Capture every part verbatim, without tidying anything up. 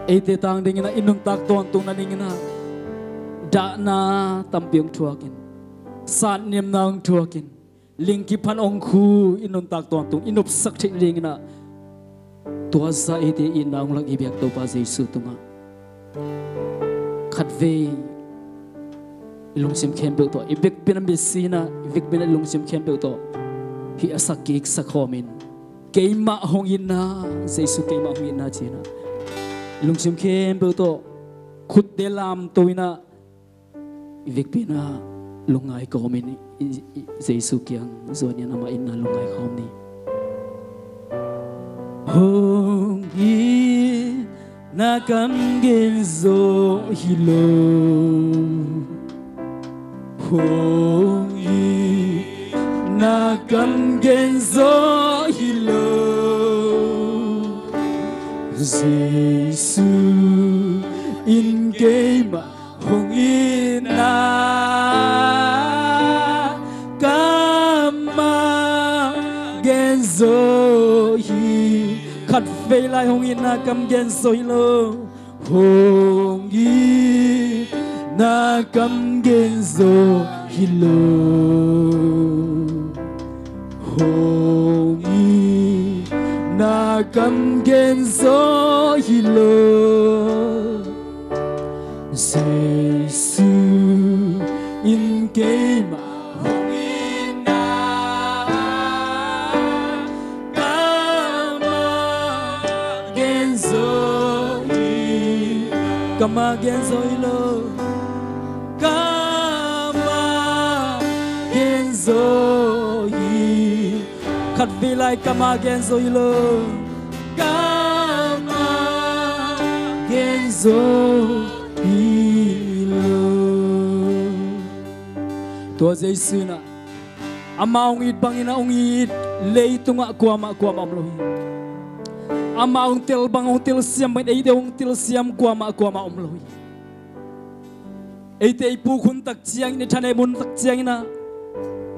eite tang dingin ah i nuntak tawntung nadingin ah dahna tampi hong thuakin, satnimna hong thuakin, lingkip hang hong khu i nuntak tawntung i nopsak theih nadingin ah tua zah eite itna hong lak i biak Topa Jesu tungah khatvei i lungsim khempeuh tawh, i vekpi-in a mitsi in ah, i vekpi-in a i lungsim khempeuh tawh hih a sak kik sak khawmin, keimah hong itna, Jesu keimah hong itna ci-in ah i lungsim khempeuh tawh khutte lamto in ah, i vekpi-in ah lungngai kawmin i, i, i Jesu kiang zuan in amah itna lungngai kawm ni. Hong itna kam gen zo hi lo. Hong itna kam gen zo hi lo. Jesu in keimah hong itna kam gen zo hi. Khatvei lai hong itna kam gen zo hi lo. Hong itna kam gen zo hi lo. Hong itna kam gen zo hi lo. Jesu in keimah hong itna kam gen zo hi. Kam gen zo hi lo. Kam gen zo hi. Khatvei lai kam gen zo hi lo. Kam gen zo hi lo. Tua Jesu in ah amah hong it bangin ah hong it leitungah kuamah kuamah om lo hi. Amah hong tel bang, hong telsiam bangin eite hong telsiam kuamah kuamah om lo hi. Eite i puk hun tak ciangin, i thanem hun tak ciangin ah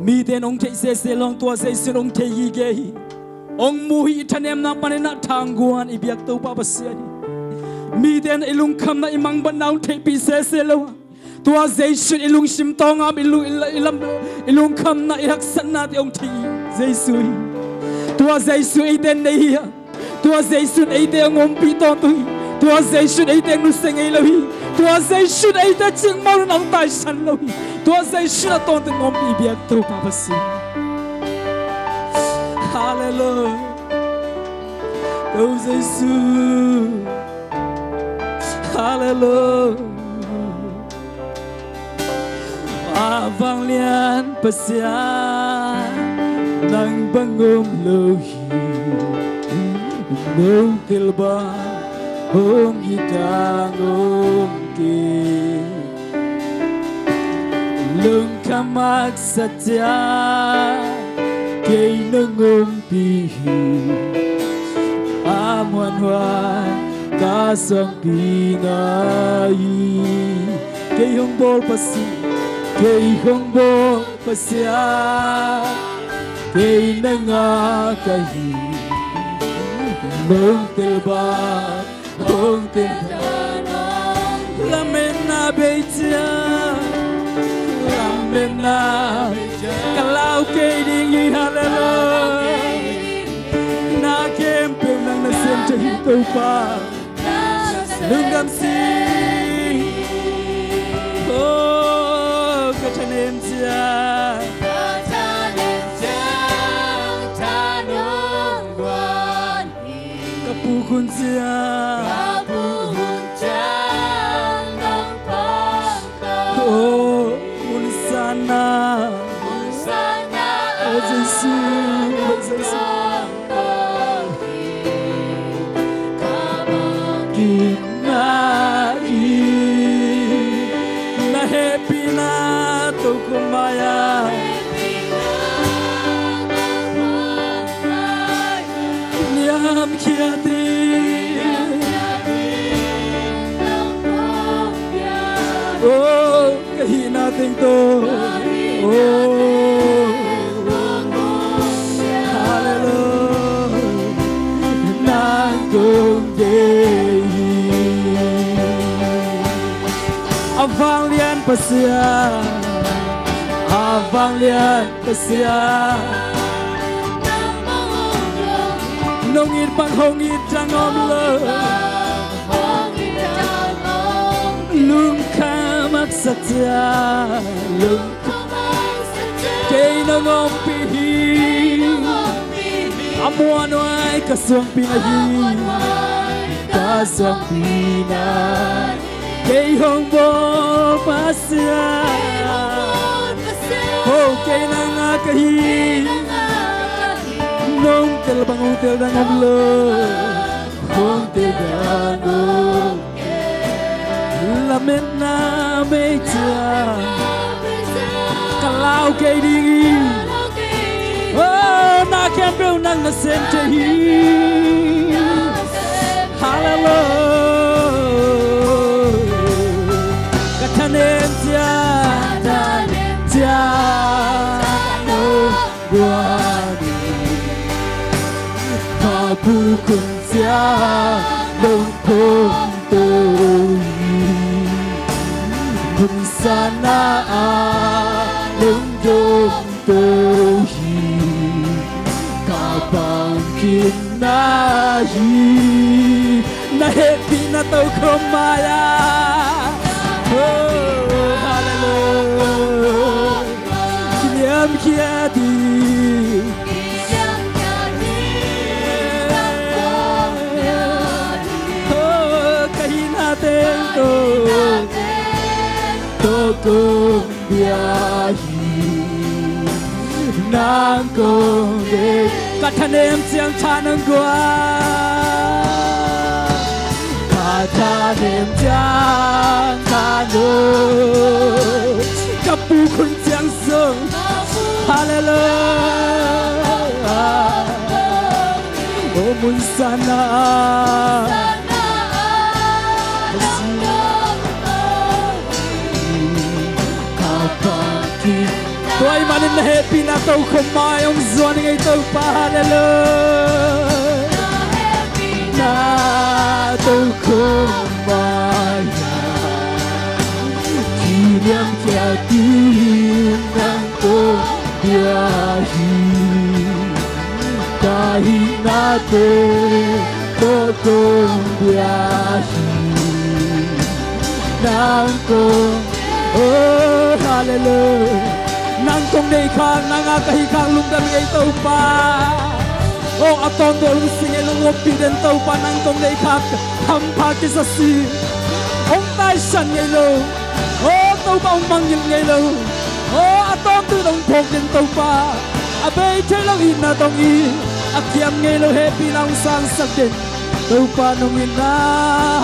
mite in hong theih sese lo hang, tua Jesu in hong thei gige hi. Hong mu hi. I thanemna panin ah thangguan i biak Topa Pasian hi. Mite in i lungkhamna, i mangbatna hong theihpih sese lo hang, tua Jesu in i lungsim tawngah i lu-, i la-, i lam, i lungkhamna, i haksatnate hong thei hi. Jesu hi. Tua Jesu eite nei hi a. Tua Jesu in eite hong ompih tawntung hi. Tua Jesu in eite hong nusia ngei lo hi. Tua Jesu in eite cikmah un hong taisan lo hi. Tua Jesu in a tawntung hong ompih i biak Topa Pasian. Halleluiah. Ko Jesu. Halleluiah. A vanglian Pasian, nang bang om lo hi. Note bang hong it dang om kei. Lungkham haksa ciang kei nong ompih hi. A muanhuai ka suangpi ngai hi. Kei hong bawl Pasian, kei hong bawl Pasian, kei na ngak ka hi. Nong tel bang hong tel. Lametna bei ciang, lametna ka lau kei ding hi. Halleluiah. Na khempeuh nang na sem thei hi Topa. Lungdam sing. Oh, ka thanem ciang, ka puk hun ciang, oh, hun sanna, oh Jesu, oh Jesu. Kipna hi, na hehpihna tokhom mai-ah niamkhiat hi. Oh, ka hihna teng tawh. Oh, halleluiah. Nang kong deih hi. Pasian, a vanglian Pasian, nong it bang hong it dang om lo. Lungkham haksa ciang, lungkham haksa ciang, kei nong ompih hi. A muanhuai ka suangpi na hi, ka suangpi na hi. Kei hong bawl Pasian, ho kei nang a ka hi. Nong tel bang hong tel dang om lo, hong tel dang om. Lametna mei ciang ka lau kei ding hi. Oh, na khempeuh nang na sem thei hi. Hallelujah. Ka thanem ciang, thanem ciang, oh, guan hi. Ka pu khun ciang nong phawngto hi. Hun sana a nong dawmto hi. Ka bangkimna hi. Na hehpihna tokhom mai-ah. Oh, hallelujah. Kiniamkhiat hi. Oh, ka hihna teng tawh, tawh kong bia hi. Nang kong deih, ka thanem ciang tha nong guan. Ka thanem ciang tha nong, ka pu khun ciang zong. Hallelujah. Oh, mun sana, ka bangkimna. Tua ahih manin na hehpihna tokhom mai hong zuan ing ei Topa. Hallelujah. Na tokhom mai-ah kiniamkhiat ding nang kong bia hi. Ka hihna teng tawh kong bia hi. Nang kong, oh, hallelujah. Nang kong deih khak, nang a ka hih khak lungdam ing ei Topa. Oh, a tawntung lungsim ngei lo, ompih den Topa, nang kong deih khak hampha kisa si. Hong taisan ngei lo. Oh, Topa hong mangngilh ngei lo. Oh, a tawntung hong phawk den Topa. A bei thei lo itna tawh hong it, a kiam ngei lo hehpihna hong sangsak den Topa nong itna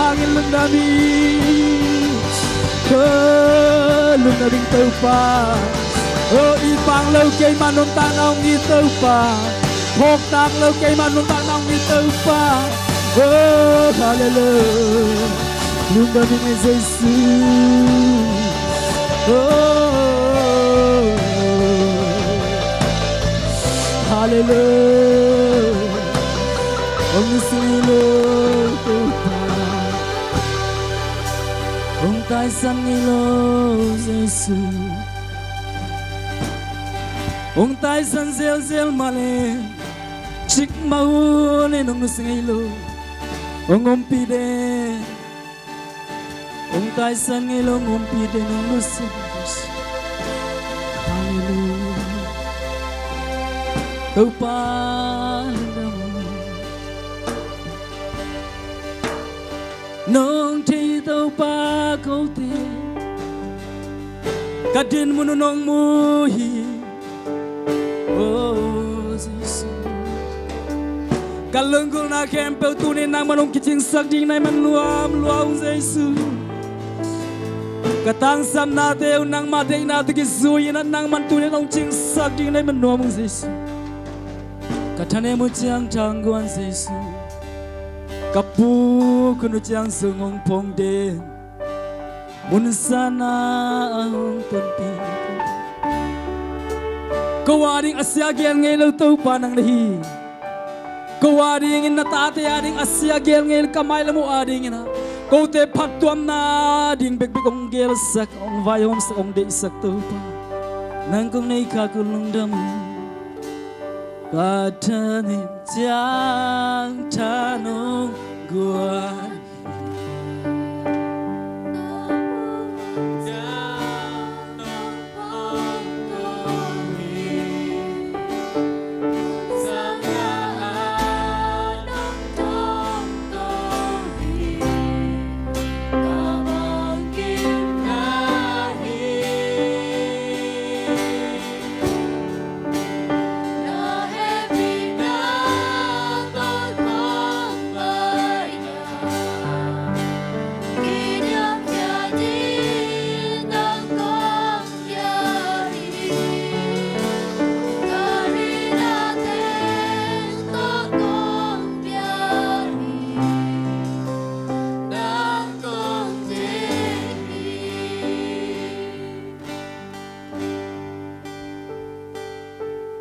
hangin lungdam hi. Oh, lungdam ing Topa. Oh, it pang lo keima nuntakna hong it Topa. Phawk tak lo keima nuntakna hong it Topa. Oh, hallelujah. Lungdam ing ei Jesu. Oh, hallelujah. Hong nusia ngei lo Topa. Hong taisan ngei lo Jesu. Hong taisan zelzel mah leh, cikmah hun in hong nusia ngei lo. Hong ompih den. Hong taisan ngei lo, hong ompih den, hong nusia. Hallelujah. Topa lungdam. Nong thei Topa kote, ka dinmun uh nong mu hi. Oh, Jesu. Ka lunggulhna khempeuh tuni nangman hong kicingsak ding na hih man nuam lua ung Jesu. Ka tangsapnate uh nangmah deihna tawh kizui in ah nangman tuni hong cingsak ding na hih man nuam ung Jesu. Ka thanem uh ciang tha hong guan Jesu. Ka pu khun uh ciang zong hong phawng den. Mun sana ah hong tonpih. Ko a ding a sia gel ngei lo Topa nang na hi. Ko a dingin, na tate a ding a sia gel ngei lo, ka mailam uh a dingin ah Kote phattuamna ding bekbek hong gelsak, hong vaihawmsak, hong deihsak Topa, nang kong nei khak uh lungdam. Ka thanem ciang tha nong guan.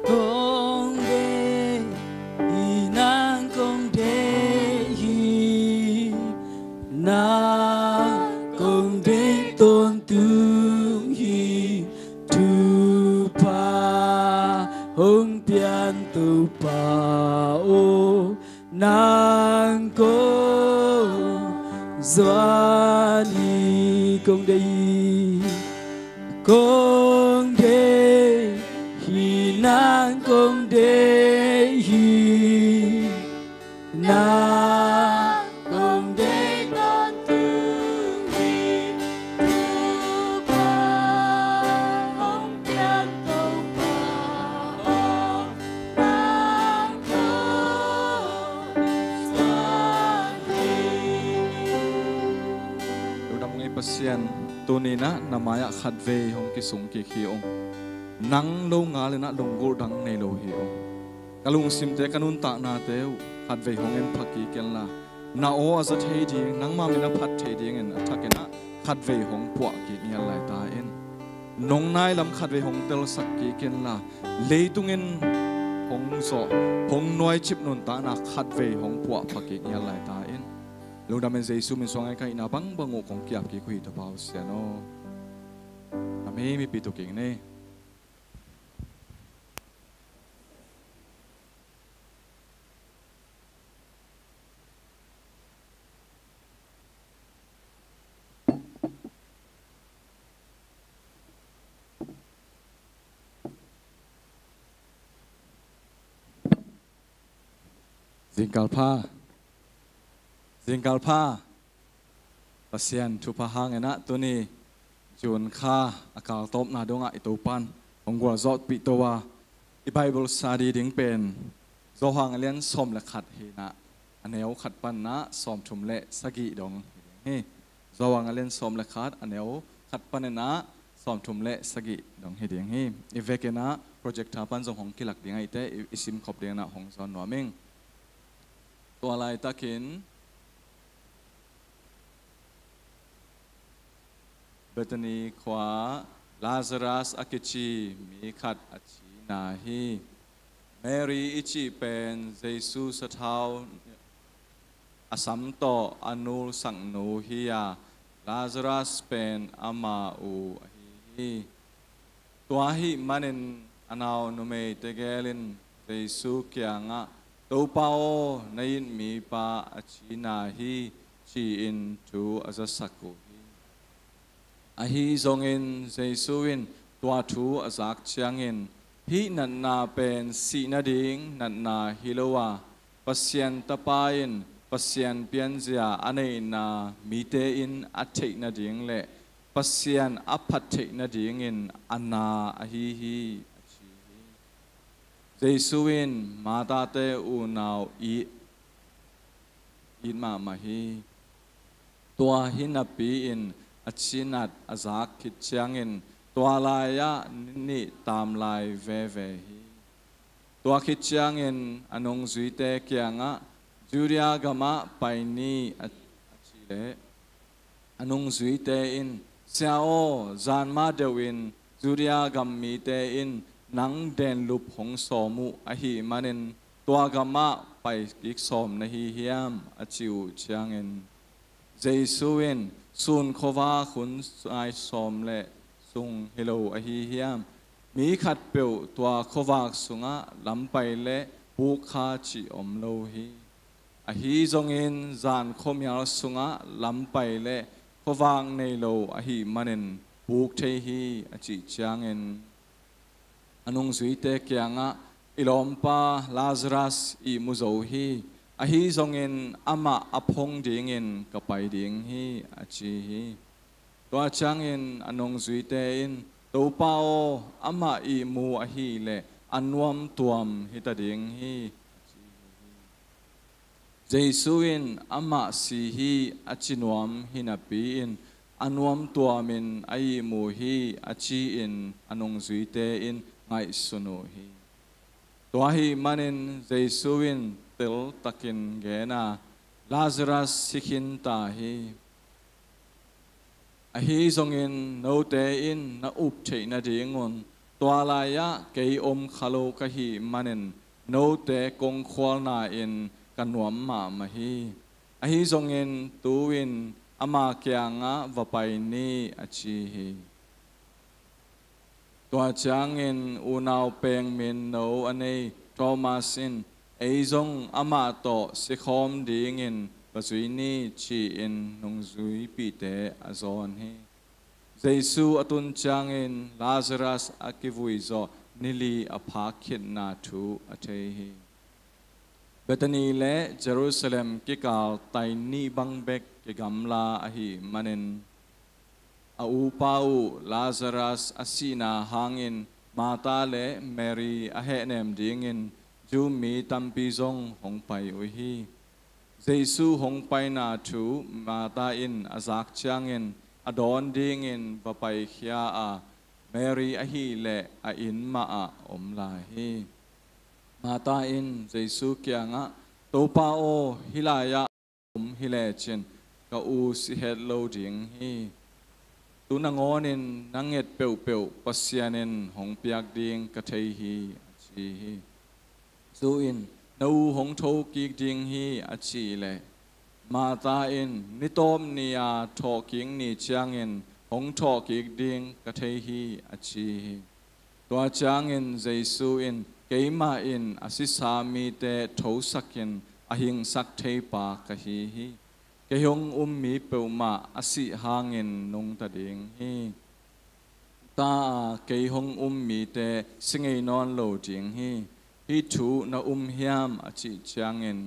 Kong deih hi, nang kong deih hi, nang kong deih tawntung hi, thupha hong pian Topa aw. Nang kong zuan hi, kong deih hi, kong deih hi, nang kong deih hi, nang kong deih tawntung hi. Lungdam ung ei Pasian, tuni-in ah na mai-ah khatvei hong kisung kik hi ung. Nang lo ngal in ah lunggulh dang nei lo hi ung. Ka lungsimte, ka nuntaknate uh khatvei hong en pha kik inla, na aw a za thei ding, nangma min a phat thei dingin a thakin ah khatvei hong puah kik ngiat lai ta in. Nong nai lam khatvei hong telsak kik inla, leitung in hong zawh, hong nuaicip nuntakna khatvei hong puah pha kik ngiat lai ta in. Lungdam in Jesu min suang a ka hihna bangbang uh kong ki-ap kik uh hi, Topa aw Sian aw. Amen. Mipi tu kik ni. Zingkal pha. Zingkal pha. Pasian thupha hangin ah tuni June kha a kaltawpna dongah i Topan hong gualzawhpih to a, i Bible study ding pen Johan a lian sawm le khat hi-in ah, a neu khat panin ah sawmthum le sagih dong hi ding hi. Johan a lian sawm le khat, a neu khat panin ah sawmthum le sagih dong hi ding hi. I vekin ah projector pan zong hong kilak ding ahih teh i, i simkhop dingin ah hong zawn nuam ing. Tua laitakin Bethany khua-ah Lazarus a kici mi khat a cina hi. Mary i cih pen Jesu sathau a sam tawh a nulsak nu hi a, Lazarus pen ama u ahi hi. Tua ahih manin a nau numei tegel in Jesu kiangah, "Topa aw, na it mipa a cina hi," ci-in thu a zasak uh hi. Ahi zongin Jesu in tua thu a zak ciangin, "Hih natna pen sih nading natna hi lo a, Pasian Tapa in Pasian pianzia a neihna mite in a theih nading le Pasian a phat theih nadingin a na ahi hi," a ci hi. Jesu in Martha-te unau it, it mahmah hi. Tua hi napi-in a cinat a zak khit ciangin tua lai-ah ni nih taam lai veve hi. Tua khit ciangin a nungzuite kiangah, "Judea gamah pai ni," a, a cih leh, a nungzuite in, "Sia aw, zan mah deuhin Judea gam mite in nang denlup hong sawm uh ahih manin tua gamah pai kik sawm na hi hiam?" a cih uh ciangin, Jesu in, "Sun khuavak hun nai sawm le sung hi lo ahi hiam? Mi khatpeuh tua khuavak sungah lampai le puk kha cih om lo hi. Ahi zongin zan khuamial sungah lampai le khuavak nei lo ahih manin puk thei hi," a cih ciangin, a nungzuite kiangah, "I lawmpa Lazarus ihmu zo hi. Ahi zongin amah a phong dingin ka pai ding hi," a ci hi. Tua ciangin a nungzuite in, "Topa aw, amah ihmu ahileh a nuamtuam hita ding hi," a ci hi. Jesu in, "Amah si hi," a ci nuam hi napi-in, "A nuamtuamin a ihmu hi," a ci-in a nungzuite in ngaihsun uh hi. Tua ahih manin Jesu in teltakin gen a, "Lazarus si khinta hi. Ahi zongin note in na up theih nadingun tua lai-ah kei om kha lo ka hih manin note kong khualna-in ka nuam mahmah hi. Ahi zongin tu-in ama kiangah va pai ni," a ci hi. Tua ciangin unau pengmin no a nei Thomas in, "Ei zong amah tawh sikhawm dingin va zui ni," ci-in nungzuipihte a zawn hi. Jesu a tun ciangin Lazarus a kivui zawh ni li a phak khitna thu a thei hi. Bethany le Jerusalem kikal tai nih bang bek kigamla ahih manin, a upa uh Lazarus a sihna hangin Martha le Mary a hehnem dingin Jew mi tampi zong hong pai uh hi. Jesu hong paina thu Martha in a zak ciangin a dawn dingin va paikhia a, Mary ahileh a inn mahah om lai hi. Martha in Jesu kiangah, "Topa aw, hih lai-ah om hi lecin ka u si het lo ding hi. Tu nangawnin na nget peuhpeuh Pasian in hong piak ding ka thei hi," a ci hi. Jesu in, "Na u hong tho kik ding hi," a cih leh, Martha in, "Ni tawp ni-a thawhkik ni ciangin hong thawhkik ding ka thei hi," a ci hi. Tua ciangin Jesu in, "Keimah in a sisa mite thosakin a hingsak theipa ka hi hi. Kei hong um mi peuhmah a sih hangin nungta ding hi. Ta-a kei hong um mite si ngei nawn lo ding hi. Hih thu na um hiam?" a cih ciangin,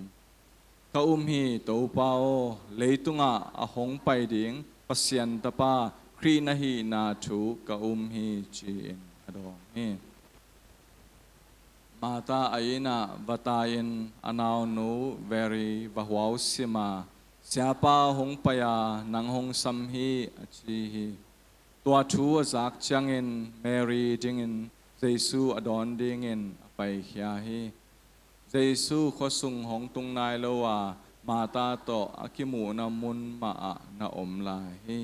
"Ka um hi, Topa aw, leitungah a hong pai ding Pasian Tapa Khrih na hihna thu ka um hi," ci-in a dawng hi. Martha a inn ah va tai-in a naunu Mary va huausim a, "Siapa hong pai a, nang hong sam hi," a ci hi. Tua thu a zak ciangin Mary dingin Jesu a dawn dingin a paikhia hi. Jesu khuasung hong tung nai lo a, Martha tawh a kimuhna mun mahah na om lai hi.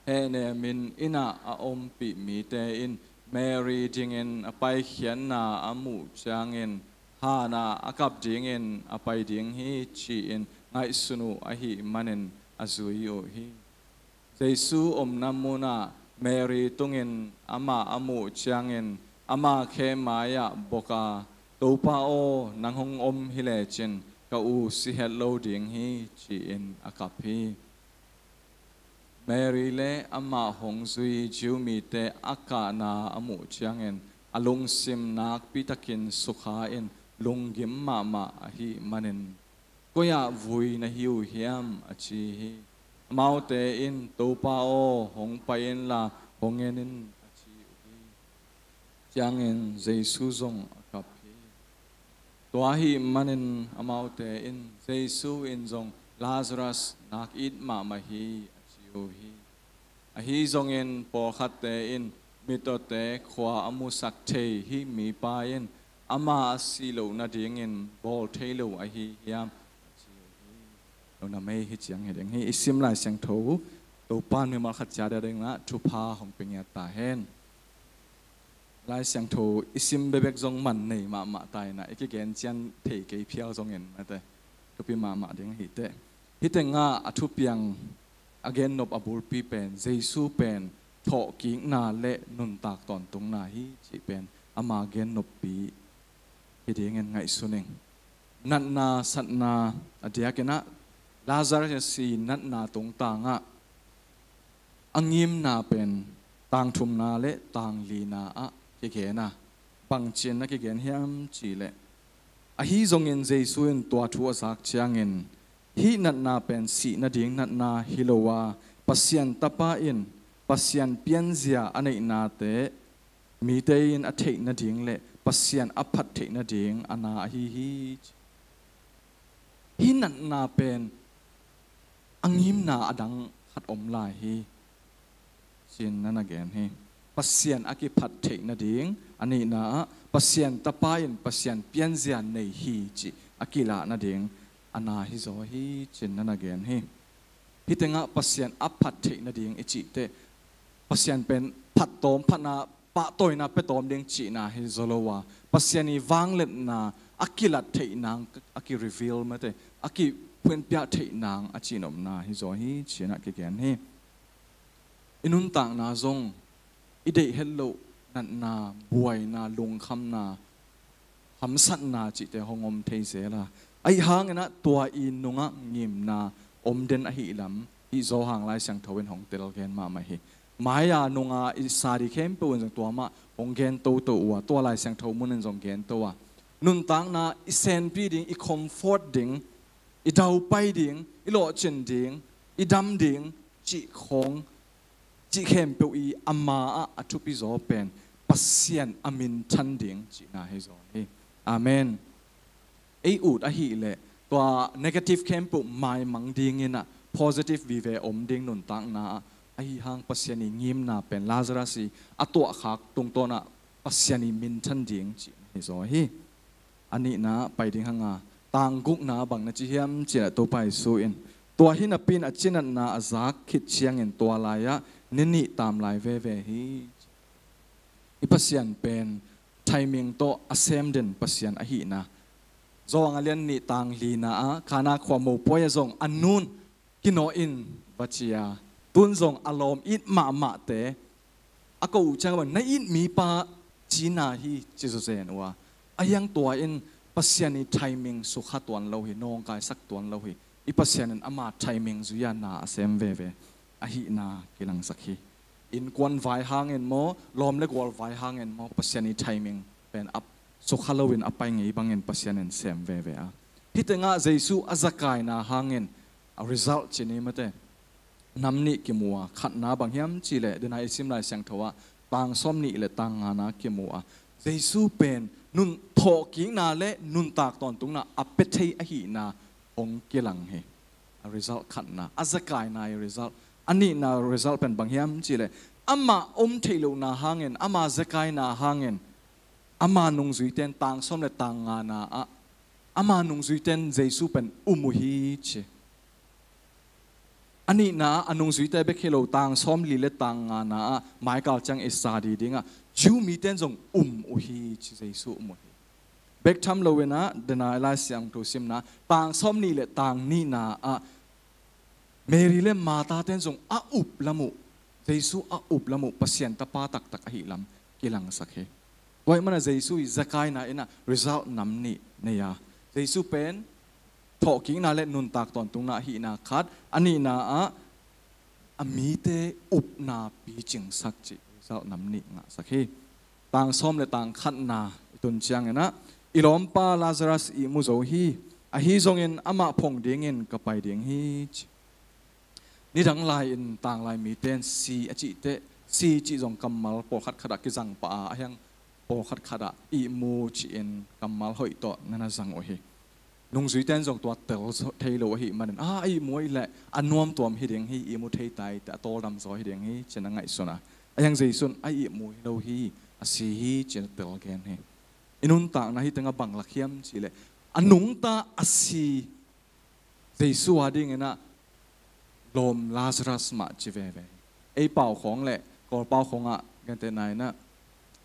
Hehnem in inn ah a ompih mite in Mary dingin a paikhiatna a muh ciangin, han a a kap dingin a pai ding hi ci-in ngaihsun uh ahih manin a zui uh hi. Jesu omna munah Mary tungin amah a muh ciangin ama khe mai-ah bok a, "Topa aw, nang hong om hi lecin ka u si het lo ding hi," ci-in a kap hi. Mary le amah hong zui Jew mite a kahna a muh ciangin a lungsim nakpi takin sukha in lunggim mahmah ahih manin, "Koi-ah vui na hi uh hiam?" a ci hi. Amaute in, "Topa aw, hong pai inla hong en in," a ci uh hi. Ciangin Jesu zong a kap hi. Tua ahih manin amaute in, "Jesu in zong Lazarus nak it mahmah hi," a ci uh hi. Ahi zongin pawlkhatte in, "Mitawte khua a musak thei hih mipa in ama a sih loh nadingin bawl thei lo ahi hiam?" a ci uh hi. Lo na mei hi ciang hi ding hi. I sim Lai Siangtho, Topa in mimal khat ciat a dingah thupha hong pia ngiat ta hen. Lai Siangtho i sim bekbek zong man nei mahmah ta inah, i kigen cian thei kei phial zongin, mate, thupi mahmah ding hi teh. Hih tengah a thupiang a gennop a bulpi pen Jesu pen thawhkikna le nuntak tawntungna hi cih pen ama gennoppi hi dingin ngaihsun ing. Natna satna a diakinah Lazarus i natna tungtangah a ngimna pen tangthumna le tanglina ah kigen a, bangcin a kigen hiam cihleh, ahi zongin Jesu in tua thu a zak ciangin, hih natna pen sih nading natna hi lo a, Pasian Tapa in Pasian pianzia a neihnate mite in a theih nading le Pasian a phat theih nading a na ahi hi. Hih natna pen a ngimna a dang khat om lai hi, cin na na gen hi. Pasian a kiphat theih nading a nihna ah Pasian Tapa in Pasian pianzia nei hi cih a kilah nading a na hi zaw hi, cin na na gen hi. Hih tengah Pasian a phat theih nading i cih teh Pasian pen phat tawm, phatna pahtawina pia tawm ding cihna hi zaw lo a, Pasian i vangliatna a kilat theih nang, a ki-reveal mate, a kiphuanpiak theih nang a cihnopna hi zaw hi, cin a kigen hi. I nuntakna zong i deih het loh natna, buaina, lungkhamna, hamsatna cihte hong om thei zel a, ahi hangin ah tua i nungah ngimna om den ahih lam i Johan Lai Siangtho in hong telgen mahmah hi. Mai-a nunga i sa ding khempeuh in zong tua mah hong gen toto uh a, tua Lai Siangtho mun in zong gen to a, nuntakna i senpi ding, i comfort ding, i daupai ding, i lawhcin ding, i dam ding cih khawng, cih khempeuh i ama ah a thupi zaw pen Pasian a minthan ding cihna hi zaw hi. Amen. Ei ut ahih leh tua negative khempeuh maimang dingin ah positive vive om ding nuntakna ah, ahi hang Pasian i ngimna pen Lazarus i a tuahkhak tungtawn ah Pasian i minthan ding cihna hi zaw hi. A nihna pai ding hanga, tang gukna bang na ci hiam cih leh Topa Jesu in, tua hi napi in a cinatna a zak khit ciangin tua lai-ah ni nih tam lai veve hi. I Pasian pen timing tawh a sem den Pasian ahihna. Johan a lian nih tang lina ah Kana khua mopawi ah zong a nun kinawh in va ci a, tun zong a lawm it mahmahte a ko uh ciang bang, na it mipa cina hi ci zawzen uh a, ahi hang tua in Pasian i timing sukha tuan lo hi, nawngkaisak tuan lo hi. I Pasian in ama timing zui-a na a sem veve ahihna kilangsak hi. Innkuan vai hangin maw, lawm le gual vai hangin maw, Pasian i timing pen a sukha loin a pai ngei bangin Pasian in sem veve a. Hih tengah Jesu a zakaina hangin a result ci ni mate, nam nih kimu a, khatna bang hiam cih leh, dena i sim Lai Siangtho ah tang sawm nih le tang ngana kimu a, Jesu pen nun thawhkikna le nuntak tawntungna a pia thei ahihna hong kilang hi. A result khatna, a zakaina i result. A nihna result pen bang hiam cih leh, amah om theih lohna hangin, ama zakaina hangin, ama nungzuite in tang sawm le tang ngana ah, ama nungzuite in Jesu pen um uh hi ci. A nihna ah a nungzuite bek hi lo, tang sawm li le tang ngana ah Michael ciang i sa ding dingah Jew mite in zong um uh hi ci, Jesu um uh hi. Bek tham loin ah dena i Lai Siangtho simna tang sawm nih le tang nihna ah Mary le Martha te in zong a up lam uh, Jesu a up lam uh Pasian Tapa taktak ahih lam kilangsak hi. Tua ahih manin Jesu i zakaina in ah result nam nih nei a, Jesu pen thawhkikna le nuntak tawntungna ahihna khat, a nihna ah a mite upna picingsak cih result nam nih ngahsak hi. Tang sawm le tang khatna i tun ciangin ah, i lawmpa Lazarus ihmu zo hi, ahi zongin amah phong dingin ka pai ding hi ci. Nidang lai-in tanglai mite in si a cih teh, si cih zong kammal pawlkhat khat ah kizang pah a, ahi hang pawlkhat khat ah ihmu ci-in kammal hoih tawh na na zang uh hi. Nungzuite in zong tua tel thei lo ahih manin, a, a ihmu ahih leh a nuamtuam hi ding hi, ihmu thei tai teh, a tawldam zaw hi ding hi ci-in a ngaihsun a, ahi hang Jesu in a ihmu hi lo hi, a si hi ci-in a tel gen hi. I nuntakna hih tengah bang lak hiam cih leh, a nungta a si Jesu a dingin ah lawm Lazarus mah ci veve. Ei pau khawng le Kawl pau khawngah gentehna in ah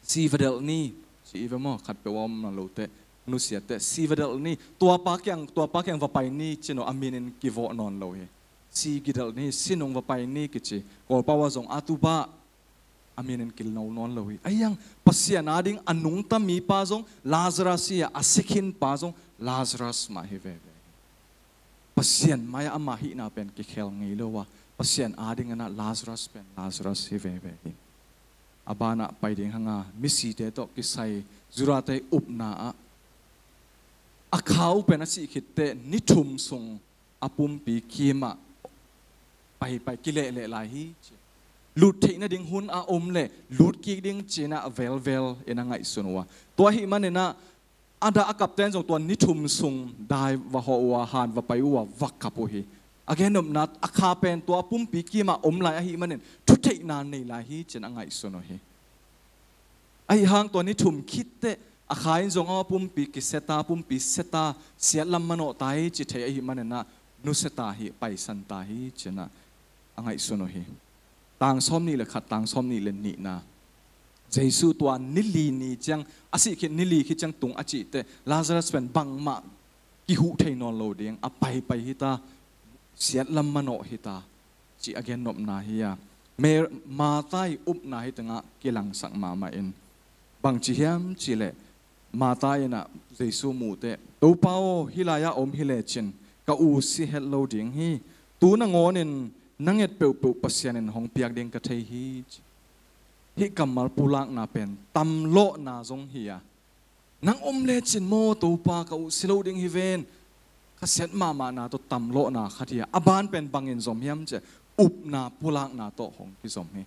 si va delh ni ci i ve maw, khatpeuh a om na lo teh. nusia teh, si va delh ni, tua pa kiang, tua pa kiang va pai ni ci-in a minin kivawh nawn lo hi. Si kidelh ni, si nung va pai ni kici, Kawlpau ah zong a tuba a minin kino nawn lo hi. Ahi hang Pasian ading a nungta mipa zong Lazarus hi a, a si khin pa zong Lazarus mah hi veve hi. Pasian mai-ah ama hihna pen kikhel ngei lo a, Pasian ading in ah Lazarus pen Lazarus hi veve hi. A banah pai ding hang a, misite tawh kisai Judate upna ah a kha uh pen a sih khit teh ni thum sung a pumpi kimah paipai kilehleh lai hi ci. Lut theih nading hun a om leh lut kik ding ci-in ah velvel in a ngaihsun uh a, tua ahih manin ah a dah a kapten zong tua ni thum sung dai va hawh uh a, han va pai uh a, va kap uh hi. A gennopna, a kha pen tua pumpi kimah om lai ahih manin thutheihna nei lai hi ci-in a ngaihsun uh hi. Ahi hang tua ni thum khit teh a kha in zong a pumpi kisia ta, pumpi sia ta, siatlam manawh ta hi ci thei ahih manin ah nusia ta hi, paisan ta hi ci-in ah a ngaihsun uh hi. Tang sawmnih le khat, tang sawmnih le nihna, Jesu tua ni li ni ciang, a sih khit ni li khit ciang tung a cih teh Lazarus pen bangmah kihuh thei nawn lo ding, a paipai hi ta, siatlam manawh hi ta, ci a gennopna hi a, Mar-, Martha i upna hi tengah kilangsak mahmah in, bangci hiam cih leh Martha in ah Jesu muh teh, Topa aw, hih lai-ah om hi lecin ka u si het lo ding hi. Tu nangawnin na nget peuhpeuh Pasian in hong piak ding ka thei hi, ci. Hih kammal pulakna pen tamlawhna zong hi a, nang om lecin maw Topa, ka u si lo ding hi ven, ka siat mahmahna tawh tamlawhna khat hi a, a ban pen bangin zom hiam cih leh upna pulakna tawh hong kizom hi.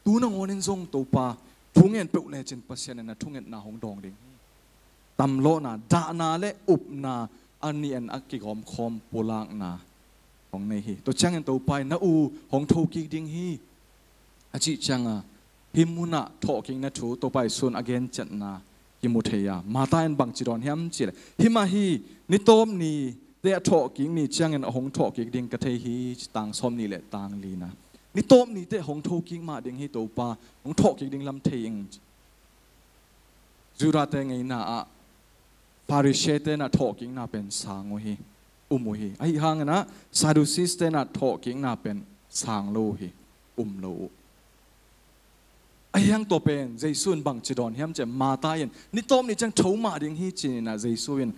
Tu nangawnin zong Topa, thungen peuh lecin Pasian in na thungetna hong dawng ding hi. Tamlawhna, dahna le upna a nih in a kigawmkhawm pulakna hong nei hi. Tua ciangin Topa in na u hong thokik ding hi, a cih ciangin hih munah thawhkikna thu Topa Jesu in a genciatna kimu thei a, Martha in bangci dawn hiam cih leh, hi mah hi, ni tawp ni teh a thawhkik ni ciangin a hong thawhkik ding ka thei hi, ci, tang sawmnih le tang lina. Ni tawp ni teh hong thokik mah ding hi Topa, hong thawhkik ding lam thei ing, ci. Judate ngeina ah Pharisee-te in ah thawhkikna pen sang uh hi, um uh hi. Ahi hangin ah Sadducees-te in ah thawhkikna pen sang lo uh hi, um lo uh. Ahi hang tua pen Jesu in bangci dawn hiam cih leh, Martha in ni tawp ni ciang tho mah ding hi ci-in ah Jesu in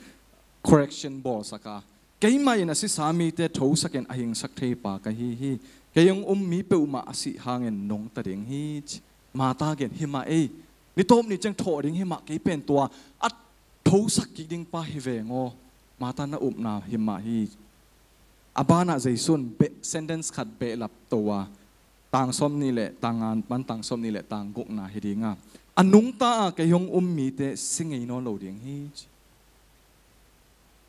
correction bawlsak a, keimah in a sisa mite thosakin a hingsak thei pa ka hi hi. Kei hong um mi peuhmah a sih hangin nungta ding hi, ci. Martha gen, hi mah ei, ni tawp ni ciang thawh ding hi mah, kei pen tua a thosak kik ding pa hi veng aw. Martha na upna hi mah hi. A banah Jesu in beh, sentence khat behlap to a, tang sawmnih le tang nga pan tang sawmnih le tang gukna hi ding a, a nungta a kei hong um mite si ngei nawn lo ding hi, ci.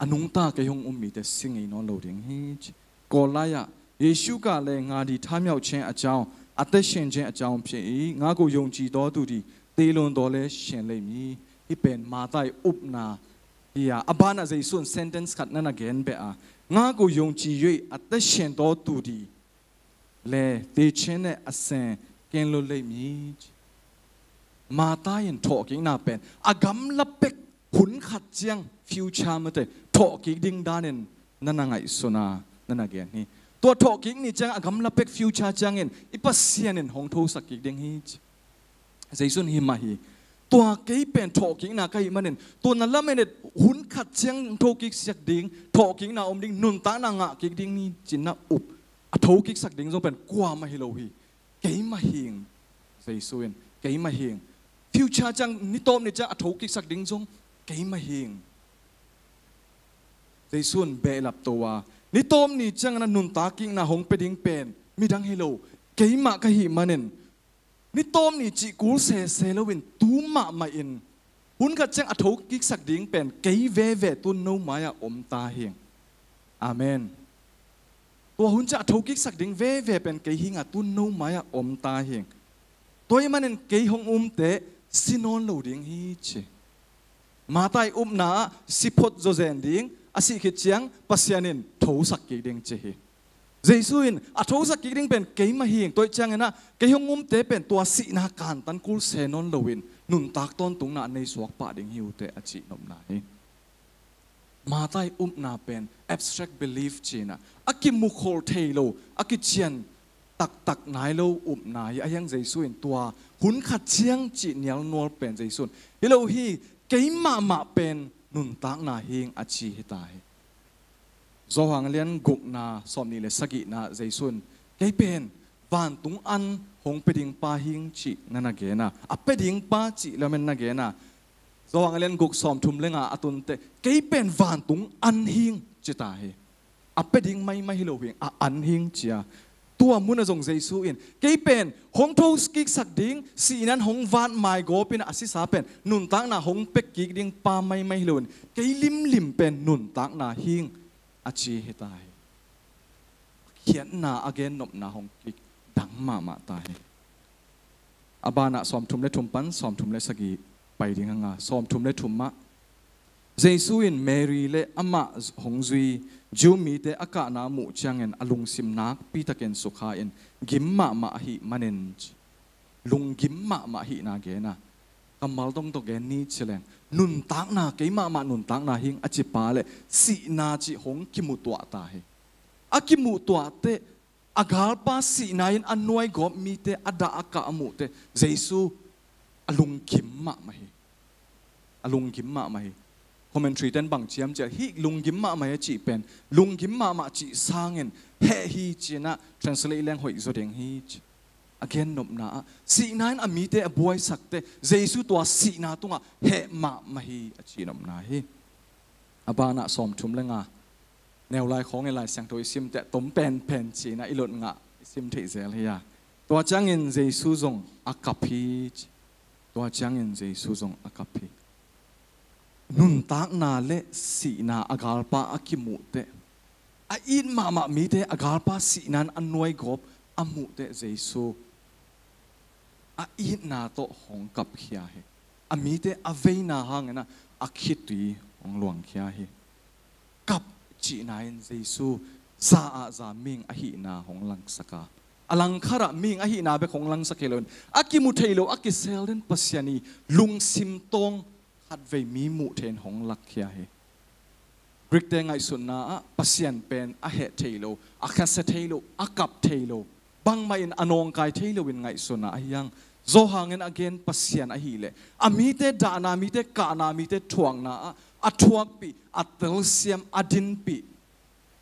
A nungta kei hong um mite si ngei nawn lo ding hi, ci. Kawl lai-ah, ယေရှုကလည်း ငါသည် ထမြောက်ခြင်းအကြောင်း၊ အသက်ရှင်ခြင်းအကြောင်းဖြစ်၏။ ငါ့ကို ယုံကြည်သောသူသည် သေလွန်သော်လည်း ရှင်လိမ့်မည်။ Hih pen Martha i upna hi a, a banah Jesu in sentence khat na na gen beh a, ငါ့ကို ယုံကြည်၍ အသက်ရှင်သောသူသည် လည်း သေခြင်းနှင့် အစဉ်ကင်းလွတ်လိမ့်မည်။ Martha in thawhkikna pen a gamla pek, hun khat ciang, future mate, thawhkik ding danin na na ngaihsun a, na na gen hi. Tua thawhkik ni ciang a gamla pek, future ciangin i Pasian in hong thosak kik ding hi, ci. Jesu in hi mah hi. Tua kei pen thawhkikna ka hih manin, tua na lamen et hun khat ciang thokik siak ding, thawhkikna om ding, nuntakna ngah kik ding ni ci-in na up, a thokiksak ding zong pen kuamah hi lo hi. Keimah hi ing, Jesu in, keimah hi ing. Future ciang, ni tawp ni ciang a thokiksak ding zong keimah hi ing. Jesu in behlap to a, ni tawp ni ciang na nuntak kikna hong pia ding pen midang hi lo, keimah ka hih manin, ni tawp ni cih kul sese loin tu mahmah in hun khat ciang a thokiksak ding pen kei veve tun no mai-ah om ta hi ing. Amen. Tua hun ciang a thokiksak ding veve pen kei hi ing a, tun no mai-ah om ta hi ing. Tua ahih manin kei hong umte si nawn lo ding hi, ci. Martha i upna ah si phot zawzen ding, a sih khit ciang Pasian in thosak kik ding, ci hi. Jesu in a thosak kik ding pen keimah hi ing, tua ahih ciangin ah kei hong umte pen tua sihna kantan kul se nawn loin nuntak tawntungna a nei suak pah ding hi uh teh, a cihnopna hi. Matthai upna pen abstract belief ci-in ah, a kimukhol thei lo, a kician taktak nai lo upna hi. Ahi hang Jesu in tua hun khat ciang cih nial nual pen Jesu in, "Hi lo hi, kei mahmah pen nuntakna hi ing," a ci hi ta hi. Johan a lian gukna sawmnih le sagihna Jesu in, "Kei pen vantung an hong pia ding pa hi ing," cih na na gen a, a pia ding pa cih lamen na gen a, Johan a lian guk sawmthum le nga a tun teh, "Kei pen vantung an hi ing," ci ta hi. A pia ding maimai hi lo hi ing, a an hi ing ci a. Tua mun ah zong Jesu in, "Kei pen hong thokiksak ding, sihna in hong vat maigawp in a sisa pen nuntakna hong pia kik ding pa maimai hi lo in, kei limlim pen nuntakna hi ing," a ci hi ta hi. Khiatna a gennopna hong kik dang mahmah ta hi. A banah sawmthum le thum pan sawmthum le sagih pai ding hang a, sawmthum le thum ah Jesu in Mary le amah hong zui Jew mite a kahna muh ciangin a lungsim nakpi takin sukha in, "Gim mahmah ahih manin," ci. Lunggim mahmah ahihna gen a, kammal dong tawh gen ni ci leng, nuntakna, kei mahmah nuntakna hi ing a ci pa le sihna cih hong kimutuah ta hi. A kimutuah teh, a galpa sihna in a nuaigawp mite a dah a kah a muh teh, Jesu a lunggim mahmah hi. A lunggim mahmah hi. Commentary ten bang ciam ciah, hih lunggim mahmah hi a cih pen, lunggim mahmah cih sangin heh hi ci-in ah translate leng hoih zaw ding hi ci. A gennopna ah, sihna in a mite a buaisak teh, Jesu tua sihna tungah heh mahmah hi a cihnopna hi. A banah sawmthum le nga, neu lai khawngin Lai Siangtho i sim teh, tom penpen ci-in ah i lot ngah, i sim theih zel hi a. Tua ciangin Jesu zong a kap hi ci. Tua ciangin Jesu zong a kap hi. Nuntakna le sihna a galpa a kimuh teh, a it mahmah mite a galpa sihna in a nuaigawp a muh teh, Jesu a itna tawh hong kapkhia hi. A mite a veina hangin ah a khitui hong luangkhia hi. Kap cihna in Jesu za ah za mihing ahihna hong langsak a, a langkhat ah mihing ahihna bek hong langsak hi loin, a kimu thei lo, a kisel den Pasian i lungsim tawng khatvei mi muh theih in hong lakkhia hi. Greek-te ngaihsutna ah Pasian pen a heh thei lo, a khiasia thei lo, a kap thei lo, bangmah in a nawngkai thei lo in ngaihsun a, ahi hang Johan in a gen Pasian ahih leh, a mite dahna, mite kahna, mite thuakna ah a thuakpih, a telsiam, a dinpih,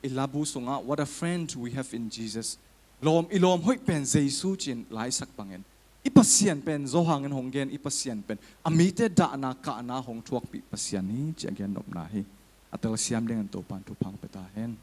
i labu sungah, "What a friend we have in Jesus." Lawm, i lawm hoih pen Jesu ci-in la i sak bangin, i Pasian pen, Johan in hong gen i Pasian pen a mite dahna kahna hong thuakpih Pasian hi ci a gennopna hi. A telsiam dingin Topa'n thupha pia ta hen.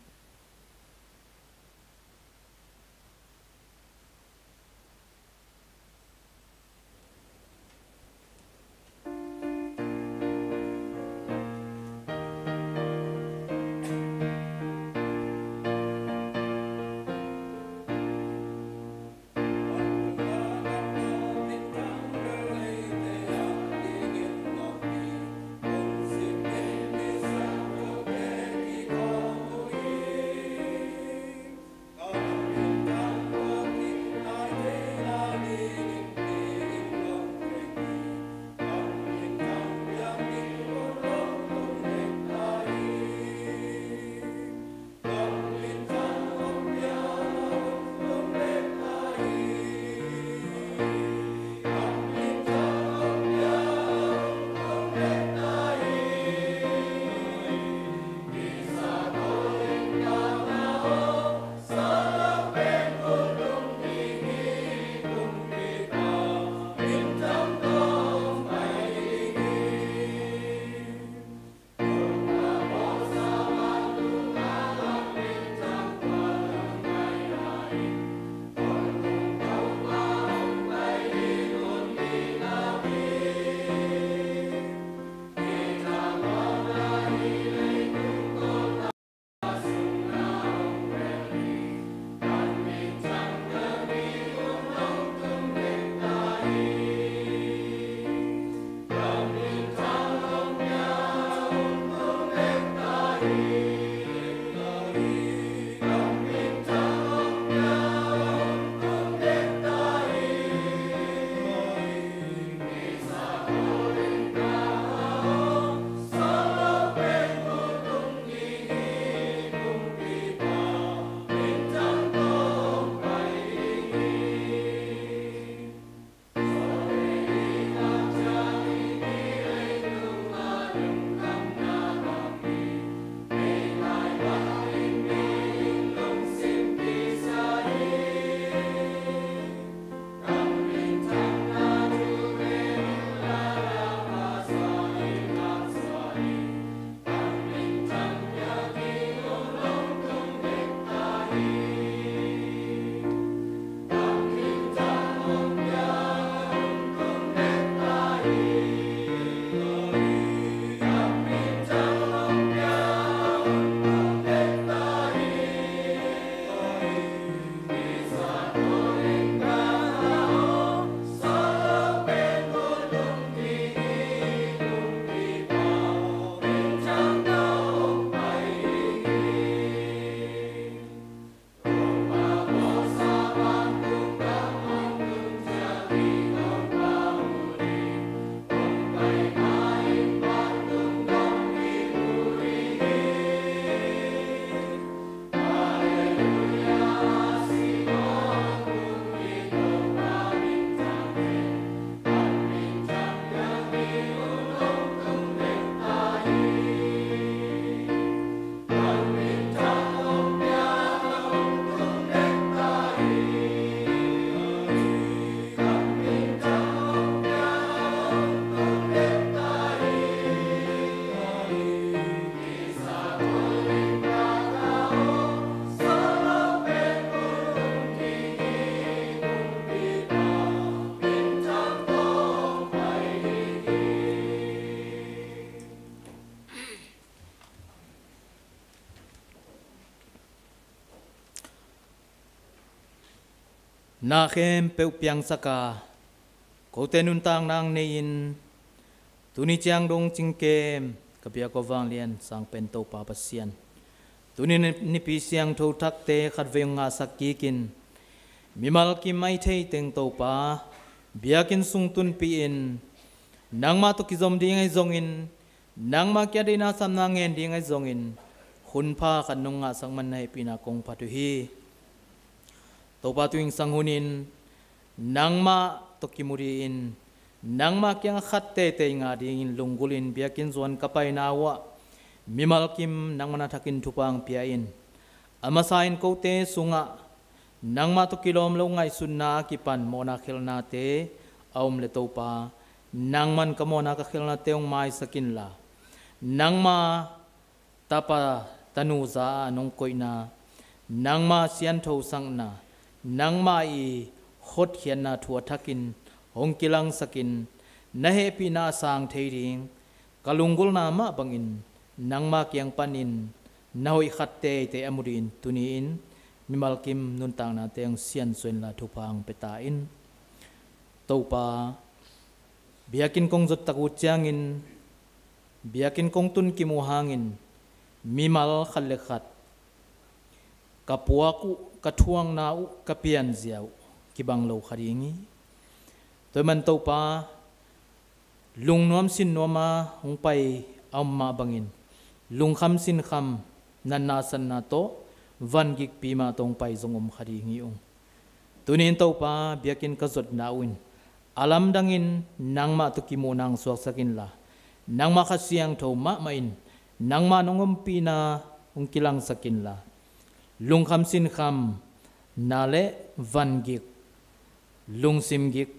Na khempeuh piangsak a, kote nuntakna nei-in tuni ciang dong cingkem ka biak aw vanglian sang pen Topa Pasian, tuni nipi siangtho thakte khatvei hong ngahsak kikin, mimal kim a i thei teng Topa, biakinn sung tunpih in, nangmah tawh kizom ding ahi zongin, nangmah kiang deihna samna ngen ding ahi zongin, hun pha khat nong ngahsak man na hehpihna kong phat uh hi. Topa, tu zingsang hunin nangmah tawh kimu dingin, nangmah kiang a khat teitei ngah dingin lunggulhin biakinn zuan ka paina uh ah, mimal kim nangmah na thakin thupha hong pia in. A masa in kote sungah nangmah tawh kilawm lo ngaihsutna a kipan mawhna khelhnate a om leh Topa, nangman ka mawhna ka khelhnate hong maisak inla, nangma tapa tanu za-ah nong koihna, nangma sianthosakna, nangma i hotkhiatna thu a thakin hong kilangsakin, na hehpihna a sang thei ding, ka lunggulhna mah bangin nangma kiang panin na hoih khat teitei a mu dingin tuni-in mimal kim nuntaknate hong siansuah inla thupha hong pia ta in. Topa, biakinn kong zot tak uh ciangin, biakinn kong tun kim uh hangin, mimal khat le khat ka puak uh, ka thuakna uh, ka pianzia uh kibang lo kha ding hi. Tua ahih man Topa, lungnuam sinnuam a hong pai a om mah bangin, lungkham sinkham natna satna tawh, vangikpi mah tawh hong pai zong om kha ding hi ung. Tuni-in Topa, biakinn ka zotna uh in a lamdangin nangmah tawh kimuhna hong suaksak inla, nangmah Kha Siangtho mahmah in nangmah nong ompihna hong kilangsak inla, lungkham sinkhamna le vangik, lungsim gik,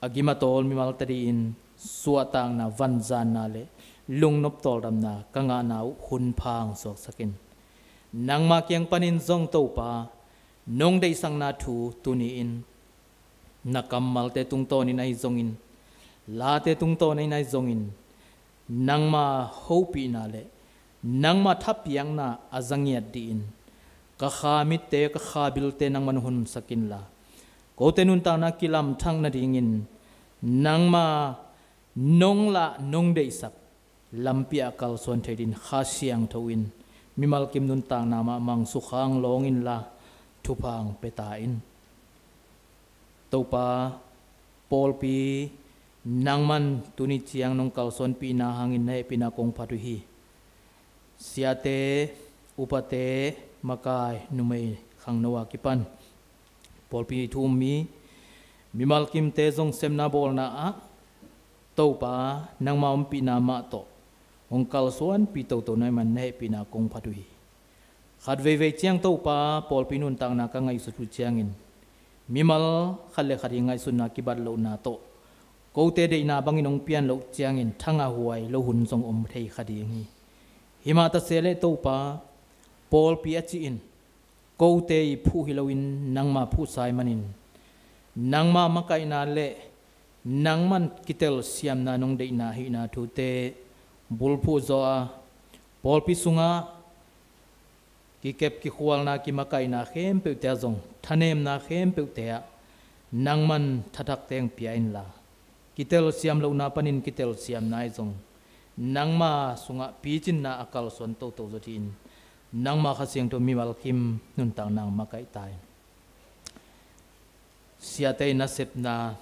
a gim a tawl mimal tadih in suahtakna, vanzanna le lungnop tawldamna ka ngahna uh hun pha hong suaksak in. Nangmah kiang panin zong Topa, nong deihsakna thu tuni-in na kammalte tungtawnin ahi zongin, late tungtawnin ahi zongin, nangma hopihna le nangma thapiakna a za ngiat dihin, ka kha mitte, ka kha bilte nangman hunsak inla, kote nuntakna kilamthak nadingin nangma nong lah, nong deihsak lampi ah kalsuan thei dingin Kha Siangtho in mimal kim nuntakna mahmah hong sukhang lawng inla thupha hong pia ta in. Topa, pawlpi nangman tuni ciang nong kalsuanpihna hangin na hehpihna kong phat uh hi. Siate, upate, makai, numei khangno a kipan pawlpi thu um mi, mimal kimte zong sepna bawlna ah Topa, nangma ompihna mah tawh hong kalsuanpih toto na hih man na hehpihna kong phat uh hi. Khat veivei ciang Topa, pawlpi nuntakna ka ngaihsut uh ciangin, mimal khat le khat i ngaihsutna kibat lohna tawh, kote deihna bangin hong pian loh ciangin thangahhuai lo hun zong om thei kha ding hi. Himah ta se leh Topa, pawlpi a cih in kote i phuh hi loin nangma phuhsa ahih manin, nangma makaihna le nangman kitelsiamna nong deihna ahihna thute bulphuh zaw a, pawlpi sungah kikep kikhualna, kimakaihna khempeuhte ah zong, thanemna khempeuhte ah nangman thathak teng pia inla, kitelsiam lohna panin kitelsiamna ahi zong, nangma sungah picinna a kalsuan toto zaw dingin, nangma Kha Siangtho mimal kim nuntakna hong makaih ta in. Siate nasepna,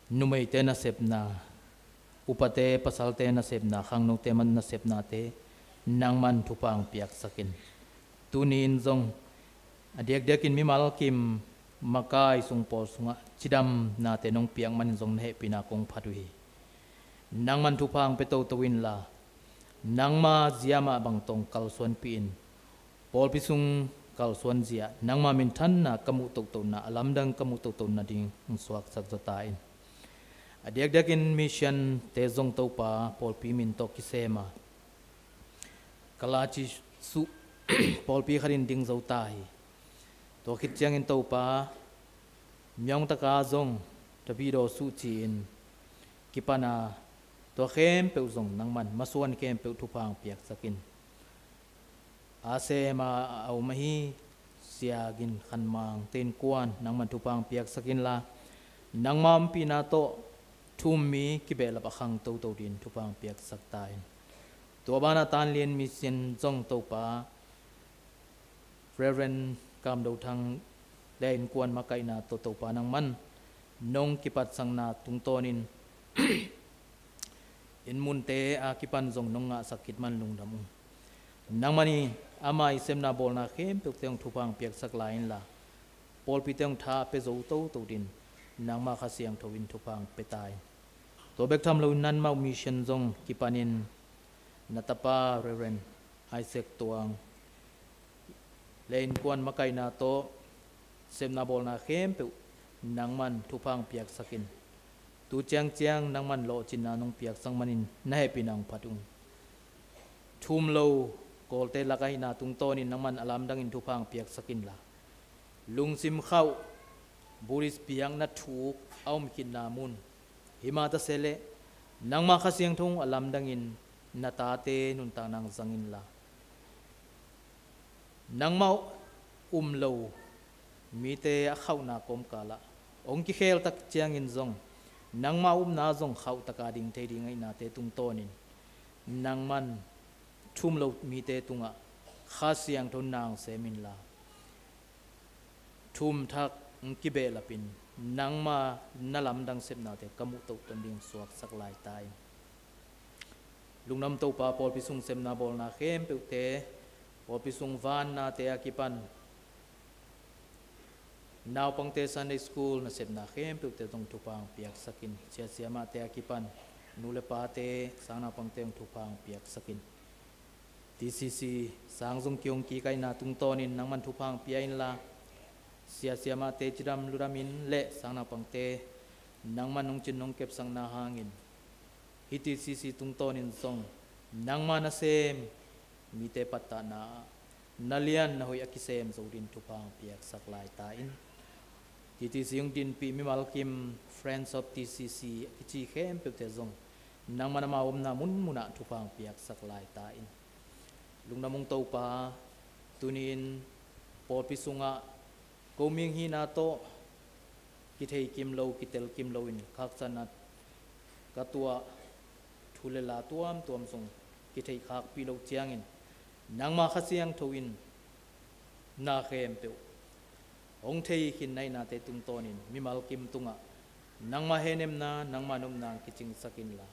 numeite nasepna, upate, pasalte nasepna, khangnote nasepnate nangman thupha hong piaksak in. Tuni-in zong a diakdiakin mimal kim makai sung pawl sungah cidamnate nong piak manin zong na hehpihna kong phat uh hi. Nangman thupha hong pia toto inla, nangma zia mah bang tawh kalsuanpih in. Pawlpi sung kalsuan zia, nangma minthanna ka muh totona, a lamdang ka muh totona ding hong suaksak zaw ta in. A diakdiakin mission-te zong Topa, pawlpi min tawh kisem a, Kalachi suh pawlpi khatin ding zo ta hi. Tua khit ciangin Topa, Myaung taka zong Tapidaw suh ci-in kipan a, tua khempeuh zong nangman masuan khempeuh thupha hong piaksak in. Asema a om ahi Sia Gin Khan Mang te innkuan nangman thupha hong piaksak inla, nangma ompihna tawh thu-um mi kibehlap a khang toto dingin thupha hong piaksak ta in. Tua banah Tanlian Mission zong Topa, Reverend Kam Do Thang le innkuan makaihna tawh Topa nangman nong kipatsakna tungtawnin inn munte a kipan zong nong ngahsak khit man lungdam ung. Nangmah in ama i sepna bawlna khempeuhte hong thupha hong piaksak lai inla, pawlpite hong tha a pia zo toto dingin nangma Kha Siangtho in thupha hong pia ta in. Tua bek tham loin Nanmau Mission zong kipanin na tapa Reverend Isaac Tuang le innkuan makaihna tawh sepna bawlna khempeuh nangman thupha hong piaksak in. Tu ciangciang nangman lawhcinna nong piaksak manin na hehpihna hong phat ung. Thu-um lo Kawlte lak ahihna tungtawnin nangman a lamdangin thupha hong piaksak inla, lungsim khauh, Buddhist biakna thuk a om khitna mun, himah ta se leh nangma Kha Siangtho a lamdangin na tate nuntakna hong zang inla, nangmah um lo mite a khauhna kawmkalah hong kikhel tak ciangin zong nangma upna zong khauh taka ding thei ding ahihnate tungtawnin nangman thu-um lo mite tungah Kha Siangtho na hong sem inla, thu-um thak hong kibehlapin nangma na lamdang sepnate ka muh tohton ding suaksak lai ta in. Lungdam Topa, pawlpi sung sepna bawlna khempeuhte, pawlpi sung vannate a kipan naupangte Sunday School nasepna khempeuhte zong thupha hong piaksak in. Sia siamahte a kipan nu le pate, sang naupangte hong thupha hong piaksak in. T C C sang zong kihong kik ahihna tungtawnin nangman thupha hong pia inla, sia siamahte cidam ludamin le sang naupangte nangman hong cin hong kepsakna hangin hih T C C tungtawnin zong nangma nasem mite pattahna ah na lian na hoih a kisem zo dingin thupha hong piaksak lai ta in. T C C hong dinpih mimal kim Friends of T C C a kici khempeuhte zong nangman ama omna munmunah thupha hong piaksak lai ta in. Lungdam ung Topa, tuni-in pawlpi sungah ko mihing hihna tawh kithei kim lo, kitel kim loin khakchatna ka tuah, thu le la tuamtuam zong kithei khakpih loh ciangin nangma Kha Siangtho in na khempeuh hong thei khin na hihnate tungtawnin mimal kim tungah nangma henemna, nangma nopna hong kicingsak inla,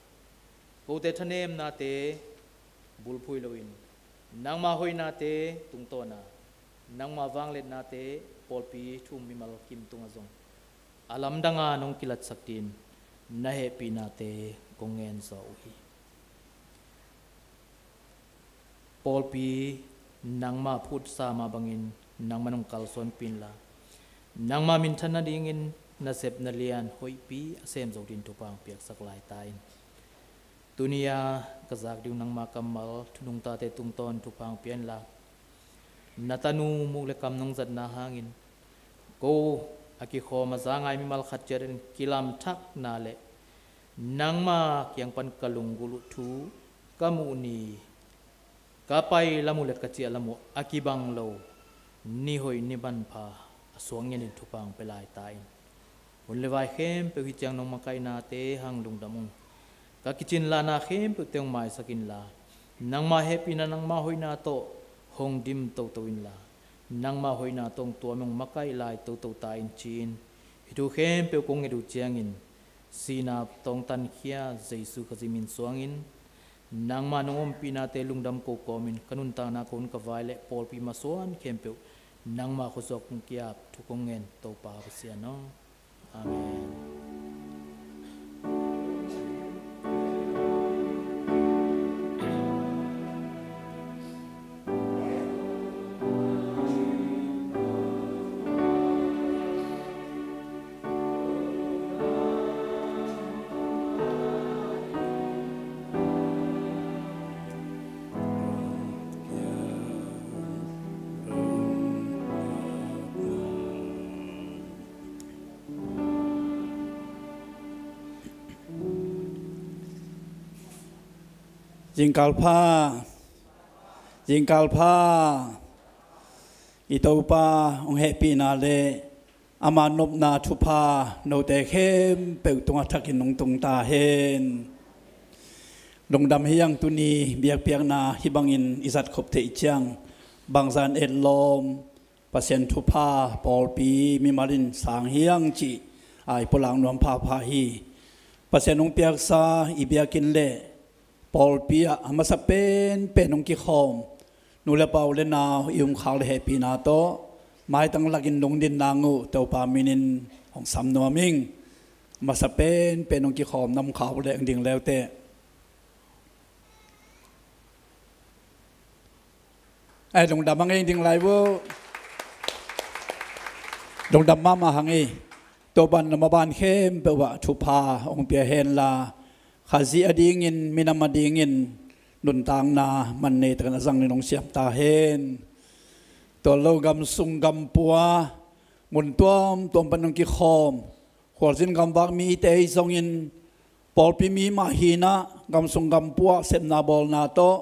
kote thanemnate bulphuih loin nangma hoihnate tungtawna, nangma vangliatnate pawlpi thu-um mimal kim tungah zong a lamdanga nong kilatsak dingin na hehpihnate kong ngen zaw uh hi. Pawlpi nangma phutsa mah bangin nangman hong kalsuanpih inla, nangma minthan nadingin nasep na lian hoihpi a sem zo dingin thupha hong piaksak lai ta in. Tuni-a ka zak ding uh nangma kammal thu nungtate tungtawn thupha hong pia inla, na tanu muk le kam nong zatna hangin ko a kikhawm a za ngai mimal khat ciatin kilamthakna le nangma kiang pan ka lunggulh uh thu ka muh ni, ka pai lam uh le ka ciah lam uh a kibang lo ni hoih ni manpha a suang ngenin thupha hong pia lai ta in. Hun le vai khempeuh hih ciang nong makaihnate hang lungdam ung. Ka kicin lahna khempeuhte hong maisak inla, nangma hehpihna, nangma hoihna tawh hong dim toto inla, nangma hoihna tawh hong tuam, hong makaih lai toto ta in ci-in hih thu khempeuh kong nget uh ciangin sihna tawh hong tankhia Jesu Khazih min suangin nangma nong ompihnate lungdam ko kawmin ka nuntakna, ka hun ka vai le pawlpi masuan khempeuh nangma khuasuak kong ki-ap thu kong ngen Topa Pasian aw. Amen. Zingkal pha. Zingkal pha. I Topa hong hehpihna le ama nopna thupha note khempeuh tungah thakin hong tung ta hen. Lungdam hi hang. Tuni biakpiakna hih bangin i zat khop theih ciang bangzah in etlawm, Pasian thupha pawlpi mimal in sang hi hang cih i pulak nuam phapha hi. Pasian hong piaksa i biakinn le pawlpi ah a masa penpen hong kikhawm nu le pa, u le nau, i umkhak le hehpihna tawh maitang lakin lungdin nang uh Topa minin hong sam nuam ing. A masa penpen hong kikhawm na umkhak uh leh hong ding leuteh. Ai, lungdam hang ei, ding lai uh. Lungdam mahmah hang ei. Topan na maban khempeuh ah thupha hong pia henla, Khazih adingin, minam adingin nuntakna man nei takin a zang dingin hong siam ta hen. Tua lo gam sung gam pua, mun tuamtuam pan hong kikhawm khualzin gamvak mite hi zongin, pawlpi mi mah hi-in ah gam sung gam pua sepna bawlna tawh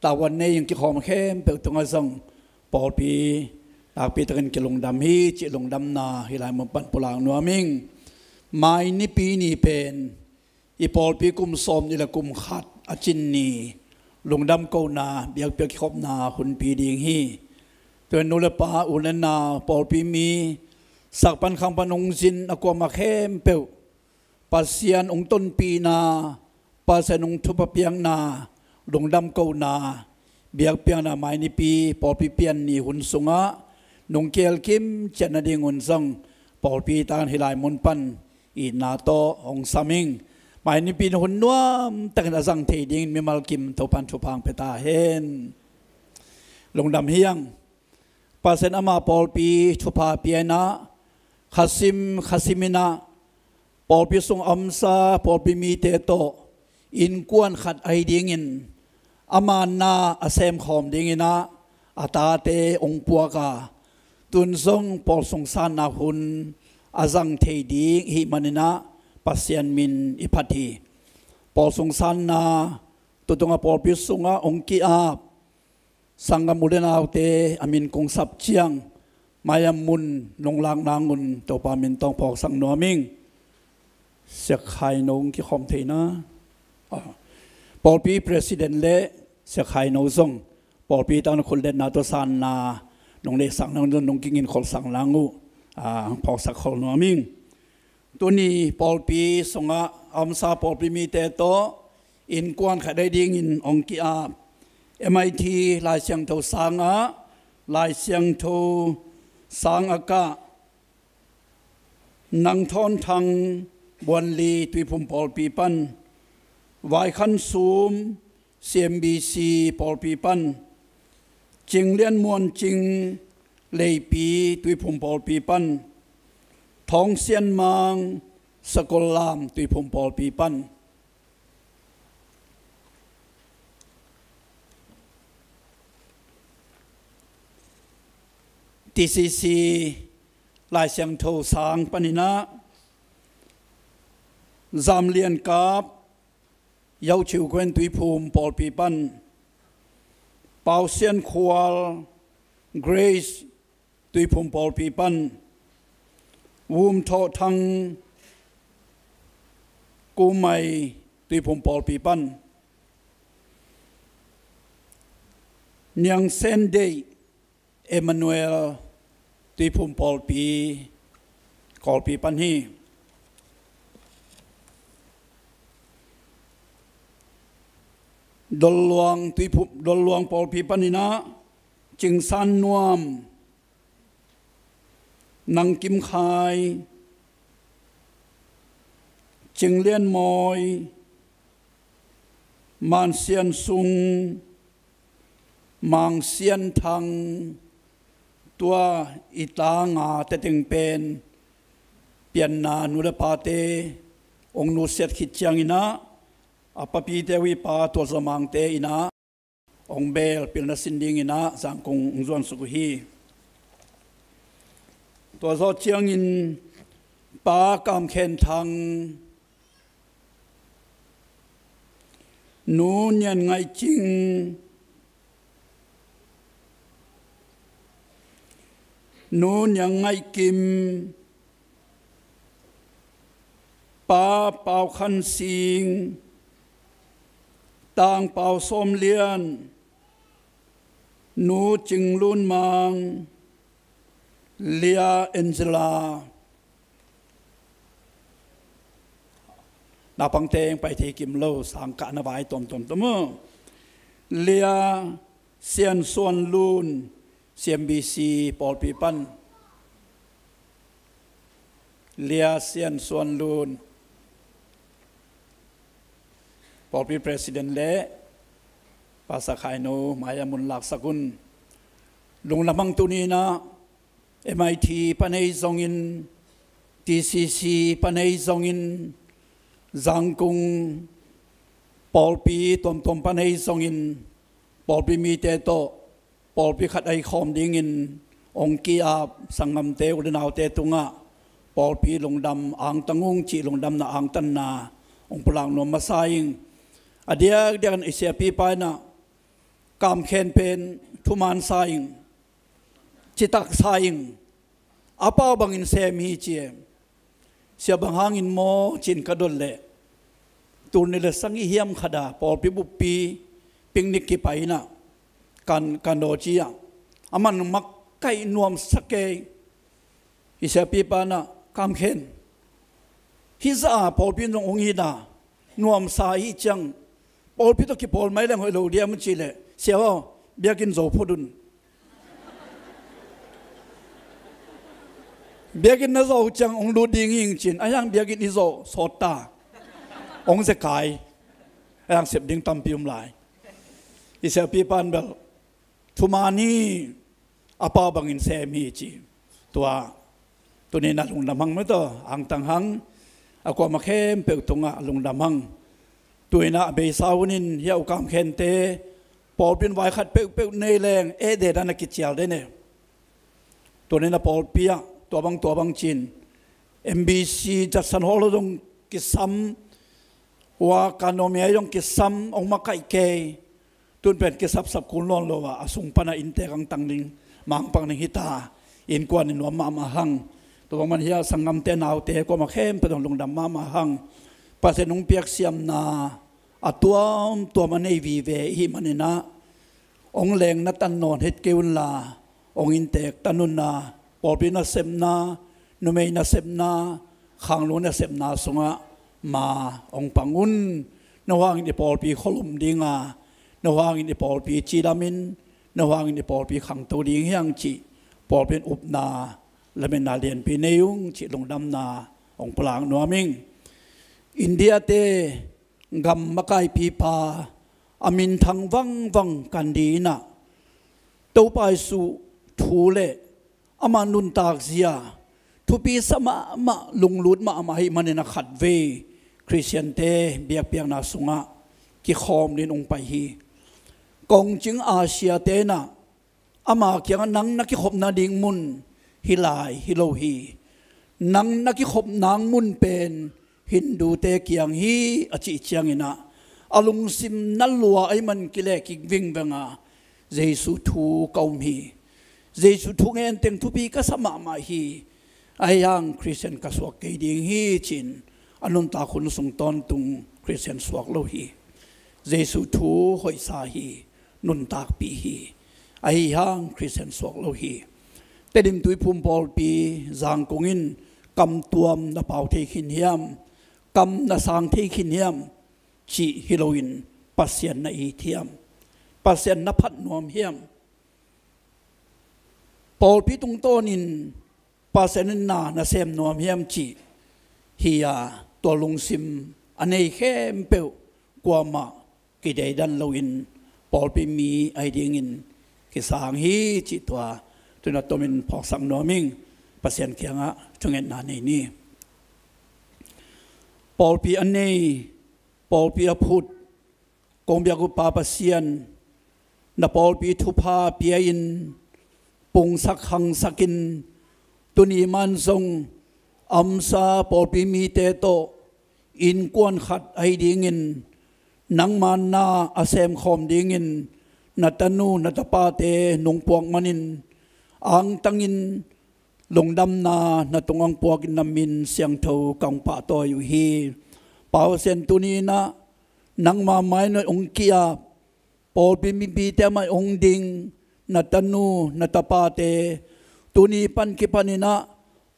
tavuan nei hong kikhawm khempeuh tungah zong pawlpi nakpi takin kilungdam hi cih lungdamna hih lai mun pan pulak nuam ing. Mai Nipi ni pen i pawlpi kum sawmnih le kum khat a cin ni, lungdam kohna, biakpiak kikhopna hunpi ding hi. Tua nu le pa, u le nau, pawlpi mi, sak pan khang pan hong zin a kuamah khempeuh Pasian hong tonpihna, Pasian hong thupha piakna, lungdam kohna, biakpiakna Mai Nipi pawlpi pian ni hun sungah nong kihelkim ciat nadingun zong pawlpi tan hih lai mun pan itna tawh hong sam ing. Mai Nipi in hun nuam takin a zang thei dingin mimal kim Topan thupha hong pia ta hen. Lungdam hi hang. Pasian ama pawlpi thupha pia-in ah, khasim khasim in ah, pawlpi sung a omsa pawlpi mite tawh innkuan khat ahi dingin ama na a semkhawm dingin ah a tate hong puak a, tun zong pawl sung sanna hun a zang thei ding ihih manin ah Pasian min i phat hi. Pawl sung sanna, tua tungah pawlpi sungah hong ki-ap sanggam u le naute a min kong sap ciang mai-ah mun nong lak nangun Topa min tawh phawksak nuam ing. Siak Khai No hong kikhawm thei na. Ah, pawlpi president le Siak Khai No zong pawlpi tan khutletna tawh sanna nong neihsak nangun nong kigin kholsak nang uh, ah, phawksak khol nuam ing. Tuni pawlpi sungah a omsa pawlpi mite tawh innkuan khat ahi dingin hong ki-ap, M I T Lai Siangtho sangah Lai Siangtho sang a kah Nang Thawn Thang, Buanli Tuiphum pawlpi pan, Vai Khan Sum, C M B C pawlpi pan, Cing Lian Muan Cing, Leipi Tuiphum pawlpi pan, Thawng Sian Mang, Sakol Lam Tuiphum pawlpi pan, T C C Lai Siangtho sang panin ah Zam Lian Kap, Yau Chiu Kuen Tuiphum pawlpi pan, Pau Sian Khual, Grace Tuiphum pawlpi pan, Vum Thawh Thang, Kumai Tuiphum pawlpi pan, Niang Sen Deih, Emmanuel Tuiphum pawlpi, Kawlpi pan hi. Dolluang Tuiphum, Dolluang pawlpi panin ah Cing San Nuam, Nang Kim Khai, Cing Lian Mawi, Man Sian Sung, Mang Sian Thang, tua i tanga teteng pen pianna nu le pate hong nusiat khit ciangin ah a papite uh i pa Tual Zaw Mangte in ah hong beel pilna sin dingin ah Zangkong hong zuan suk uh hi. Tua zawh ciangin Pa Kam Khen Thang, Nu Nian Ngaih Cing, Nu Niang Ngaih Kim, Pa Pau Khan Sing, Tang Pau Sawm Lian, Nu Cing Lun Mang, Lia Angela. Naupang teng pai thei kim lo, sang kah na vai tuamtuam tuam uh. Lia Sian Suan Lun, C M B C pawlpi pan. Lia Sian Suan Lun, pawlpi president le Pastor Khai Nu mai-ah mun laksak un. Lungdam hang. Tuni-in ah M I T pan ei zongin, T C C pan ei zongin, Zangkung pawlpi tuamtuam pan ei zongin, pawlpi mite tawh pawlpi khat ei khawm dingin hong ki-ap sanggamte, u le naute tungah pawlpi lungdam angtang ung cih lungdamna angtanna hong pulak nuam masa ing. A diakdiakin i siapipa in ah, kamkhen pen thuman sa ing, citak sa ing, a pau bangin sem hi ci e. Sia, bang hangin maw ci-in ka dot leh, tul nih le sagih hiam khat ah pawlpi buppi picnic kipai in ah, kan, kan daw ci ah, aman makaih nuamsa kei. I siapipa in ah, kamkhen, hih zah a pawlpi in zong hong it a, nuamsa ahih ciang pawlpi tawh kipawl mai leng hoih lo diam, ci leh, sia aw, biakinn zo phot un. Biakinn na zawh ciang hong lut ding hi ing, ci-in, a hiang biakinn i zawh sawt ta, hong zekai, a hiang sep ding tampi om lai. I siapipa in bel, thuman hi, a pau bangin sem hi, ci. Tua, tuni-in ah lungdam hang maw, tua angtang hang, a kuamah khempeuh tungah lungdam hang. Tu-in ah a beisa hunin hih a u kamkhente, pawlpi in vai khat peuhpeuh nei leng, eh, dedan a kicial den e. Tuni-in ah pawlpi ah tua bang tua bang ci-in, M B C Judson Hall ah zong kisam, hua Kanomia zong kisam, hong makaih kei. Tun pen kisapsap kun lawn lo a, a sung pan a inntek angtang ding, mangpang ding hi ta, innkuan in nuam mahmah hang. Tua bang man hih a sanggamte, naute, kuamah khempeuh tawh lungdam mahmah hang. Pasian hong piaksiamna a tuamtuam a nei vive ihih manin ah, hong lengna tan nawn het kei unla, hong inntek tan unla, pawlpi nasepna, numei nasepna, khanglum nasepna sungah ma hong pang un. No hangin i pawlpi khualum ding a, no hangin i pawlpi cidamin, no hangin i pawlpi khangto ding hi hang cih pawlpi in upna lametna lianpi nei ung cih lungdamna hong pulak nuam ing. India-te gam makaipipa, a minthang vangvang Gandhi in ah, Topa Jesu thu le ama nuntakzia thupi sa mahmah, lunglut mahmah ahih manin ah khatvei Khristiante biakpiakna sungah kikhawm dingin hong pai hi. Kongcing Asia-te in ah ama kiangah, nang na kikhopna ding mun hih lai hi lo hi. Nang na kikhop nang mun pen Hindu-te kiang hi, a cih ciangin ah, a lungsim na lua ahih man kileh kik vingveng a, Jesu thu ka um hi. Jesu thu ngen teng thupi ka sa mahmah hi. Ahi hang Khristian ka suak kei ding hi, ci-in a nuntak hun sung tawntung Khristian suak lo hi. Jesu thu hoihsa hi, nuntakpih hi. Ahi hang Khristian suak lo hi. Tedim Tuiphum pawlpi Zangkong in kam tuam na pau thei khin hiam, kam na sang thei khin hiam cih hi loin Pasian na it hiam, Pasian na phat nuam hiam, pawlpi tungtawnin Pasian in na na sem nuam hiam cih hi a, tua lungsim a nei khempeuh kuamah kideidan loin pawlpi mi ahi dingin kisang hi cih tua tuna tomin phawksak nuam ing. Pasian kiangah thungetna nei ni. Pawlpi a nei, pawlpi a phut, kong biak uh Pa Pasian, na pawlpi thupha pia-in, pungsak khangsakin, tuni man zong a omsa pawlpi mite tawh innkuan khat ahi dingin, nangma na a semkhawm dingin na tanu na tapate nong puak manin, angtangin lungdamna na tungah puakin na min siangtho kong pahtawi uh hi. Pasian, tuni-in ah nangma mai-ah hong ki-ap pawlpi mipite mai hong ding na tanu na tapate, tuni pan kipanin ah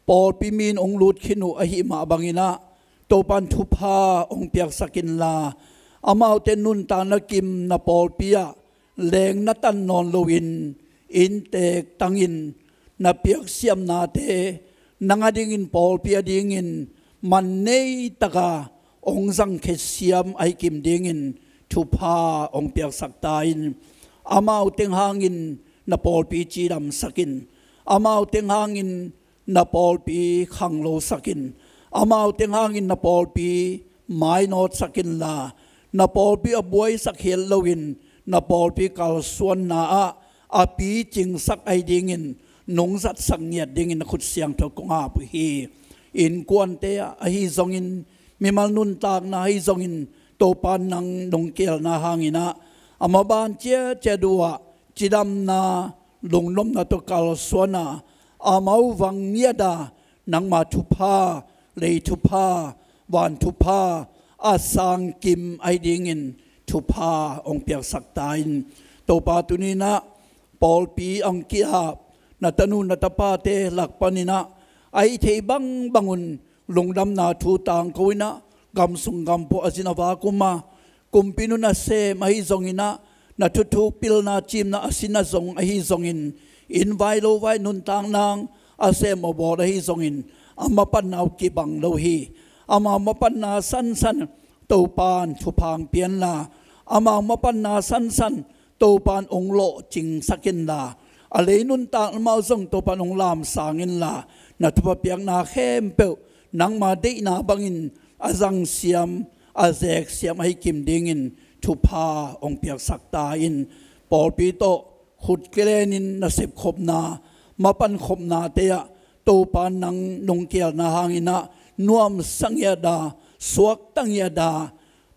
pawlpi mi-in hong lut khin uh ahih mah bangin ah, Topa in thupha hong piaksak inla, amaute nuntakna kim na pawlpi ah leng na tan nawn loin, inntek tangin na piaksiamnate nang adingin, pawlpi adingin man nei taka hong zangkhia siam ahi kim dingin thupha hong piaksak ta in. Amau teng hangin na pawlpi cidamsak in. Amau teng hangin na pawlpi khanglosak in. Amau teng hangin na pawlpi mainawtsak inla, na pawlpi a buaisak hi loin, na pawlpi kalsuanna ah a picingsak ahi dingin, nungzatsak ngiat dingin na khut siangtho kong ap uh hi. Innkuante ah ahi zongin, mimal nuntakna ahi zongin, Topa nang nong kielna hangin ah, a maban ciatciat uh ah cidamna, lungnopna tawh kalsuan a, amau vang ngiat a, nangma thupha, lei thupha, van thupha a sangkim ahi dingin thupha hong piaksak ta in. Topa, tuni-in ah pawlpi hong ki-ap na tanu na tapate lak panin ah, a hih theih bangbang un lungdamna thu tangko in ah, gam sung gam pua a zin a vak um a, kumpi nu nasem ahi zongin ah, na thuthuk pilna cimna a sin a zong ahi zongin, inn vai lo vai nuntak nang a sem a bawl ahi zongin, a mapanna uh kibang lo hi. Ama mapanna sansan Topa in thupha hong pia inla, ama mapanna sansan Topa in hong lawhcingsak inla, a lei nuntak lamah zong Topa in hong lamsang inla, na thupha piakna khempeuh nangma deihna bangin a zangsiam, a zeksiam ahi kim dingin thupha hong piaksak ta in. Pawlpi tawh khut kilenin na sepkhopna, mapankhopnate ah Topa nang nong kielna hangin ah nuamsa ngiat a, suakta ngiat a,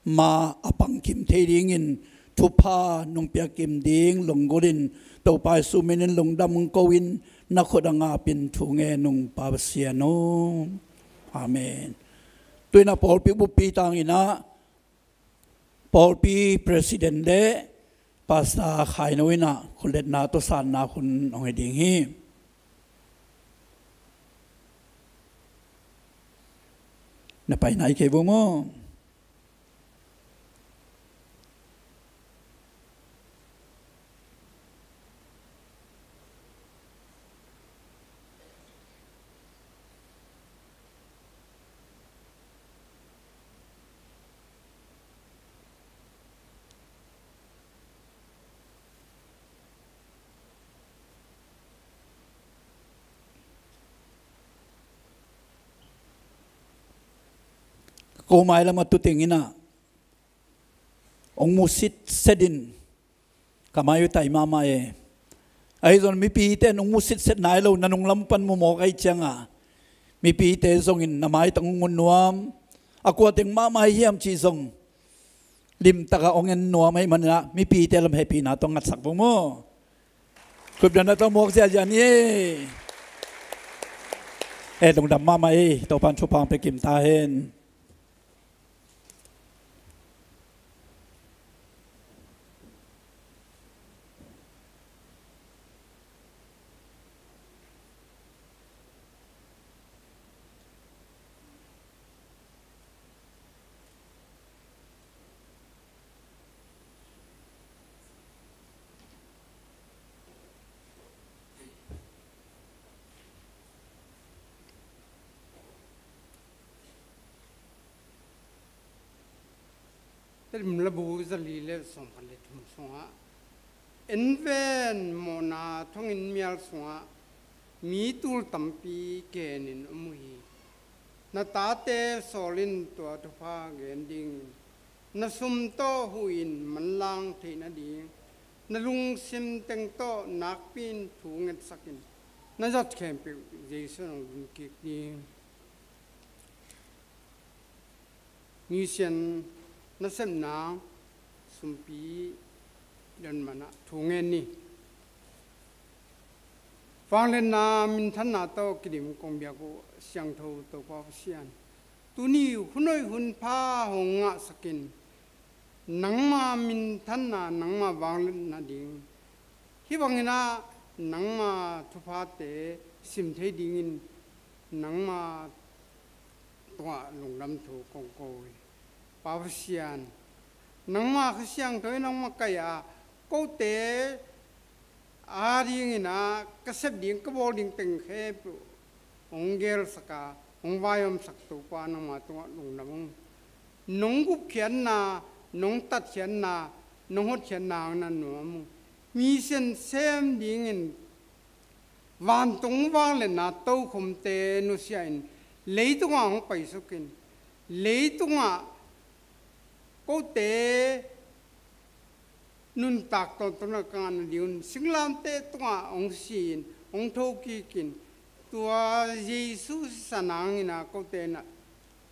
ma a pangkim thei dingin thupha nong piakkim ding lunggulhin, Topa Jesu minin lungdam hong ko in, na khut hong apin thu ngen ung, Pa Pasian aw. Amen. Tu-in ah pawlpi buppi tangin ah, pawlpi president le Pastor Khaino in ah khutletna tawh sanna hun hong hi ding hi. Na pai nai kei vo maw? Ko mai lamah tu teng in ah hong mu sitset in, ka mai uh tai mahmah e. Ahi zong mipite in hong mu sitset nai lo, na nung lam pan mu mawk ahih ciangin, mipite zongin na maitak hong mu nuam, a kua teng mahmah hiam cih zong limtak a hong en nuam ahih manin ah, mipite lam hehpihna tawh ngatsak vo maw. Khutbetna tawh muak ziahziah ni e. E, lungdam mahmah e, Topa'n thupha hong pia kim ta hen. Tedim labu zali le sawmkhat le thum sungah, en ven, mawhna thonginn mial sungah mi tul tampi kenin om uh hi. Na tate sawlin tua thupha gen dingin, na sum tawh huhin manlang theih nading, na lungsim teng tawh nakpi-in thu ngetsakin, na zat khempeuh Jesu in hong dun kik ding. Mission nasepna sumpi dan manah thu ngen ni. Vangliatna minthanna tawh kidim kong biak uh siangtho Topa Pasian, tuni hun hoih hun pha hong ngahsak in, nangma minthanna, nangma vangliatna ding, hih bangin ah nangma thuphate sim thei dingin nangma tungah lungdam thu kong ko hi. Pa Pasian, nangma Kha Siangtho in hong makaih a, kote adingin ah ka sep ding, ka bawl ding teng khempeuh hong gelsak a, hong vaihawmsak Topa, nangma tungah lungdam ung. Nong gupkhiatna, nong tatkhiatna, nong hotkhiatna hang na nuam ung. Mi sian sem dingin vantung vangliatna tokhomte nusia in, leitungah hong paisuk in, leitungah kote nuntak tawntungna ka ngahna ding un singlamteh tungah hong si-in, hong thokik in, tua Jesu sisan hangin ah kote na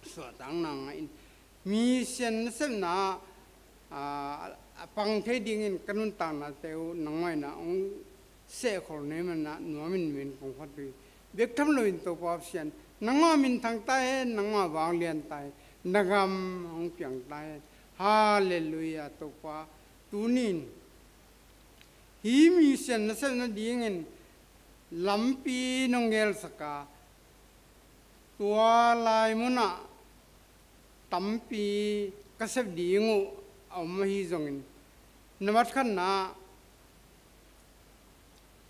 suahtakna ngah in, mi sian nasepna ah, a pang thei dingin ka nuntaknate uh nangmah in ah hong sehkhol na hih manin ah nuamin min kong phat uh hi. Bek tham loin Topa Pasian, nangma minthang ta hen, nangma vanglian ta hen, na gam hong piang ta hen. Halleluiah. Topa, tuni in hih mi sian nasepna dingin lampi nong gelsak a, tua lai munah tampi ka sep ding uh a om ahi zongin, na matkhatna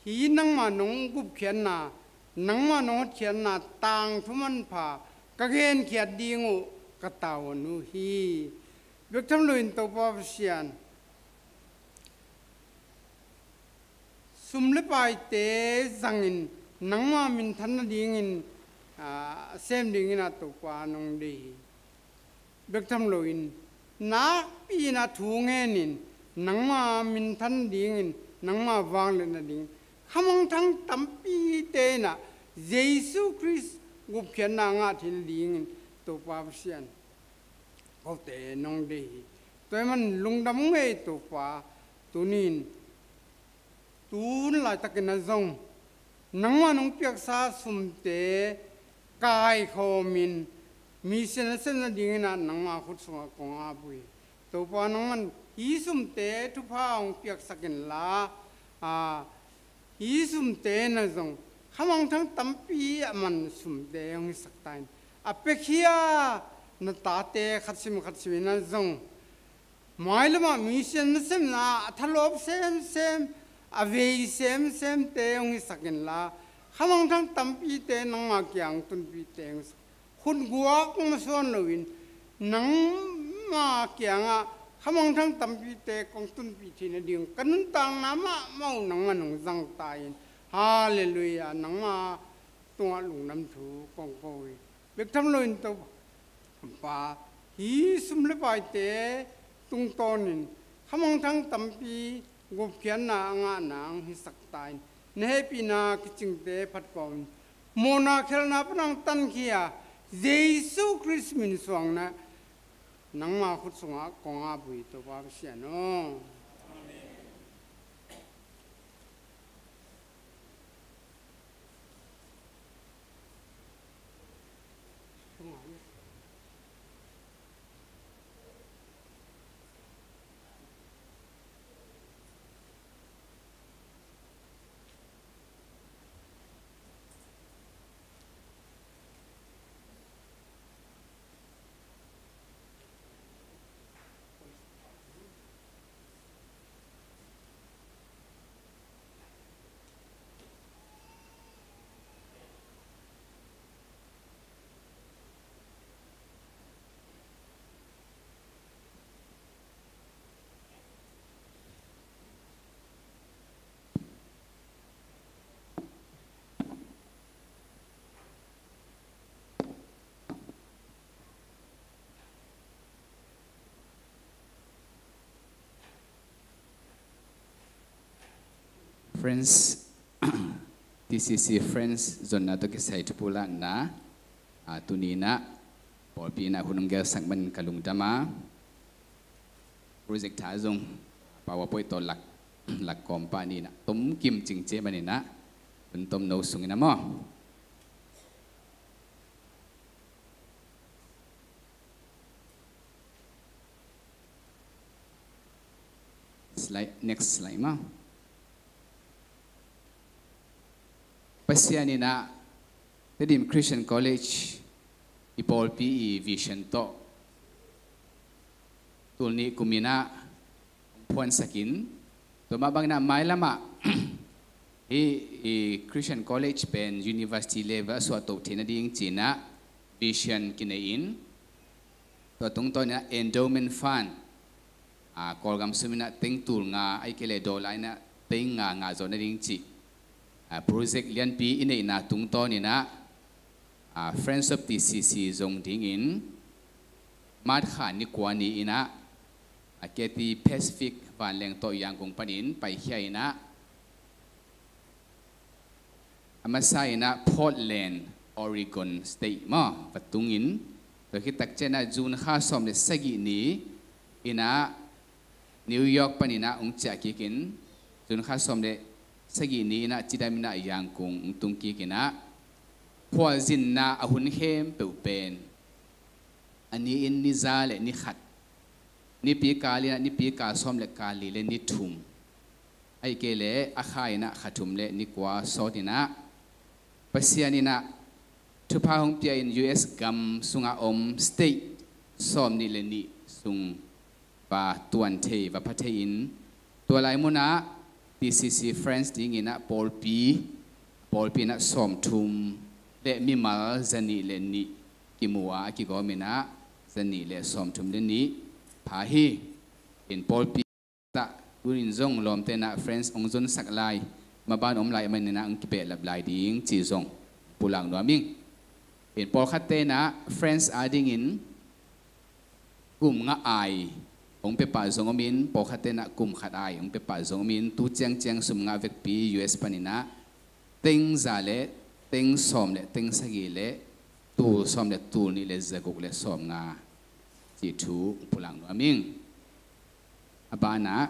hih nangma nong gupkhiatna, nangma nong hotkhiatna tangthu manpha ka genkhiat ding uh ka tavuan uh hi. Bek tham loin Topa Pasian, sum le paite zangin nangma minthan nadingin, ah, sem dingin ah Topa nong deih hi. Bek tham loin nakpi-in ah thu ngenin nangma minthan nadingin, nangma vangliat nadingin, khamangthang tampite in ah Jesu Khrist gupkhiatna ngah theih nadingin Topa Pasian, kote nong deih hi. Tua ahih manin lungdam ung ei Topa. Tuni in, tun laitakin ah zong nangma nong piaksa sumte kaikhawmin mi sian nasep nadingin ah nangma khut sungah kong ap uh hi. Topa, nangman hih sumte thupha hong piaksak inla, a, hih sumte in ah zong khamangthang tampi a man sumte hong hisak ta in, a piakhia na tate khat sim khat sim in ah zong mailamah mi sian nasepna a thalawp semsem, a vei semsemte hong hisak inla, khamangthang tampite nangma kiang tunpihte hong hisak. Khutguak masuan loin nangma kiangah khamangthang tampite kong tunpih theih nading ka nuntakna mahmah uh nangman hong zang ta in. Halleluiah. Nangma tungah lungdam thu kong ko hi. Bek tham loin Topa, hih sum le paite tungtawnin khamangthang tampi gupkhiatna a ngahna hong hisak ta in, na hehpihna kicingte phat kawmin, mawhna khialhna pan hong tankhia Jesu Khrist min suangin ah nangma khut sungah kong ap uh hi Topa Pasian aw. Friends, T C C Friends zonna tawh kisai thupulakna, a, tuni in ah pawlpi in ah hun hong gelsak manin ka lungdam a, projector zong PowerPoint tawh lak, lak kawm pah ni in ah tomkim cingciat manin ah, Tun tomno sungin a maw. Slide, next slide maw. Pasian in ah Tedim Christian College i pawlpi i vision tawh tul nih kum in ah phuansak in, tua mah bangin ah mailam ah hih i Christian College pen university level a suahtoh theih nading ci-in ah vision kinei in, tua tungtawn in ah endowment fund, a, Kawlgam sum in ah teng tul nga, ahih kei leh dollar in ah teng nga ngah zawh nading cih, a, project lianpi i neihna tungtawn in ah, a, Friends of T C C zong dingin March kha ni kua ni in ah, a, Cathay Pacific vanleng tawh Yangon panin paikhia in ah, a masa in ah Portland, Oregon State maw va tung in, tua khit tak ciangin ah June kha sawm le sagih ni in ah New York panin ah hong ciah kik in, June kha sawm le sagih ni in ah cidam in ah Yangon hong tung kik in ah, phualzinna a hun khempeuh pen a ni in ni za le ni khat, nipi kal in ah nipi kal sawm le kal li le ni thum, ahih kei leh a kha in ah kha thum le ni kua sawt in ah, Pasian in ah thupha hong pia in U S gam sungah om state sawm nih le nih sung va tuan thei, va pha thei in, tua lai munah T C C Friends dingin ah pawlpi, pawlpi in ah sawm thum le mimal za nih le nih kimu a, a kigawm in ah za nih le sawm thum le nih pha hi. In pawlpi ah tun in zong lawmte in ah Friends hong zonsak lai, maban om lai manin ah hong kibehlap lai ding cih zong pulak nuam ing. In pawlkhatte in ah Friends adingin kum nga ai hong pia pah zong om in, pawlkhatte in ah kum khat ai hong pia pah zong om in, tu ciangciang sum ngah vekpi U S panin ah teng za le teng sawm le teng sagih le tul sawm le tul nih le za guk le sawm nga cih thu pulak nuam ing. A banah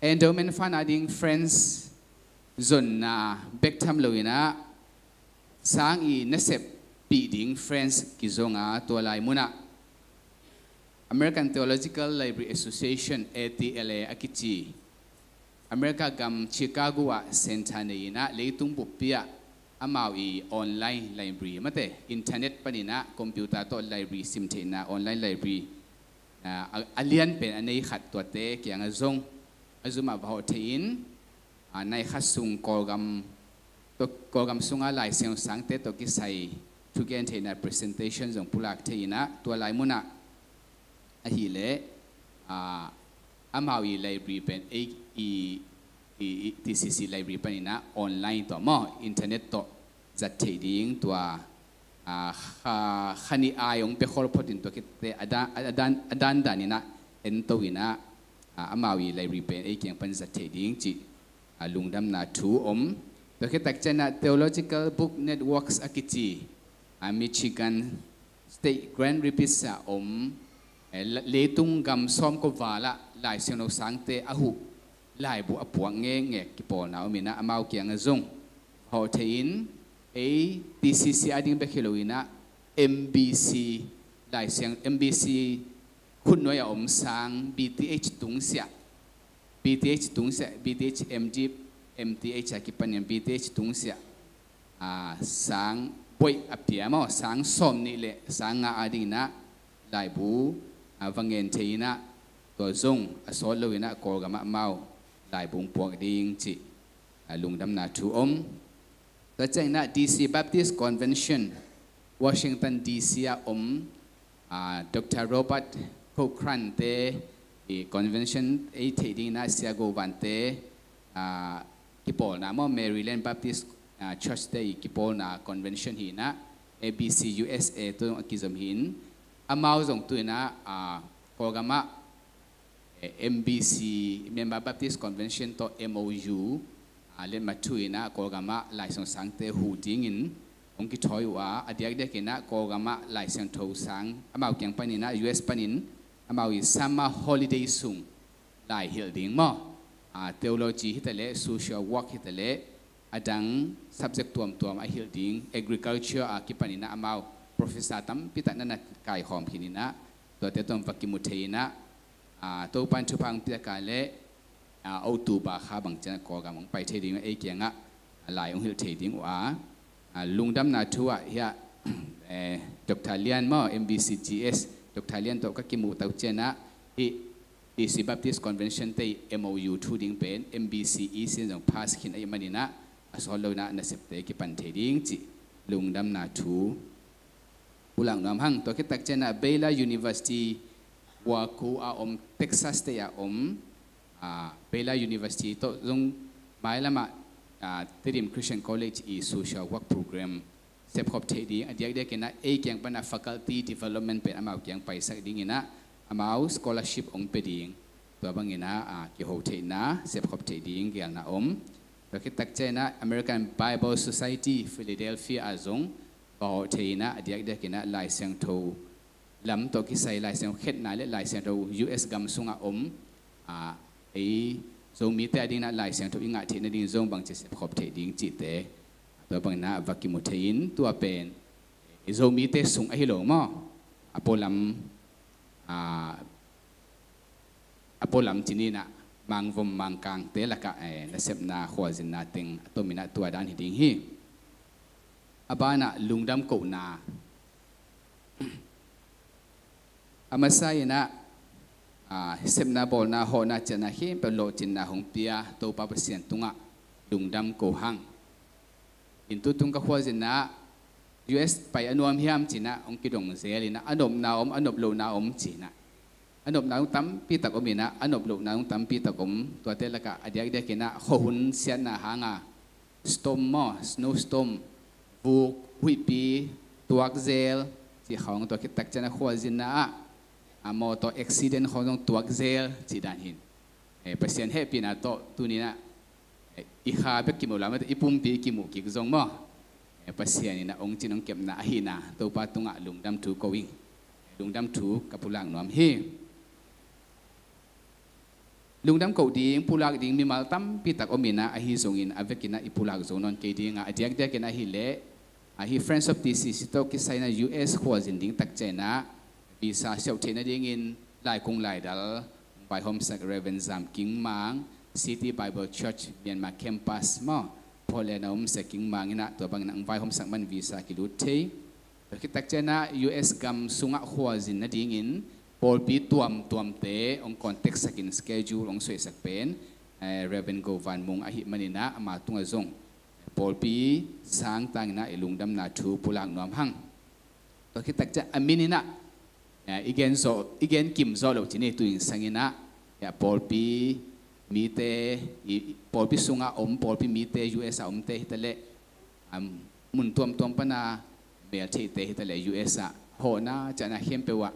endowment fund ading Friends zonna bek tham lo in ah sang i naseppih ding Friends kizong a, tua lai munah American Theological Library Association, A T L A a kici, America gam Chicago ah center nei in ah leitung buppi ah amau i online library, mate, internet panin ah computer tawh library sim theihna online library, a, a, a lian pen a nei khat, tuate kiangah zong a zum ah va hawh thei in, a, nai khat sung Kawlgam, tua, Kawlgam sungah Lai Siangtho sangte tawh kisai thugen theihna presentation zong pulak thei in ah, tua lai munah ahih leh, a, amau i library pen ei i, i, i T C C library panin ah online tawh maw, internet tawh zat theih ding, tua, a, kha, kha nih ai hong pia khol phot in, tua khit teh a dan, a dan, a dandan in ah ento in ah, a, amau i library pen ei kiang pan zat theih ding cih, a, lungdamna thu om. Tua khit tak ciangin ah Theological Book Networks a kici, a, Michigan State Grand Rapids ah om, eh, la-, leitung gam sawmkua val ah Lai Siangtho sangte a huh laibu a puak ngekngek kipawlna om in ah, amau kiangah zong hawh thei in, ei T C C ading bek hi lo in ah M B C, Lai Siang M B C khutnuai a om sang B T H tungsiah, B T H tungsiah, B T H M D, M T H a kipan in B T H tungsiah, a, sang buaih a pia maw, sang sawm nih le sang nga ading in ah laibu, a, va ngen thei in ah, tua zong a sawt lo in ah Kawlgam ah amau laibu hong puak ding cih, a, lungdamna thu om. Tua ciangin ah D C Baptist Convention, Washington D C ah om, a, Doctor Robert Cochran te i convention ei theih dingin ah Sia Go Van te, a, kipawlna maw, Maryland Baptist, a, Church te i kipawlna convention hi in ah, A B C U S A tawh a kizom hi in, amau zong tu in ah, a, Kawlgam ah, eh, M B C, Myanmar Baptist Convention tawh M O U, a, letmat thu in ah Kawlgam ah Lai Siangtho sangte huh dingin hong kithawi uh a, a diakdiak in ah Kawlgam ah Lai Siangtho sang amau kiang panin ah U S panin amau i summer holiday sung lai hilh ding maw, a, theology hi taleh, social work hi taleh, a dang subject tuamtuam a hilh ding, agriculture a kipan inah amau professor tampi tak na na kaikhawm khin inah, tuate tawh va kimu thei inah, a, Topan thupha hong piak a leh, a, October kha bang ciang a Kawlgam hong pai thei ding uh a, ei kiangah a lai hong hilh thei ding uh a, a, lungdamna thu ah hiah, eh, Doctor Lian maw, M B C G S, Doctor Lian tawh ka kimuh tak ciangah hih D C Baptist Convention te M O U thu ding pen M B C E sin zong pass khin ahih maninah a sawt lo inah nasepte kipan thei ding cih lungdamna thu pulak nuam hang. Tua khit tak ciangah Baylor University, Waco a om, Texas te a om, a, Baylor University tawh zong mailamah, a, Tedim Christian College i social work program sepkhop theih ding, a diakdiak inah ei kiang panah faculty development pen amau kiang paisak ding inah amau scholarship hong pia ding. Tua bang inah, a, kiho theihna sepkhop theih ding geelna om. Tua khit tak ciangah American Bible Society Philadelphia ah zong va hawh thei inah a diakdiak inah Lai Siangtho lam tawh kisai Lai Siangtho khetna le Lai Siangtho U S gam sungah om, a, ei Zomite a ding inah Lai Siangtho i ngah theih nading zong bangci sepkhop theih ding cihte, tua bang inah va kimu thei in, tua pen ei Zomite sung ahi lo maw, a pualam, a, a pualam ci ni inah Mangvom Mangkangte lakah, eh, nasepna khualzinna teng a tom inah tua dan hi ding hi. A banah lungdam kohna. A masa inah, a, sepna bawlna hawhna ciahna khempeuh lawhcinna hong pia Topa Pasian tungah lungdam ko hang. In tutung ka khualzinna ah U S pai a nuam hiam ci inah hong kidong zel inah, a nopna om, a nop lohna om ci inah, a nopna zong tampi tak om inah, a nop lohna zong tampi tak om. Tuate lakah a diakdiak inah khuahun siatna hanga storm maw, snowstorm, vuk, huihpi, tuak zel, cih khawng, tua khit tak ciangah khualzinna ah, a, mawtaw accident khawng zong tuak zel cih dan hin. Eh, Pasian hehpihna tawh tuni inah, eh, i kha bek kimu lo mah, i pumpi i kimuh kik zong maw, eh, Pasian inah hong cin hong kepna ahihna Topa tungah lungdam thu ko ing. Lungdam thu ka pulak nuam hi. Lungdam koh ding, pulak ding mimal tampi tak om inah, ahi zongin a vek inah i pulak zo nawn kei ding a, a diakdiak inah ahih leh, ahi Friends of T C C tawh kisai inah U S khualzin ding tak ciangah visa siauh theih nadingin laikung laidal hong vaihawmsak Reverend Zam King Mang, City Bible Church Myanmar Campus maw, Portland a om Zam King Mang inah tua bang inah hong vaihawmsak man visa kilut thei. Tua khit tak ciangah U S gam sungah khualzin nadingin pawlpi tuamtuamte hong contact sakin schedule hong suaisak pen, eh, Reverend Go Van Mung ahih maninah ama tungah zong pawlpi sangtang inah i lungdamna thu pulak nuam hang. Tua khit tak ciang a min inah, eh, i gen zawh, i gen kim zawh loh ci ni, tu in sang inah, eh, pawlpi mite, i, i pawlpi sungah om pawlpi mite, U S a omte hi taleh, a, mun tuamtuam pana mel theihte hi taleh U S ah hawhna ciahna khempeuh ah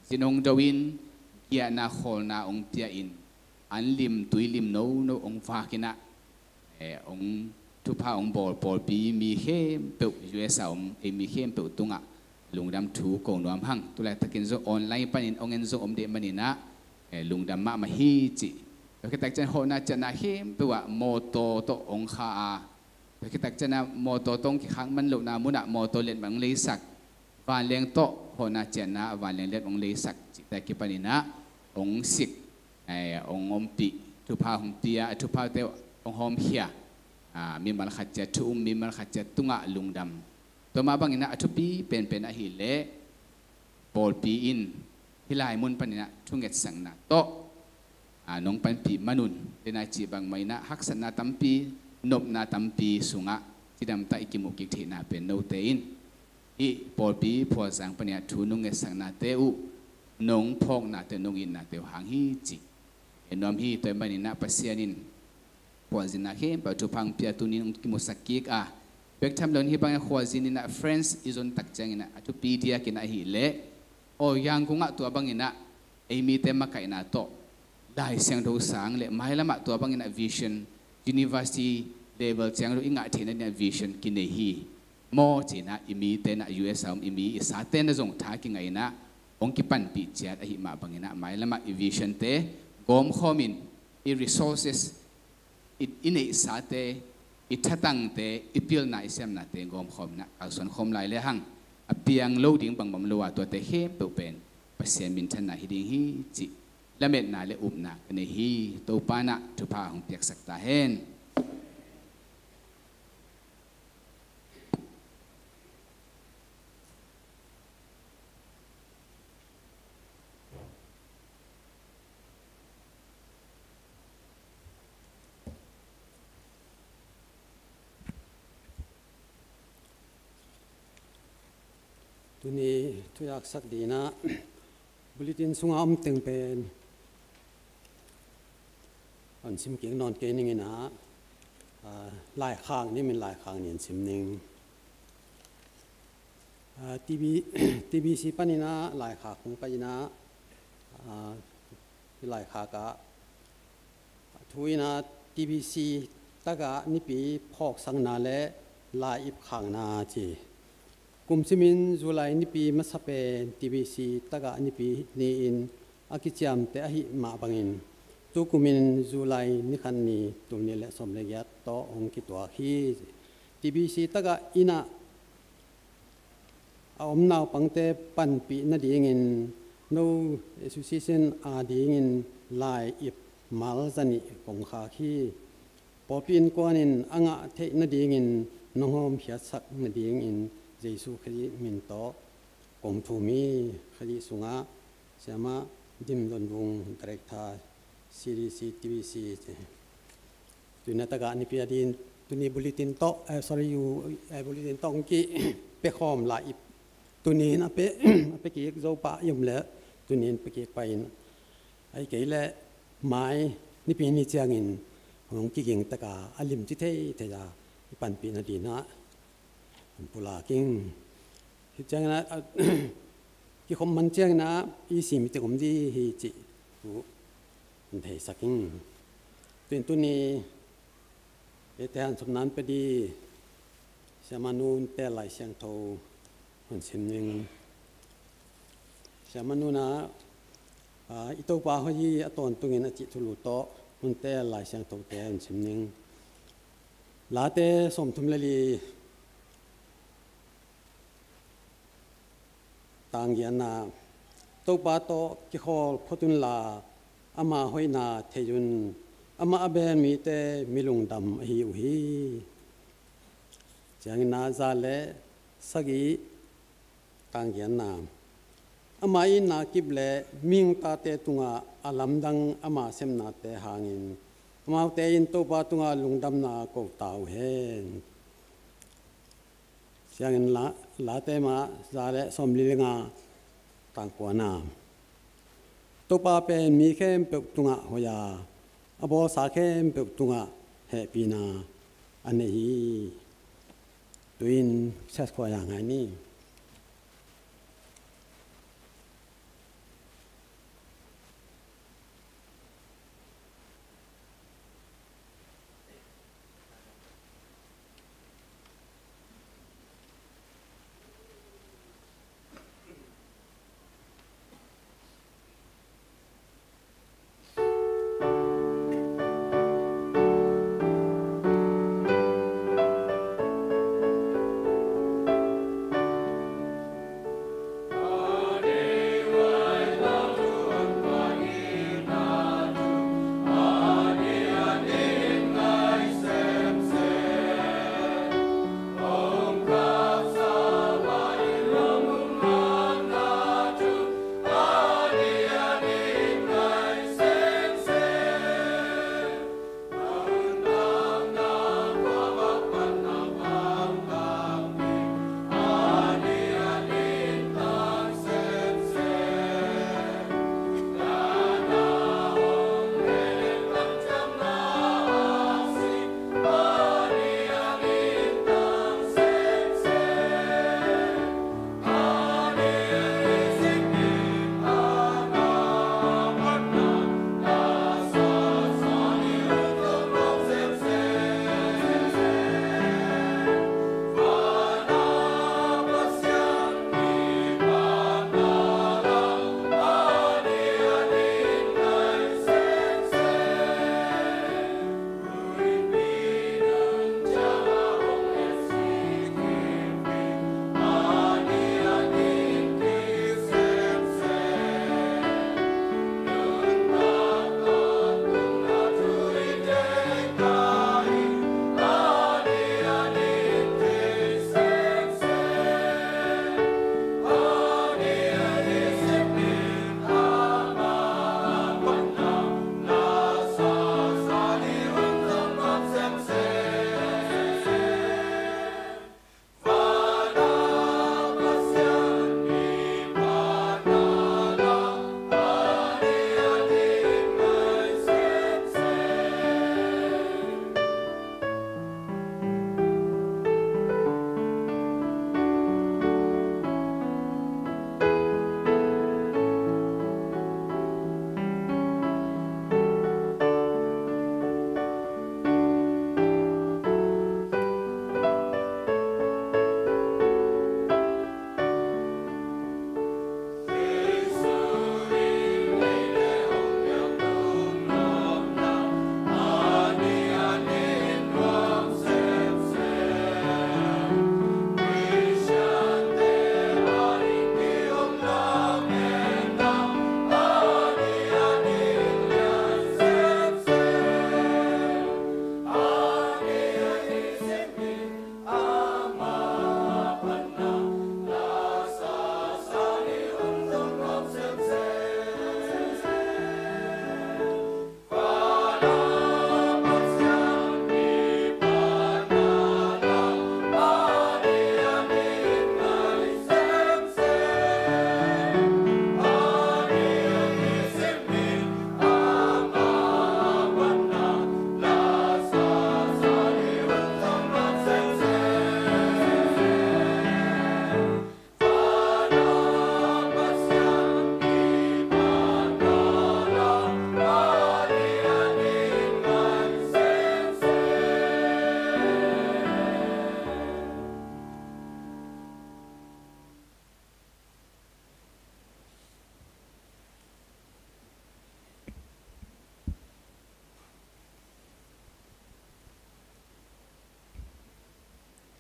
zin hong do in, giahna khawlna hong pia in, an lim tui lim nono hong vak inah, eh, hong thupha hong bawl pawlpi mi khempeuh, U S a om ei mi khempeuh tungah lungdam thu ko nuam hang. Tulaitakin zong online panin hong en zong om deh maninah, eh, lungdam mahmah hi cih. Tua khit tak ciang hawhna ciahna khempeuh ah mawtaw tawh hong kha a, tua khit tak ciangah mawtaw tawh hong kikhak man lohna munah mawtaw letmat hong leisak, vanleng tawh hawhna ciahna vanleng letmat hong leisak cihte a kipan inah hong sik, eh, hong ompih, thupha hong pia, a thuphaute hong hawmkhia, ah, mimal khat ciat thu um, mimal khat ciat tungah lungdam. Tua mah bang inah a thupi penpen ahih leh pawlpi in hih lai mun pan inah thungetsakna tawh, a, nong panpih man un, le nai cih bangmah inah haksatna tampi, nopna tampi sungah cidamtah i kimuh kik theihna pen note in hih pawlpi phualzang pan inah thu nong ngetsaknate uh, nong phawknate uh, nong itnate uh hang hi cih gen nuam hi. Tua ahih maninah Pasian in khualzinna khempeuh thupha hong pia, tuni in hong kimusak kik a, bek tham lo in hih bangin khualzin inah Friends i zon tak ciang inah a thupi diak inah ahih leh, aw, Yangon ah tua bang inah ei mite makaihna tawh Lai Siangtho sang le mailamah tua bang inah vision, university level ciang lo i ngah theihna ding ah vision kinei hi maw ci inah, i mite inah U S a om i mi i sate inah zong tha kingah inah hong kipanpih ciat ahih mah bang inah mailamah i visionte gawmkhawm in, i resources, i, i neihsate, i thatangte, i pilna, i siamnate gawmkhawm in ah kalsuan khawm lai le hang, a piang lo ding bangbang lo a, tuate khempeuh pen Pasian minthanna hi ding hi cih lametna le upna ka nei hi. Topa in ah thupha hong piaksak ta hen. Tuni thuhilhsak dingin ah bulletin sunga om teng pen hong sim kik nawn kei ning in ah, ah, Laikhak ni, min Laikhak ni hong sim ning. Ah, T B, T B C panin ah Laikhak hong pai in ah, ah, Laikhak ah thu in ah T B C tagah nipi phawksakna le lai ip khakna ci. Kum simin July nipi masa pen T B C tagah nipi ni-in a kiciamteh ahih mah bangin, tukumin July ni khat ni, tul nih le sawm le giat tawh hong kituak hi. T B C tagah inn ah a om naupangte panpih nadingin, no association adingin lai ip mal zanih kong khak hi. Pawlpi innkuan in a ngah theih nadingin nong hawmkhiatsak nadingin Jesuh Khrih min tawh kong thum hi. Khrih sungah Siamah Dim Don Vung, Director, C D C, T B C. Tuni tagah nipi a ding, tuni bulletin tawh, eh, sorry, you, eh, bulletin tawh hong kipia khawm lai ip. Tuni in a pia, a pia kik zo pah i om leh, tuni in pia kik pah in. Ahih kei leh mai nipi ni ciangin hong kiging tak a, a limci thei thei a i panpih nading ah hong pulak ing. Hih ciangin ah, a, kikhop man ciangin ah i sim i tek om ding hi cih thu hong theisak ing. Tuni, tuni eite hanciamna pia ding Siamah Nu Hun Tel Lai Siangtho hong sim ning. Siamah Nu in ah, ah, i Topa hoih hi, a tawntungin, a cih thulu tawh Hun Tel Lai Siangthote hong sim ning. Late sawmthum le li, tang giatna. Topa tawh kikhawl phot unla, ama hoihna thei un. Amah a bel mite mi lungdam ahi uh hi. Ciangin ah za le sagih, tang giatna. Ama itna kip le mihing tate tungah a lamdang ama sepnate hangin amaute in Topa tungah lungdamna ko ta uh hen. Ciangin la, Late mah za le sawmli le nga, tang kuana. Topa pen mi khempeuh tungah hoih a, a bawlsa khempeuh tungah hehpihna a nei hi. Tu-in Church Choir a ngai ni.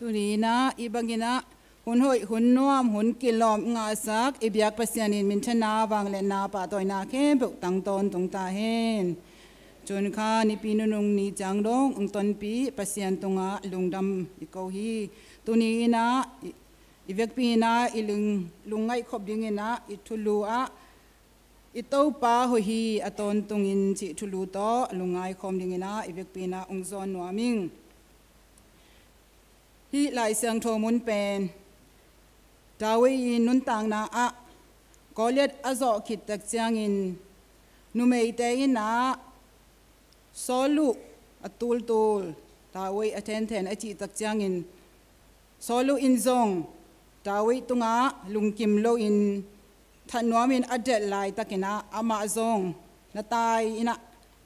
Tuni in ah hih bangin ah hun hoih, hun nuam, hun kilawm ngahsak i biak Pasian in minthanna, vangliatna, pahtawina khempeuh tang tawntung ta hen. Cun kha nipi nunung ni ciang dong hong tonpih Pasian tungah lungdam i ko hi. Tuni in ah i, i vekpi in ah i lung, lungngaih khop dingin ah i thulu ah i Topa hoih hi, a tawntungin cih thulu tawh lungngai khawm dingin ah i vekpi in ah hong zawn nuam ing. Hih Lai Siangtho mun pen David i nuntakna ah Goliath a zawh khit tak ciangin numeite in ah Saul uh a tultul, David a thenthen a cih tak ciangin Saul uh in zong David tungah lungkim loin that nuamin a delh laitakin ah amah zong na tai in ah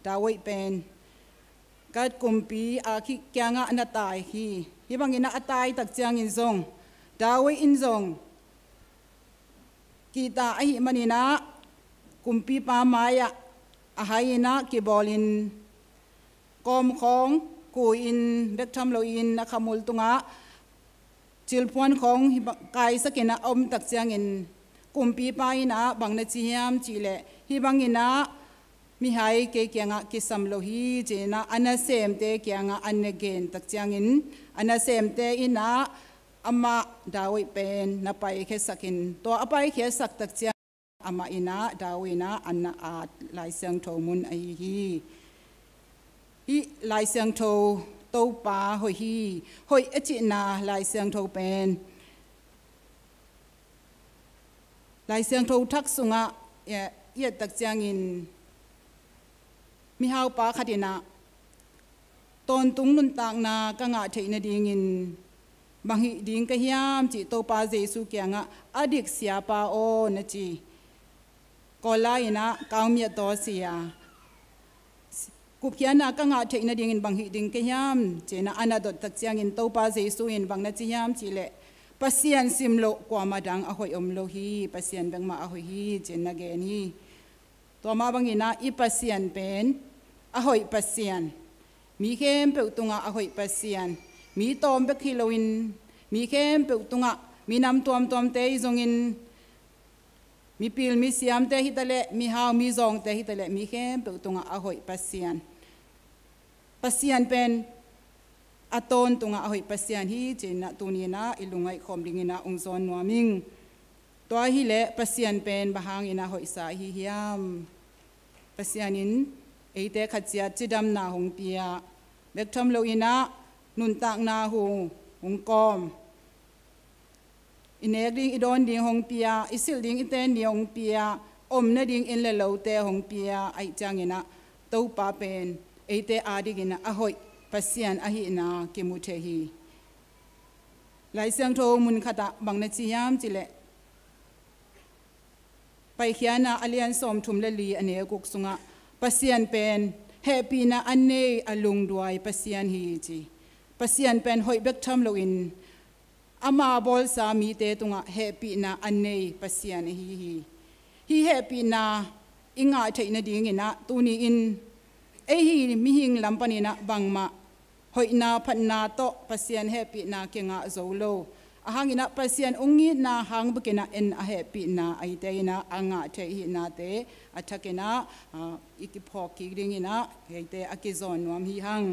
David pen Gath kumpi Akhis kiangah na tai hi. Hih bangin ah a tai tak ciangin zong David in zong kihta ahih manin ah kumpipa mai-ah a hai in ah kibawlin kawm khawng kui-in bek tham loin a khamul tungah cilphuan khawng hih bang kaisakin ah a om tak ciangin kumpipa in ah bang na ci hiam cih leh, hih bangin ah mihai kei kiangah kisam lo hi ci-in ah a nasemte kiangah a na gen tak ciangin a nasemte in ah amah David pen na paikhiasak in, tua a paikhiasak tak ciang amah in ah David in ah a na at Lai Siangtho mun ahi hi. Hih Lai Siangtho Topa hoih hi, hoih a cihna Lai Siangtho pen Lai Siangtho thak sungah i et tak ciangin mihaupa khat in ah tawntung nuntakna ka ngah theih nadingin bang hih ding ka hiam cih Topa Jesu kiangah, a dik siapa aw, na ci. Kawl lai in ah kau miat taw sia, kupkhiatna ka ngah theih nadingin bang hih ding ka hiam ci-in ah a na dot tak ciangin Topa Jesu in bang na ci hiam cih leh, Pasian sim loh kuamah dang a hoih om lo hi, Pasian bek mah a hoih hi ci-in na gen hi. Tua mah bangin ah i Pasian pen a hoih Pasian, mi khempeuh tungah a hoih Pasian, mi tawm bek hi loin mi khempeuh tungah, minam tuamtuamte hi zongin, mipil misiamte hi taleh, mihau mizawngte hi taleh, mi khempeuh tungah a hoih Pasian, Pasian pen a tawntungah a hoih Pasian hi ci-in ah tuni in ah i lungngaih khawm dingin ah hong zawn nuam ing. Tua hileh Pasian pen bang hangin ah hoihsa ahi hiam? Pasian in eite khat ciat cidamna hong pia, bek tham loin ah nuntakna hong, hong kawm, i nek ding i dawn ding hong pia, i silh ding i ten ding hong pia, om nading inn le lote hong pia. Ahih ciangin ah Topa pen eite adingin ah a hoih Pasian ahihna kimu thei hi. Lai Siangtho mun khatah bang na ci hiam cih leh, Paikhiatna a lian sawmthum le li a neu guk sungah Pasian pen hehpihna a nei, a lungduai Pasian hi ci. Pasian pen hoih bek tham loin ama bawlsa mite tungah hehpihna a nei Pasian ahi hi. Hih hehpihna i ngah theih nadingin ah tuni-in ei hi mihing lam panin ah bangmah hoihna phatna tawh Pasian hehpihna kingah zo lo. Ahang in ah Pasian hong itna hang bekin ah en a hehpihna eite in ah a ngah theih ahihnate a thakin ah, ah, i kiphawk kik dingin ah eite a kizawn nuam hi hang.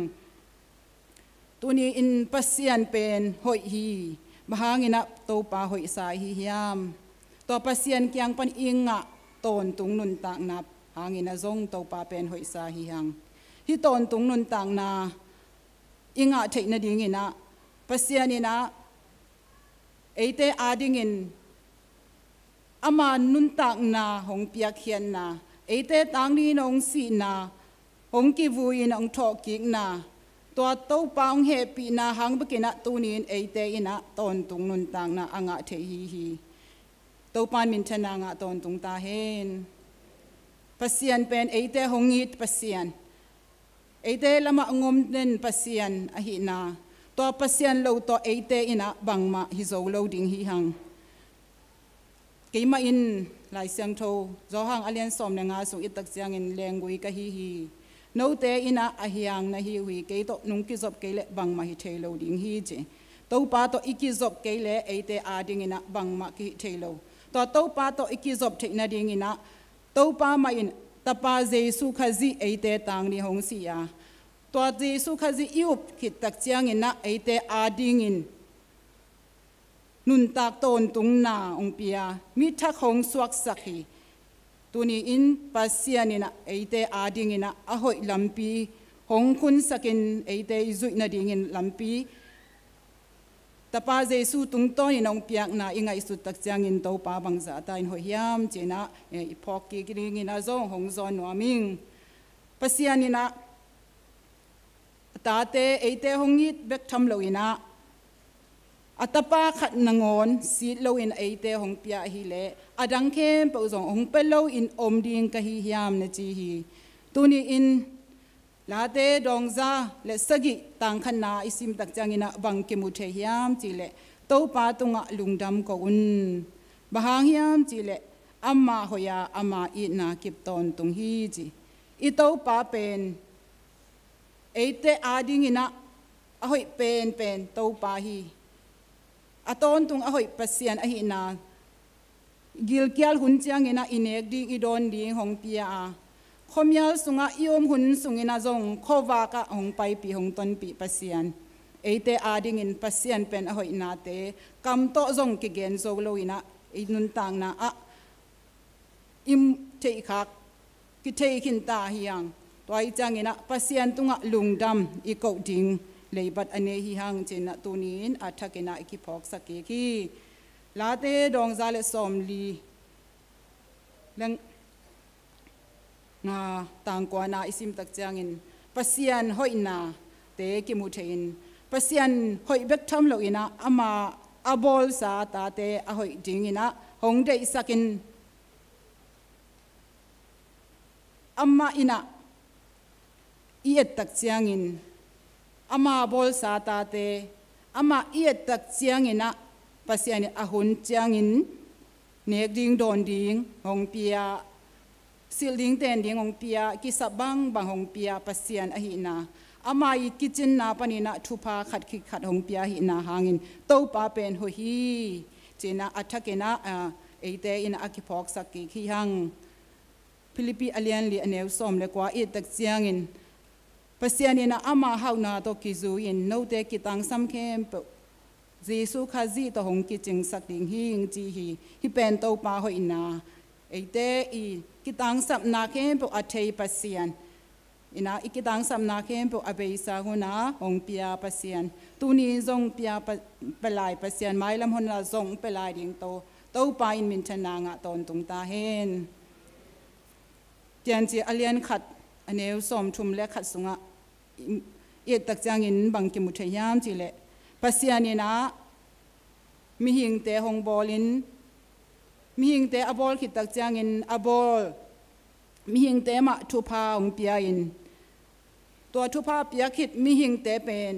Tuni-in Pasian pen hoih hi. Bang hangin ah Topa hoihsa ahi hiam? Tua Pasian kiang pan i ngah tawntung nuntakna hangin ah zong Topa pen hoihsa hi hang. Hih tawntung nuntakna i ngah theih nadingin ah Pasian in ah eite adingin ama nuntakna hong piakkhiatna, eite tang dingin hong sihna, hong kivui-in hong thawhkikna, tua Topa hong hehpihna hang bekin ah tuni-in eite in ah tawntung nuntakna a ngah theih hi hi. Topa in minthanna ngah tawntung ta hen. Pasian pen eite hong it Pasian, eite lamah ngomnen Pasian ahihna, tua Pasian lo tawh eite in ah bangmah hi zo lo ding hi hang. Keimah in Lai Siangtho Johan a lian sawm le nga sung i et tak ciangin lenggui ka hi hi. Note in ah a hiang na hi uh hi, kei tawh nong kizop kei leh bangmah hi thei lo ding hi ci. Topa tawh i kizop kei leh eite adingin ah bangmah kihih thei lo. Tua Topa tawh i kizop theih nadingin ah Topa mah in Tapa Jesu Khazih eite tang ding hong si a, tua Jesu Khazih i up khit tak ciangin ah eite adingin nuntak tawntungna hong pia, mi thak hong suaksak hi. Tuni-in Pasian in ah eite adingin ah a hoih lampi hong khunsakin eite i zuih nadingin lampi Tapa Jesu tungtawnin hong piakna i ngaihsut tak ciangin Topa bangzahta in hoih hiam ci-in ah, eh, i phawk kik dingin ah zong hong zawn nuam ing. Pasian in ah a tate eite hong it bek tham loin ah a tapa khat nangawn sit loin eite hong pia ahih leh a dang khempeuh zong hong pia loin om ding ka hi hiam na ci hi. Tuni-in Late dawngza le sagih tangkhatna i sim tak ciangin ah bang kimu thei hiam cih leh Topa tungah lungdam ko un. Bang hang hiam cih leh ama hoih a, ama itna kip tawntung hi ci. I Topa pen eite adingin ah a hoih penpen Topa hi. A tawntung a hoih Pasian ahihna gilkial hun ciangin ah i nek ding i dawn ding hong pia a, khuamial sungah i om hun sungin ah zong khuavak ah hong paipih hong tonpih Pasian, eite adingin Pasian pen a hoihnate kam tawh zong kigen zo loin ah i nuntakna ah i theihkhak kithei khin ta hi hang. Tua hi ciangin ah Pasian tungah lungdam i koh ding leibat a nei hi hang ci-in ah tuni-in a thakin ah i kiphawksak kik hi. Late dawngza le sawmli le nga tangkuana i sim tak ciangin Pasian hoihnate kimu thei-in Pasian hoih bek tham loin ah ama a bawlsa tate a hoih dingin ah hong deihsakin amah in ah i et tak ciangin ama bawlsa tate amah i et tak ciangin ah Pasian in a hun ciangin nek ding dawn ding hong pia, silh ding ten ding hong pia, kisap bangbang hong pia Pasian ahihna, ama i kicinna panin ah thupha khat khit khat hong pia ahihna hangin Topa pen hoih hi ci-in ah a thakin ah, ah, eite in ah a kiphawksak kik hi hang. Philippi a lian li a neu sawm le kua i et tak ciangin Pasian in ah ama hauhna tawh kizui-in note kitangsam khempeuh Jesu Khazih tawh hong kicingsak ding hi ing ci hi. Hih pen Topa hoihna, eite i kitangsapna khempeuh a thei Pasian in ah i kitangsapna khempeuh a beisa hun ah hong pia Pasian, tuni zong pia pa, pia lai Pasian, mailam hun ah zong pia lai ding tawh Topa in minthanna ngah tawntung ta hen. Piancil a lian khat a neu sawmthum le khat sungah i et tak ciangin bang kimu thei hiam cih leh Pasian in ah mihingte hong bawlin, mihingte a bawl khit tak ciangin a bawl mihingte mah thupha hong pia-in tua thupha piak khit mihingte pen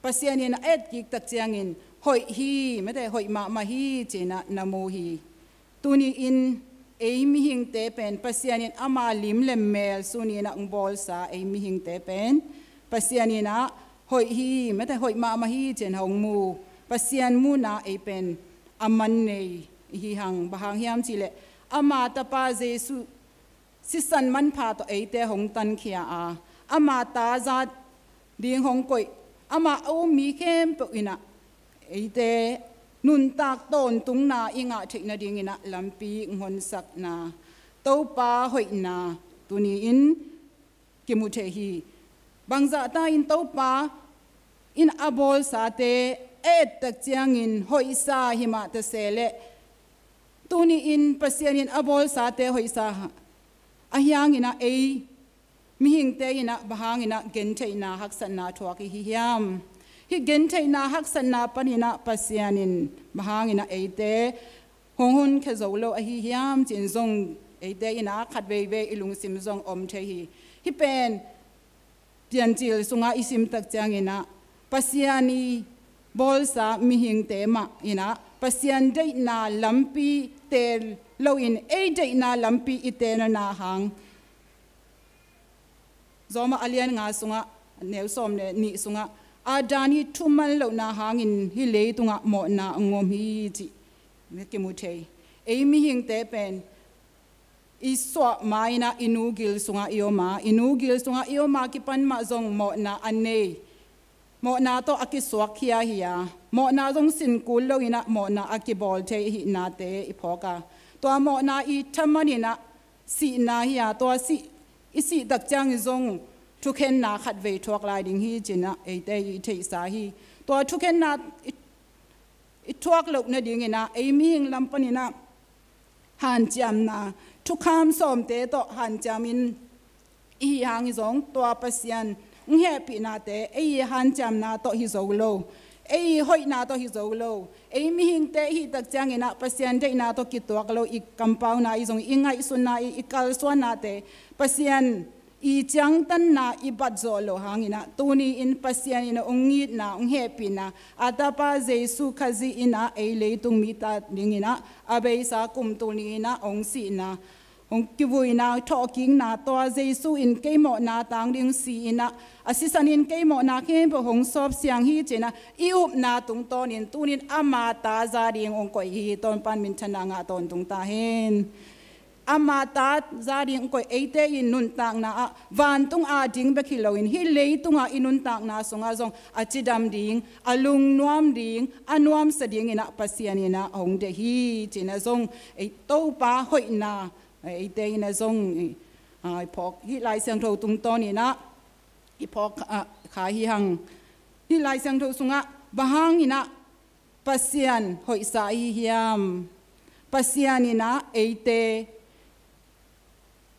Pasian in a et kik tak ciangin hoih hi, mate, hoih mahmah hi ci-in ah na mu hi. Tuni-in ei mihingte pen Pasian in ama lim le mel sunin ah hong bawlsa ei mihingte pen Pasian in ah hoih hi, mate, hoih mahmah hi ci-in hong mu. Pasian muhna ei pen a man nei hi hang. Bang hang hiam cih leh ama tapa Jesu sisan manpha tawh eite hong tankhia a, ama ta zat ding hong koih, ama a um mi khempeuh in ah eite nuntak tawntungna i ngah theih nadingin ah lampi hong honsakna, Topa hoihna tuni-in kimu thei hi. Bangzahta in Topa in a bawlsate a et tak ciangin hoihsa hi mah ta se leh tuni-in Pasian in a bawlsate hoihsa ahi hangin ah ei mihingte in ah bang hangin ah gentheihna haksatna thuak i hi hiam? Hih gentheihna haksatna panin ah Pasian in bang hangin ah eite hong honkhia zo lo ahi hiam ci-in zong eite in ah khat veivei i lungsim zong om thei hi. Hih pen Piancil sungah i sim tak ciangin ah Pasian i bawlsa mihingte mah in ah Pasian deihna lampi teel loin ei deihna lampi i teelna hang. Rom a lian nga sungah, neu sawm le nih sungah Adam i thuman lohna hangin hih leitungah mawhna a ngom hi cih kimu thei. Ei mihingte pen i suah ma-in ah i nu gil sungah i om a, i nu gil sungah i om a kipan mah zong mawhna a nei. Mawhna tawh a kisuakkhia hi a, mawhna zong sin kul lo-in ah mawhna a kibawl thei ahihnate i phawk a. Tua mawhna i thaman in ah sihna hi a, tua sih, i sih tak ciangin zong thukhenna khatvei thuak lai ding hi ci-in ah eite i theihsa hi. Tua thukhenna i, i thuak loh nadingin ah ei mihing lam panin ah hanciamna, thukham sawmte tawh hanciamin i hi hang hi zong, tua Pasian hong hehpihnate ei hanciamna tawh hi zo lo, ei hoihna tawh hi zo lo. Ei mihingte i hih tak ciangin ah Pasian deihna tawh kituak lo i kampauna i zong, i ngaihsutna i, i kalsuannate Pasian i ciangtanna i bat zawh loh hangin ah tuni-in Pasian in ah hong itna, hong hehpihna, a Tapa Jesu Khazih in ah ei leitung mite adingin ah a beisa kum tul nih in ah hong sihna, hong kivuina, thawhkikna, tua Jesu in kei mawhna tang ding si-in ah a sisan in kei mawhna khempeuh hong sawpsiang hi ci-in ah i upna tungtawnin tuni-in ama ta za ding hong koih hi. Topa'n minthanna ngah tawntung ta hen. Ama ta za ding hong koih eite i nuntakna ah vantung ading bek hi loin hih leitungah i nuntakna sungah zong a cidam ding, a lungnuam ding, a nuamsa dingin ah Pasian in ah hong deih hi ci-in ah zong ei Topa hoihna eite in ah zong i, a, i phawk, hih Lai Siangtho tungtawnin ah i phawk, a, kha hi hang. Hih Lai Siangtho sungah bang hangin ah Pasian hoihsa i hi hiam? Pasian in ah eite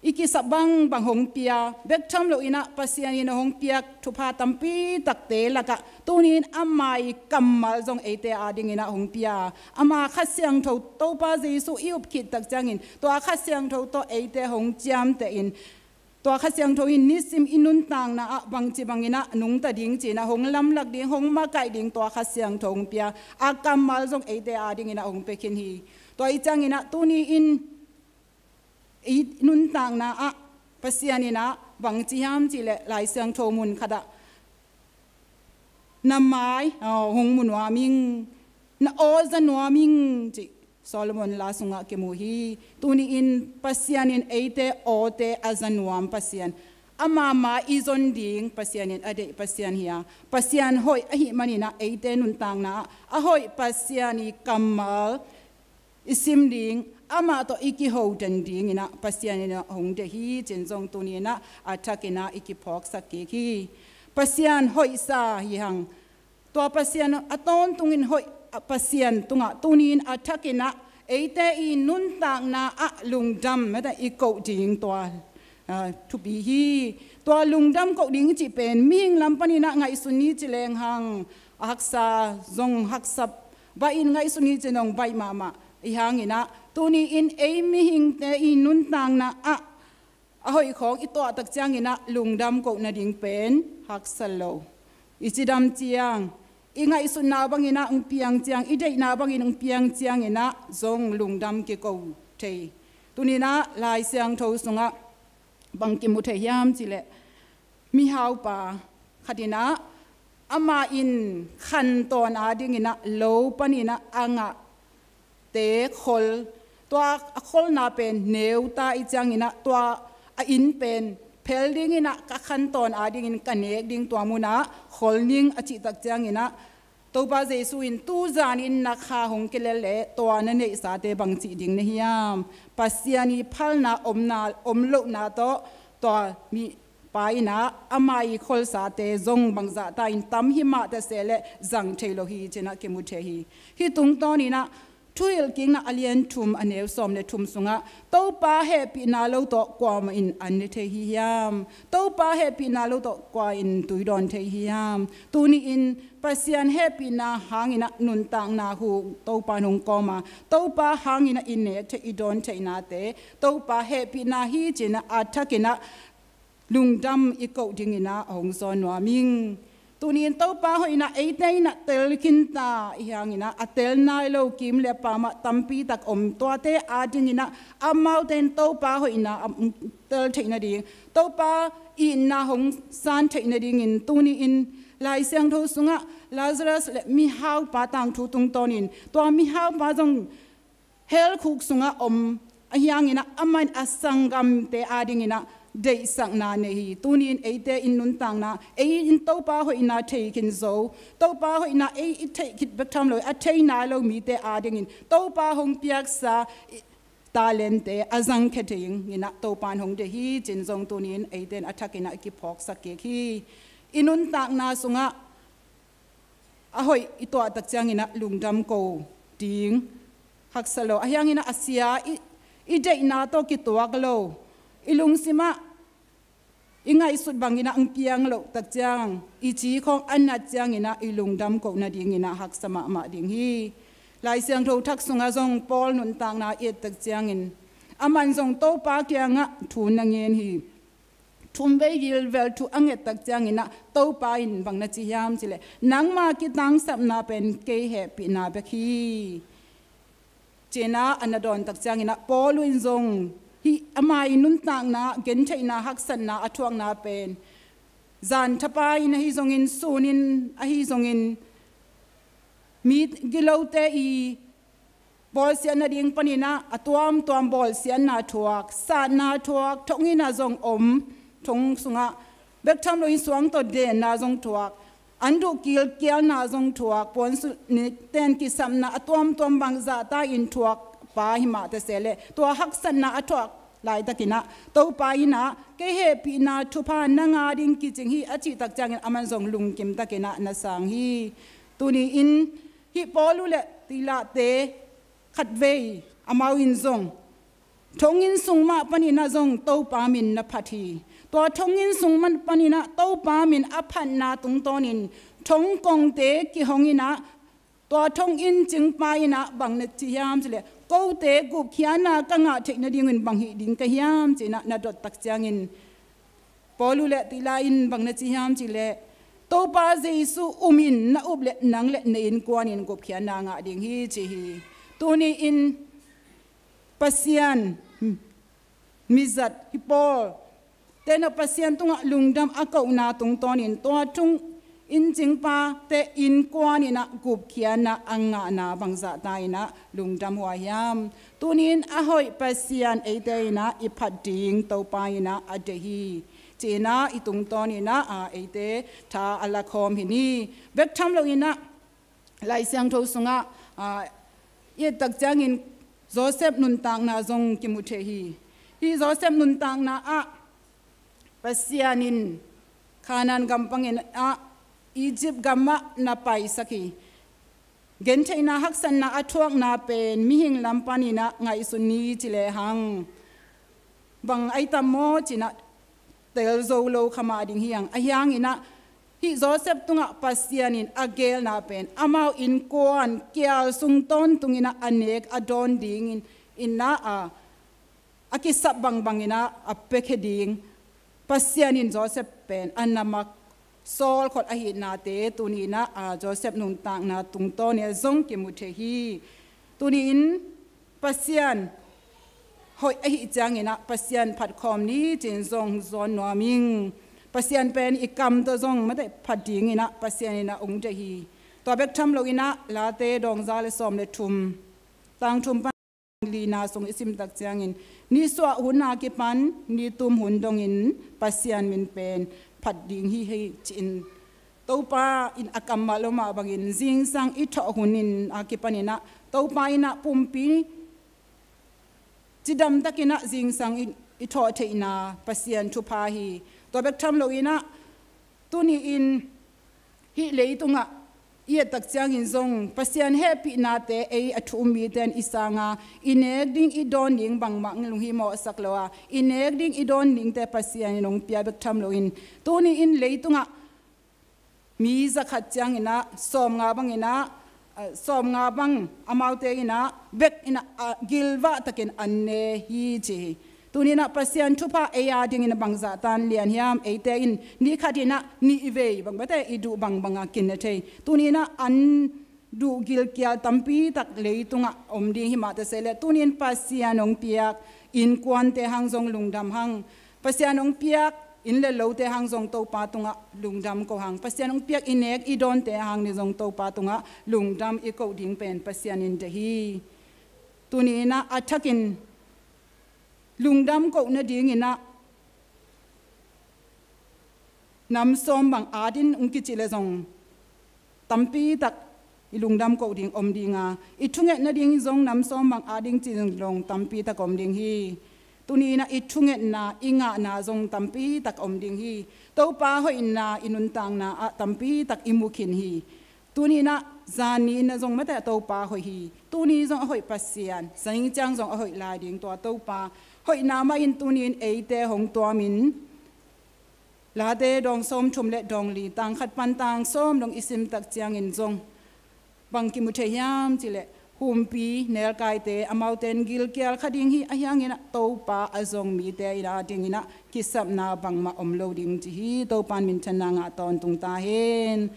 i kisap bangbang hong pia bek tham loin ah Pasian in ah hong piak thupha tampi takte lakah tuni-in ama i kammal zong eite adingin ah hong pia. Ama Kha Siangtho, Topa Jesu i up khit tak ciangin tua Kha Siangtho tawh eite hong ciamtehin, tua Kha Siangtho in nisim i nuntakna ah bangci bangin ah nungta ding ci-in ah hong lamlak ding, hong makaih ding tua Kha Siangtho hong pia. A kammal zong eite adingin ah hong pia khin hi. Tua i ciangin ah tuni-in i nuntakna ah Pasian in ah bangci hiam cih leh Lai Siangtho mun khatah na mai, aw, hong mu nuam ing, na aw za nuam ing cih Solomon la sungah kimu hi. Tuni-in Pasian in eite awte a za nuam Pasian, ama mai i zon ding Pasian in a deih Pasian hi a, Pasian hoih ahih manin ah eite nuntakna ah a hoih Pasian i kammal i sim ding, amah tawh i kihoten dingin ah Pasian in ah hong deih hi ci-in zong tuni-in ah a thakin ah i kiphawksak kik hi. Pasian hoihsa hi hang. Tua Pasian a tawntungin hoih, a, Pasian tungah tuni-in a thakin ah eite i nuntakna ah lungdam mete i koh ding tua, a, thupi hi. Tua lungdam koh ding i cih pen mihing lam panin ah ngaihsun ni ci leng hang, a haksa zong haksa baih in, ngaihsun ni ci-in hong baih mahmah i hangin ah tuni-in ei mihingte i nuntakna ah a hoih khawng i tuah tak ciangin ah lungdam koh nading pen haksa lo. I cidam ciang, i ngaihsutna bangin ah hong piang ciang, i deihna bangin hong piang ciangin ah zong lungdam kiko thei. Tuni-in ah Lai Siangtho sungah bang kimu thei hiam cih leh mihaupa khat in ah amah in khantawn adingin ah lo panin ah a ngahte khol, tua a kholna pen neu ta i ciangin ah tua a inn pen phel dingin ah ka khantawn adingin ka nek ding, tua munah khol ning a cih tak ciangin ah Topa Jesu in tu zanin na kha hong kilel leh tua na neihsate bang cih ding na hiam? Pasian i phalna omna, om lohna tawh tua mipa in ah ama i kholsate zong bangzah ta in tam himah ta sehleh zang thei lo hi ci-in ah kimu thei hi. Hih tungtawnin ah Thuhilhkikna a lian thum a neu sawm le thum sungah Topa hehpihna lo tawh kuamah in an ne thei hi hiam? Topa hehpihna lo tawh kua in tuidawn thei hi hiam? Tuni-in Pasian hehpihna hangin ah nuntakna hu Topa in hong kawm a, Topa hangin ah i nek theih, i dawn theihnate Topa hehpihna hi ci-in ah a thakin ah lungdam i koh dingin ah hong zawn nuam ing. Tuni-in Topa hoihna eite in ah tel khinta i hi hangin ah a tel nai lo kim le pamah tampi tak om, tuate adingin ah amaute in Topa hoihna a tel theih nading, Topa itna hong san theih nadingin tuni-in Lai Siangtho sungah Lazarus le mihaupa tangthu tungtawnin tua mihaupa zong hell khuk sungah om, ahi hangin ah aman a sanggamte adingin ah deihsakna nei hi. Tunin eite in nuntakna, ei in Topa hoihna thei khin zo, Topa hoihna ei i theih khit bek tham lo, a thei nai lo mite adingin Topa hong piaksa i, talentte a zangkhia dingin ah Topa in hong deih hi, ci-in zong tunin eite in a thakin ah i kiphawksak kik hi. I nuntakna sungah a hoih i tuah tak ciangin ah lungdam ko ding haksa lo. Ahi hangin ah a sia i, i deihna tawh kituak lo. I lungsim ah i ngaihsut bangin ah hong piang loh tak ciang, i ci khawng a nat ciangin ah i lungdam ko nadingin ah haksa mahmah ding hi. Lai Siangtho thak sungah zong Paul nuntakna i et tak ciangin, aman zong Topa kiangah thu na ngen hi. Thumvei gilvel thu a nget tak ciangin ah Topa in bang na ci hiam cih leh, nangma kitangsapna pen kei hehpihna bek hi, ci-in ah a na dawn tak ciangin ah Paul in zong hih ama i nuntakna, gentheihna, haksatna a thuakna pen zan thapa in ahi zongin, sun in ahi zongin, mi gilote i bawlsiatna ding panin ah a tuamtuam bawlsiatna thuak, satna thuak, thong inn ah zong om, thong sungah bek tham loin suang tawh denna zong thuak, an duh gilkialna zong thuak, puansilh nikten kisapna a tuamtuam bangzahta in thuak pa hi mah ta se leh, tua haksatna a thuak laitakin ah Topa in ah kei hehpihna thupha nang ading kicing hi, a cih tak ciangin aman zong lungkim takin ah na sang hi. Tuni in hih Paul uh le Silahte khatvei amau in zong thong inn sung mah panin ah zong Topa min na phat hi. Tua thong inn sung mah panin ah Topa min a phatna tungtawnin thong kongte kihong in ah, tua thong inn cingpa in ah bang na ci hiam cih leh, kote gupkhiatna ka ngah theih nadingin bang hih ding ka hiam, ci-in ah na dot tak ciangin Paul uh le Silah in bang na ci hiam cih leh, Topa Jesu um in, na up leh nang le na innkuan in gupkhiatna ngah ding hi, ci hi. Tuni in Pasian mizat hih Paul te na Pasian tungah lungdam a kohna tungtawnin tua thong inn cingpate innkuan in ah gupkhiatna a ngahna bangzahta in ah lungdam huai hiam. Tuni in a hoih Pasian eite in ah i phat ding Topa in ah a deih hi, ci-in ah i tungtawn in ah, a, eite tha a la khawm hi ni. Bek tham loin ah Lai Siangtho sungah, a, i et tak ciangin Joseph nuntakna zong kimu thei hi. Hih Joseph nuntakna ah Pasian in Kanaan gam pangin ah Egypt gamah na paisak hi. Gentheihna haksatna a thuakna pen mihing lam panin ah ngaihsun ni ci lehang, bang ai tam maw ci-in ah tel zo lo kha mah ding hi hang. Ahi hangin ah hih Joseph tungah Pasian in a geelna pen amau innkuan kial sung tawntungin ah a nek a dawn dingin in ah, a, a kisap bangbangin ah a piakhia ding Pasian in Joseph pen a na mak sawlkhol ahihnate tuni in ah, a, Joseph nuntakna tungtawn in ah zong kimu thei hi. Tuni in Pasian hoih ahih ciangin ah Pasian phat khawm ni ci-in zong zawn nuam ing. Pasian pen i kam tawh zong mate phat dingin ah Pasian in ah hong deih hi. Tua bek tham loin ah Late dawng za le sawm le thum, tang thum pan lina sung i sim tak ciangin, nisuah hun a kipan nitum hun dongin Pasian min pen phat ding hi hi, ci-in Topa in a kammal lo mah bangin zingsang i thawh hun in a kipanin ah Topa in ah pumpi cidam takin ah zingsang i, i thawh theihna Pasian thupha hi. Tua bek tham loin ah tuni in hih leitungah i et tak ciangin zong Pasian hehpihnate ei a thu um mite in i sanga i nek ding i dawn ding bangmah lunghimawhsak lo a, i nek ding i dawn dingte Pasian in hong pia bek tham loin tuni in leitungah mi zakhat ciangin ah sawmnga bangin ah, ah, sawmnga bang amaute in ah bek in ah, ah, gilvah takin an ne hi ci hi. Tuni in ah Pasian thupha ei a dingin bangzah tan lian hiam, eite in ni khat in ah nih vei bang mate i duh bangbang a kine thei. Tuni in ah an duh gilkial tampi tak leitungah om ding hi mah ta se leh, tuni in Pasian hong piak innkuante hang zong lungdam hang. Pasian hong piak inn le lote hang zong Topa tungah lungdam ko hang, Pasian hong piak i nek i dawnte hang ni zong Topa tungah lungdam i koh ding pen Pasian in deih hi. Tuni in ah a thakin lungdam koh nadingin ah nam sawm bang adin hong kici le zong tampi tak i lungdam koh ding om ding a, i thunget nading zong nam sawm bang ading ci zong tampi tak om ding hi. Tuni in ah i thungetna, i ngahna zong tampi tak om ding hi. Topa hoihna i nuntakna ah tampi tak i mu khin hi. Tuni in ah zan ni in ah zong mate Topa hoih hi. Tuni zong a hoih Pasian, zing ciang zong a hoih lai ding tua Topa hoihna mah in tuni in eite hong tuamin Late dawng sawmthum le dawng li, tang khat pan tang sawm dong i sim tak ciangin zong bang kimu thei hiam cih leh, humpi nelkaite amaute in gilkial kha ding hi. Ahi hangin ah Topa a zong mite in ah dingin ah kisapna bangmah om lo ding ci hi. Topa in minthanna ngah tawntung ta hen.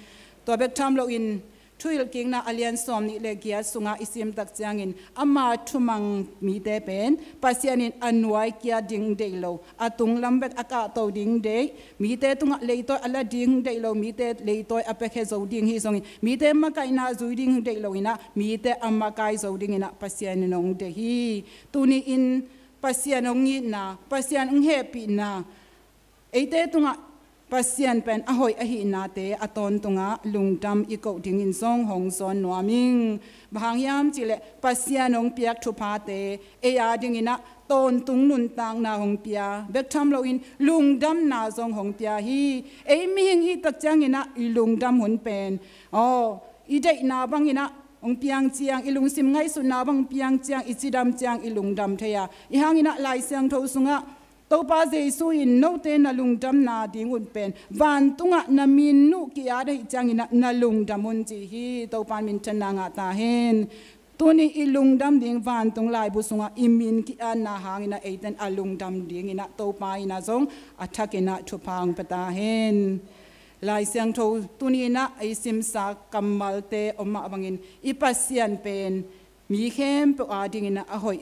Tua bek tham loin Thuhilhkikna a lian sawm nih le giat sungah i sim tak ciangin ama thumang mite pen Pasian in a nuai kia ding deih lo, a tunglam bek a kahto ding deih, mite tungah leitawi a la ding deih lo, mite leitawi a piakhia zo ding hi zongin, mite makaihna zui ding deih lo in ah mite a makai zo dingin ah Pasian in hong deih hi. Tuni in Pasian hong itna, Pasian hong hehpihna, eite tungah Pasian pen a hoih ahihnate a tawntungah lungdam i koh dingin zong hong zawn nuam ing. Bang hang hiam cih leh Pasian hong piak thuphate ei a dingin ah tawntung nuntakna hong pia bek tham loin lungdamna zong hong pia hi. Ei mihing i hih tak ciangin ah i lungdam hun pen, aw, i deihna bangin ah hong piang ciang, i lungsim ngaihsutna bang hong piang ciang, i cidam ciang i lungdam thei a, ahi hangin ah Lai Siangtho sungah Topa Jesu in note na lungdamna ding un pen vantungah na min nuh ki-at ahih ciangin ah na lungdam un ci hi. Topa in minthanna ngah ta hen. Tuni i lungdam ding vantung laibu sungah i min ki-atna hangin ah eite in a lungdam dingin ah Topa in ah zong a thakin ah thupha hong pia ta hen. Lai Siangtho tuni in ah i simsa kammalte om mah bangin i Pasian pen mi khempeuh a dingin ah a hoih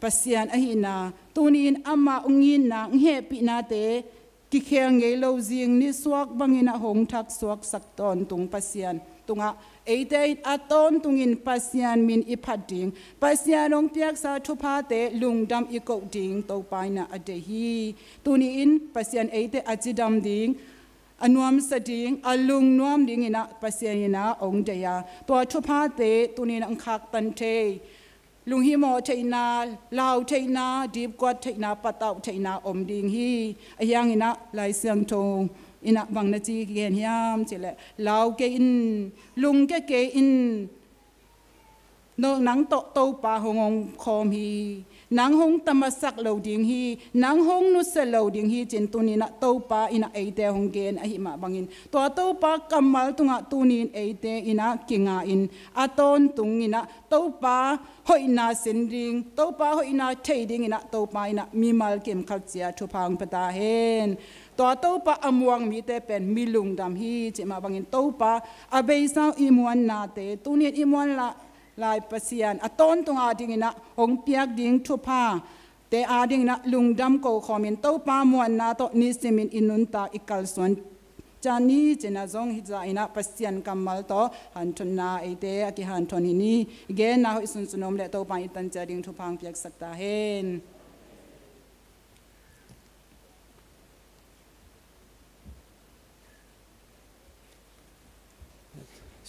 Pasian ahihna, tuni in amah hong itna, hong hehpihnate kikhel ngei lo, zing nisuak bangin ah hong thaksuaksak tawntung Pasian tungah eite in a tawntungin Pasian min i phat ding, Pasian hong piaksa thuphate lungdam i koh ding Topa in ah a deih hi. Tuni in Pasian eite a cidam ding, a nuamsa ding, a lungnuam dingin ah Pasian in ah hong deih a, tua thuphate tuni in ah hong khaktan thei, lunghimawh theihna, lau theihna, dipkuat theihna, patauh theihna om ding hi. Ahi hangin ah Lai Siangtho in ah bang na ci gen hiam cih leh, lau kei in, lungkia kei in, no, nang tawh Topa hong omkhawm hi, nang hong tamasak lo ding hi, nang hong nusia lo ding hi ci-in tuni in ah Topa in ah eite hong gen ahih mah bangin, tua Topa kammal tungah tuni in eite in ah kinga in, a tawntungin ah Topa hoihna sin ding, Topa hoihna thei dingin ah Topa in ah mimal kimkhat cia thupha hong pia ta hen. Tua Topa a muang mite pen mi lungdam hi cih mah bangin Topa a beisa i muannate, tuni in i muan la-, lai Pasian a tawntung a dingin ah hong piak ding thuphate a dingin ah lungdam ko khawmin Topa muanna tawh nisimin i nuntak i kalsuan ciat ni ci-in ah zong hih zah in ah Pasian kammal tawh hanthotna eite a kihanthawn hi ni. I genna hoih sunsun om leh Topa in i tan ciat ding thupha hong piaksak ta hen.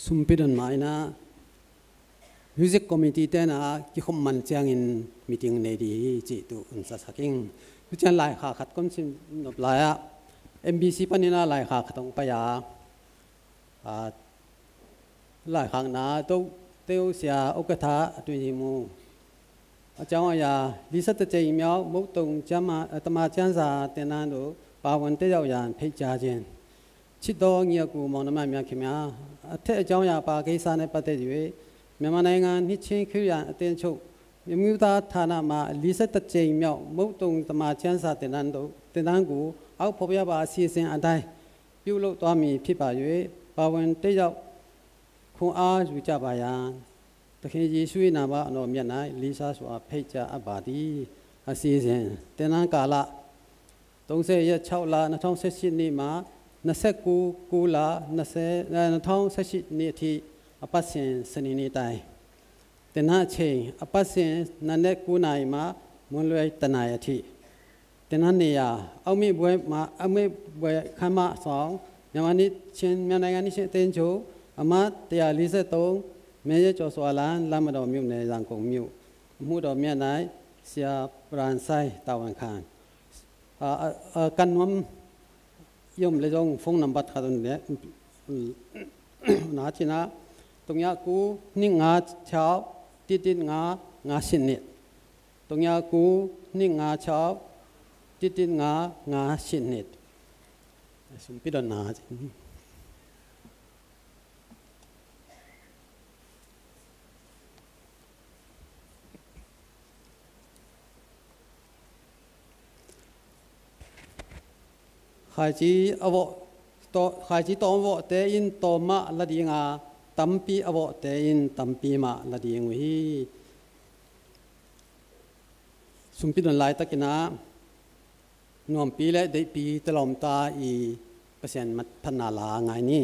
Sumpi don mah in ah music committee te in ah kikhop man ciangin meeting nei ding hi cih tu hong sasak ing. Tu ciang laikhak khat kong sim nop lai ah, M B C panin ah laikhak khat hong pai a, a, laikhakna to teu sia okatha a tui hi mu. A ciang a ya, lisa ta cei miau, mou tong ciama, a tama ciansa tenan do, pawon te yau yan phei cia cin. Cit daw ngia ku mawng na ma mia khia mia. A theh a ciang a ya pa keisa ne pa te diu e. Myanmar naingan hni chin khiu yan a ten chok. Myanmar ta thana ma lisa ta cei miau, mou tong tama ciansa tenan do, tenan ku, au phop ya ba a si sen a dai. Piu lo tua mi phi pa yu e, pawon te yau khung a yu cia ba yan. Takhin Jesu i na ba no mian ai, lisa su a phei cia a ba di, a si sen. Tenan ka la, 东西也超了，那东西是你嘛，那些苦苦了，那些那那东西是你的，阿爸先是你你带。等下请阿爸先那那苦奶嘛，门来等下的。等下你呀，阿妹不会嘛，阿妹不会看嘛上，那么你先，那那你先等就，阿妈等下你是东，没有就说了，那么都没有那样讲没有，没有都没有来，是啊，不然sai，打完看。A, a, a, kan nuam i om le zong phone number khat un le, na cina, tungya ku ni nga chau, titin nga, nga sinit. Tungya ku ni nga chau, titin nga, nga sinit. Sumpi don na. Khaici a vawh, khaici tawm vawhte in tawm mah la ding a, tampi a vawhte in tampi mah la ding uh hi. Sumpi don laitakin ah nuampi le deihpi talawmta i Pasian phatna la ngai ni.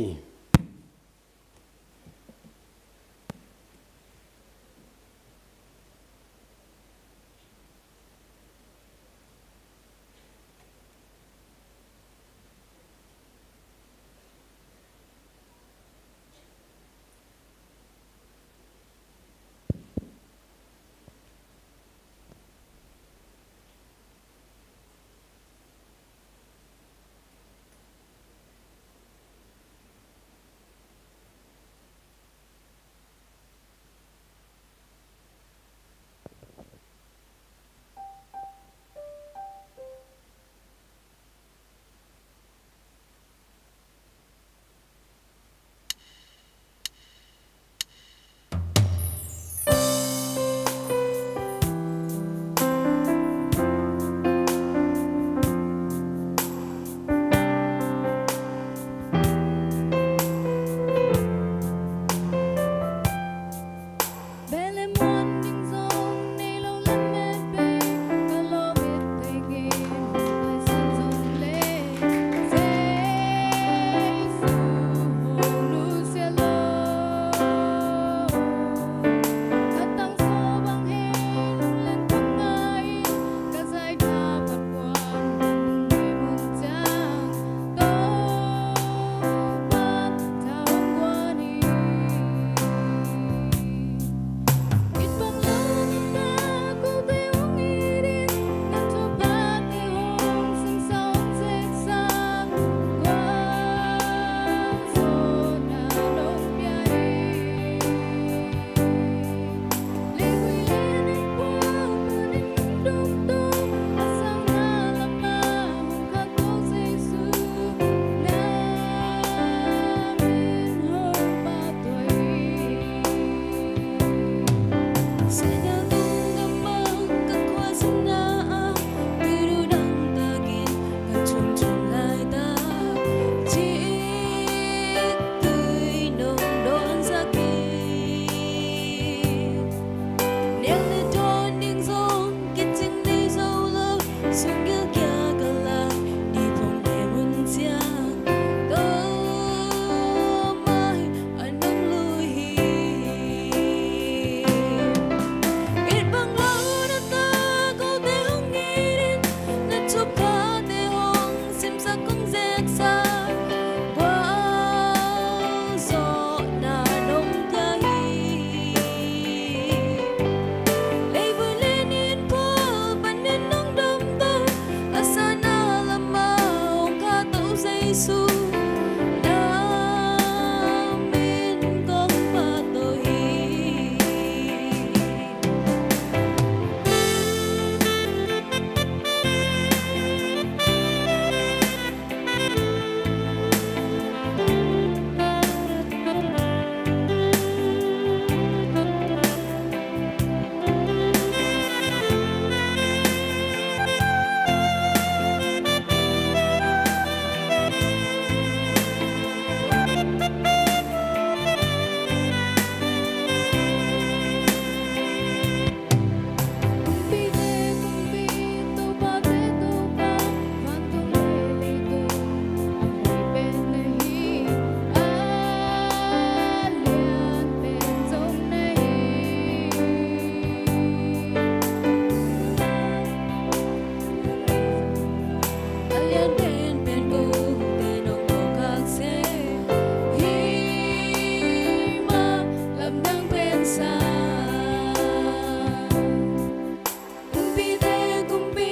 Kumpite Kumpi,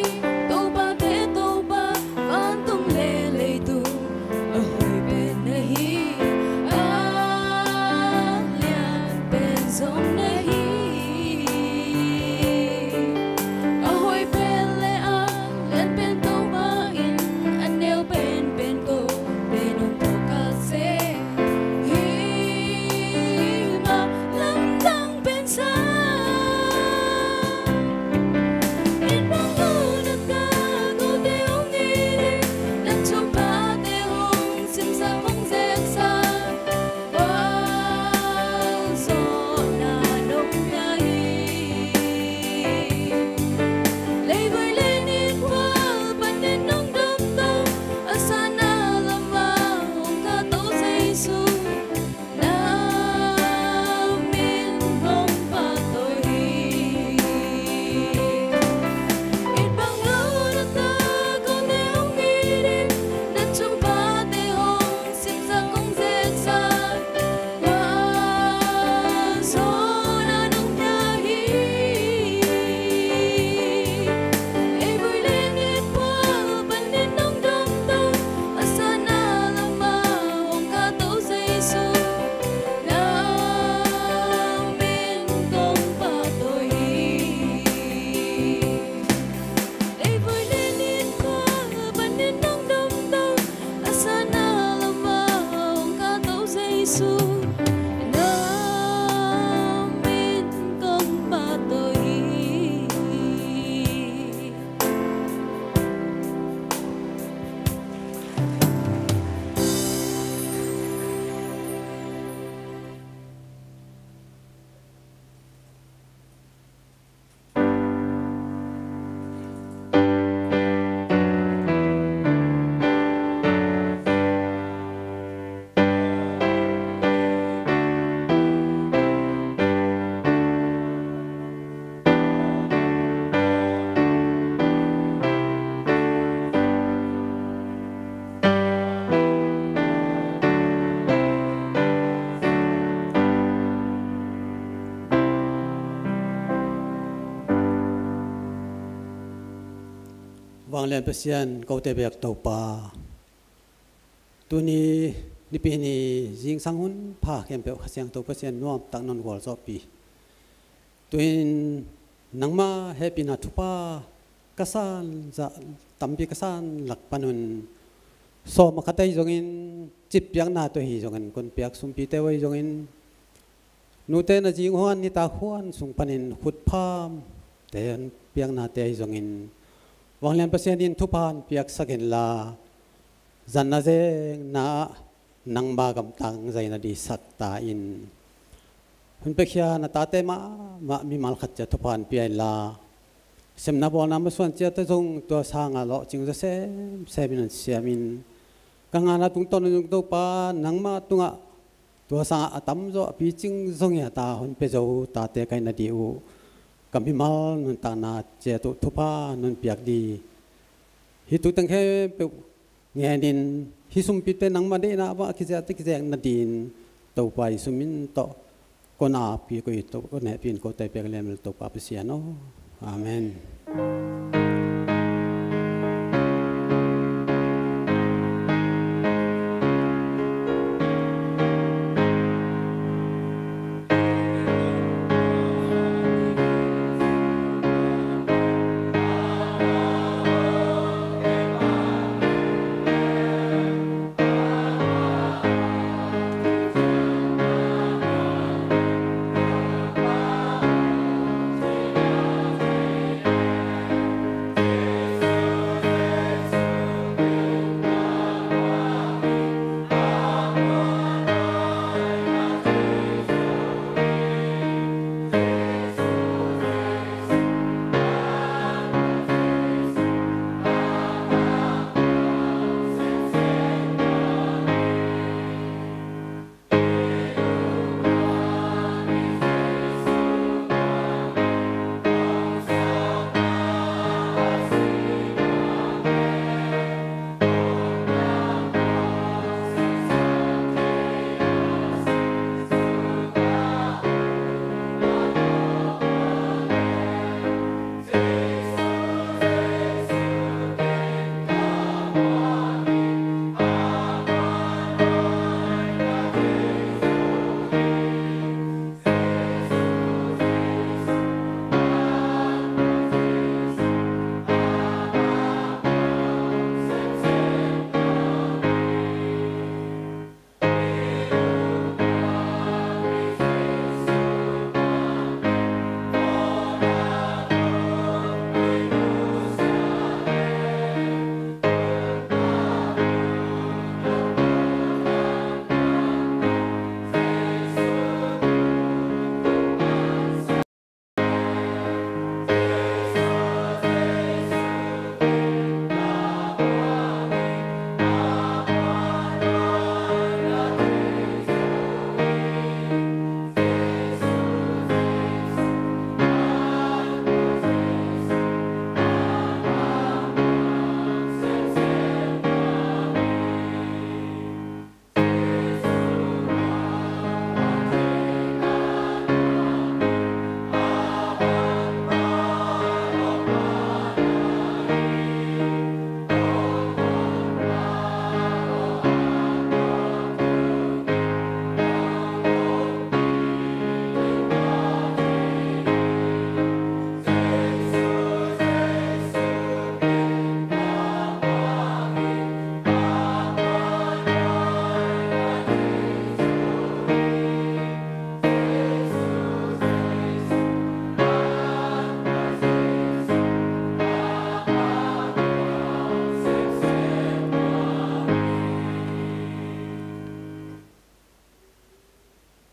Topate Topa, vantung le leitung a hoih pen na hi, a lian pen zong na hi. A hoih pen le a lian pen Topa in, a neu pen pen ko pen hong tawh kal se. Hi mah lamdang pen sa. In bang lo na ta, kote hong it in, na thuphate hong simsak hong zeksa, gualzawhna nong na hi. Leivui le ninkhual panin nong domto, a sanna lamah hong khanto Jesu, na min kong pahtawi hi. In bang lo na ta, kote hong it in, na thuphate hong simsak hong zeksa, gualzawhna nong na hi. Leivui le ninkhual panin nong domto, a sanna lamah hong khanto Jesu, na min kong pahtawi hi. Leivui le ninkhual panin nong domto, a sanna lamah hong khanto Jesu, na min kong pahtawi hi. Vanglian Pasian, kote bek Topa, tuni Nipi ni zingsang hun pha khempeuh Kha Siangtho Pasian nuamtak non gualzawhpih. Tu-in nangma hehpihna thupha ka san zah tampi ka san lak panun, sawm a khat ahi zongin, cip piakna tawh ahi zongin, kon piak sumpite uh ahi zongin, nute na zing huan nitak huan sung panin khutphamte piaknate ahi zongin, Vanglian Pasian in thupha hong piaksak inla, zan a zengna ah nangma gamtang zai nading sak ta in. Hun piakhia na tate mahmah mimal khat ciat thupha hong pia inla, semna bawlna masuan ciat a zong tua sangah lawhcing zaw semsem in hong siam in. Ka ngana tungtawn zong Topa, nangma tungah tua sangah a tamzaw a picing zong hi a ta hong pia zo tate ka hih nading uh, ka mimal nuntakna ciat uh thupha nong piak ding, hih thu teng khempeuh ngenin, hih sumpite nangma deihna ah a kiziate kizek nadingin Topa Jesu min tawh kon apkik uh hi. Topa kon hehpih in, kote piak lian bel Topa Pasian aw. Amen.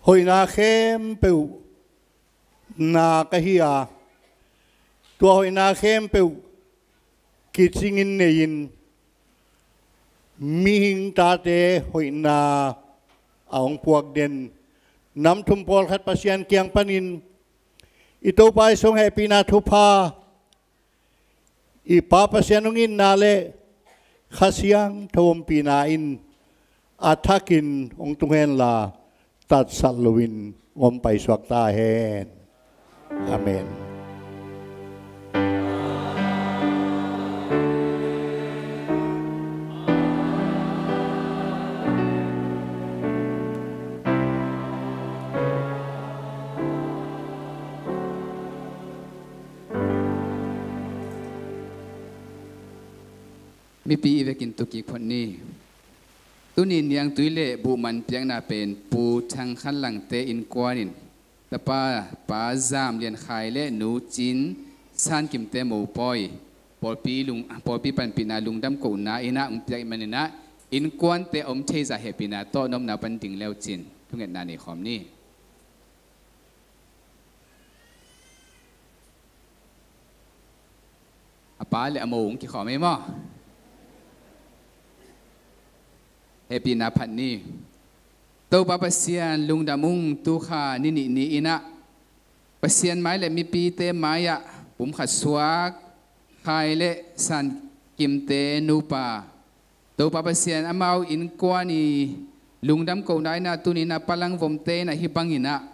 hoihna khempeuh na ka hi a, tua hoihna khempeuh kicingin nei-in, mihing tate hoihna a hong puak den nam thum pawlkhat Pasian kiang panin i Topa i sung hehpihna thupha, i Pa Pasian hong itna le Kha Siangtho ompihna in a thakin hong tung henla, tatsat loin hong paisuak ta hen. Amen. Mipi i vekin tu kik phot ni. Tuni niangtui le buhman piakna pen Pu Thang Khan Langte innkuan in tapa Pa Zam Lian Khai le Nu Cin San Kimte mopawi, pawlpi lung, pawlpi panpihna lungdam kohna in ah hong piak manin ah, innkuante om thei zah hehpihna tawh na omna pan ding le uh cin thungetna nei khawm ni. A pa le a mo hong kikhawm ei maw? Hehpihna phat ni. Topa Pasian lungdam ung. Tu kha ni nih ni in ah Pasian mai le mipite mai-ah pumkhat suak Khai le San Kimte nupa, Topa Pasian amau innkuan i lungdam kohna in ah tuni in ah Palang vomte in ah hih bangin ah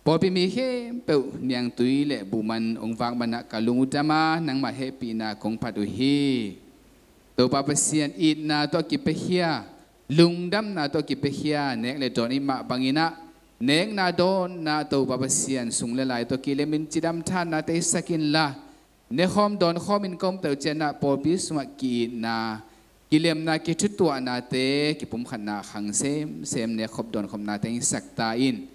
pawlpi mi khempeuh niangtui le buhman hong vak man ah ka lung uh dam a, nangmah hehpihna kong phat uh hi. Topa Pasian itna tawh kipiakhia, lungdamna tawh kipiakhia, nek le dawn i mah bangin ah nekna dawnna Topa Pasian sung le lai tawh kilemin cidam thanna teisak inla, nekhawm dawnkhawm in ka omte uh ciangin ah pawlpi sungah ki-itna, kilemna, kithutuahnate, kipumkhatna khang semsem nekkhop dawnkhopnate hong sak ta in.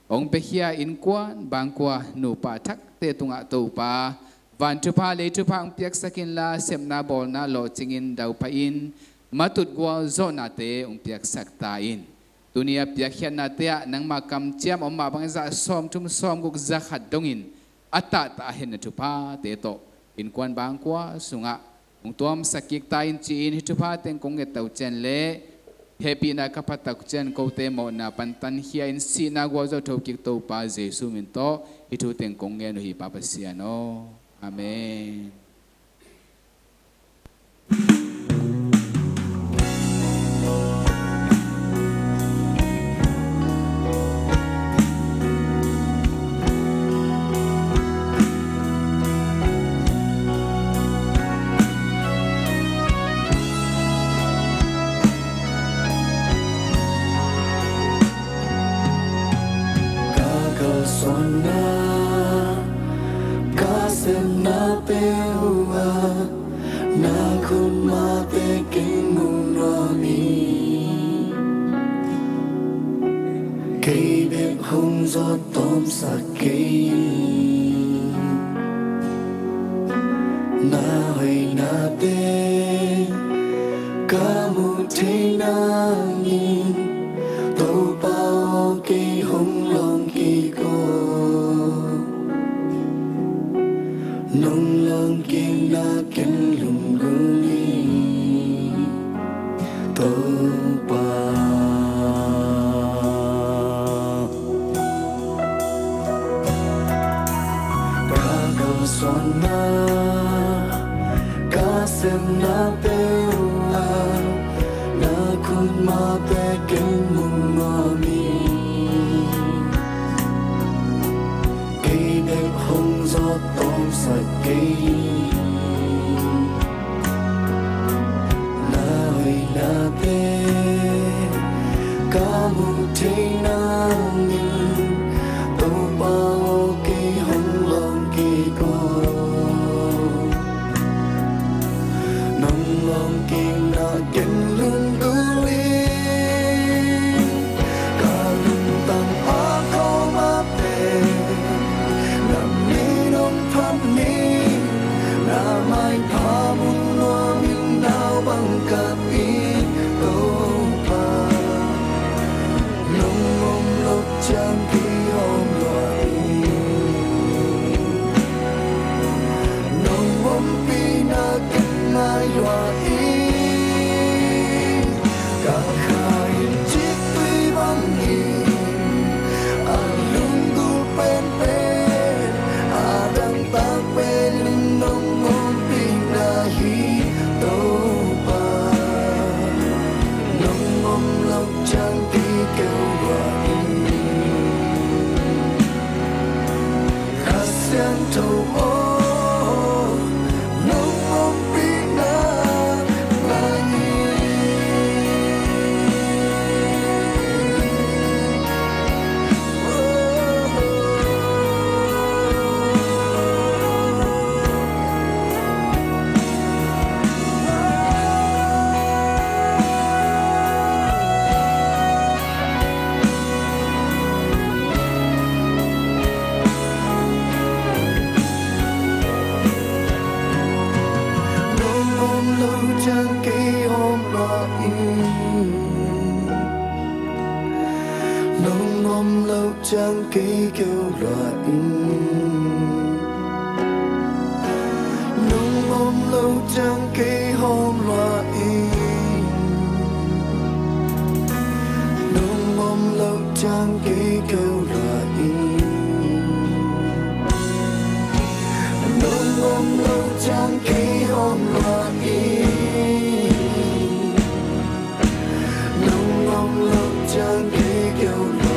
Hong piakhia innkuan bangkua nupa thakte tungah Topa van thupha lei thupha hong piaksak inla, sepna bawlna lawhcingin daupha in, matut gualzawhnate hong piaksak ta in. Tuni a piakkhiatnate ah nangma kamciam om mah bangin za sawmthum sawmguk za khat dongin a tahtah a hetna thuphate tawh innkuan bangkua sungah hong tuamsak kik ta in ci-in hih thupha teng kong nget tak ciang le hehpihna ka phat tak ciang kote mawhna pan tankhia in sihna gualzo thokik Topa Jesu min tawh hih thu teng kong ngen uh hi Pa Pasian aw. Amen. Ka kalsuanna, ka sepna peuh ah na khut mahte kei mu nuam hi. Kei bek hong zawt tawmsak kei in. Na hoihnate ka muh thei nangin Topa aw, kei hong lawng kik aw. Nong lawng kikna ken lunggulh ing Topa. Ka kalsuanna, ka sepna peuh ah na khut mahte kei mu nuam hi. Kei bek hong zawt tawmsak kei in. Na hoihnate ka muh thei nangin Topa aw, kei hong lawng kik aw. Nong lawng kikna ken lunggulh ing. Ka lungtang a kawmate na min hong phat ni. Nong om lo ciang kei hong lua ing. Nong om lo ciang kei keu lua ing. Nong om lo ciang kei hong lua ing. Nong om lo ciang kei keu lua ing. Nong om lo ciang kei hong lua ing. Nong om lo ciang kei keu lua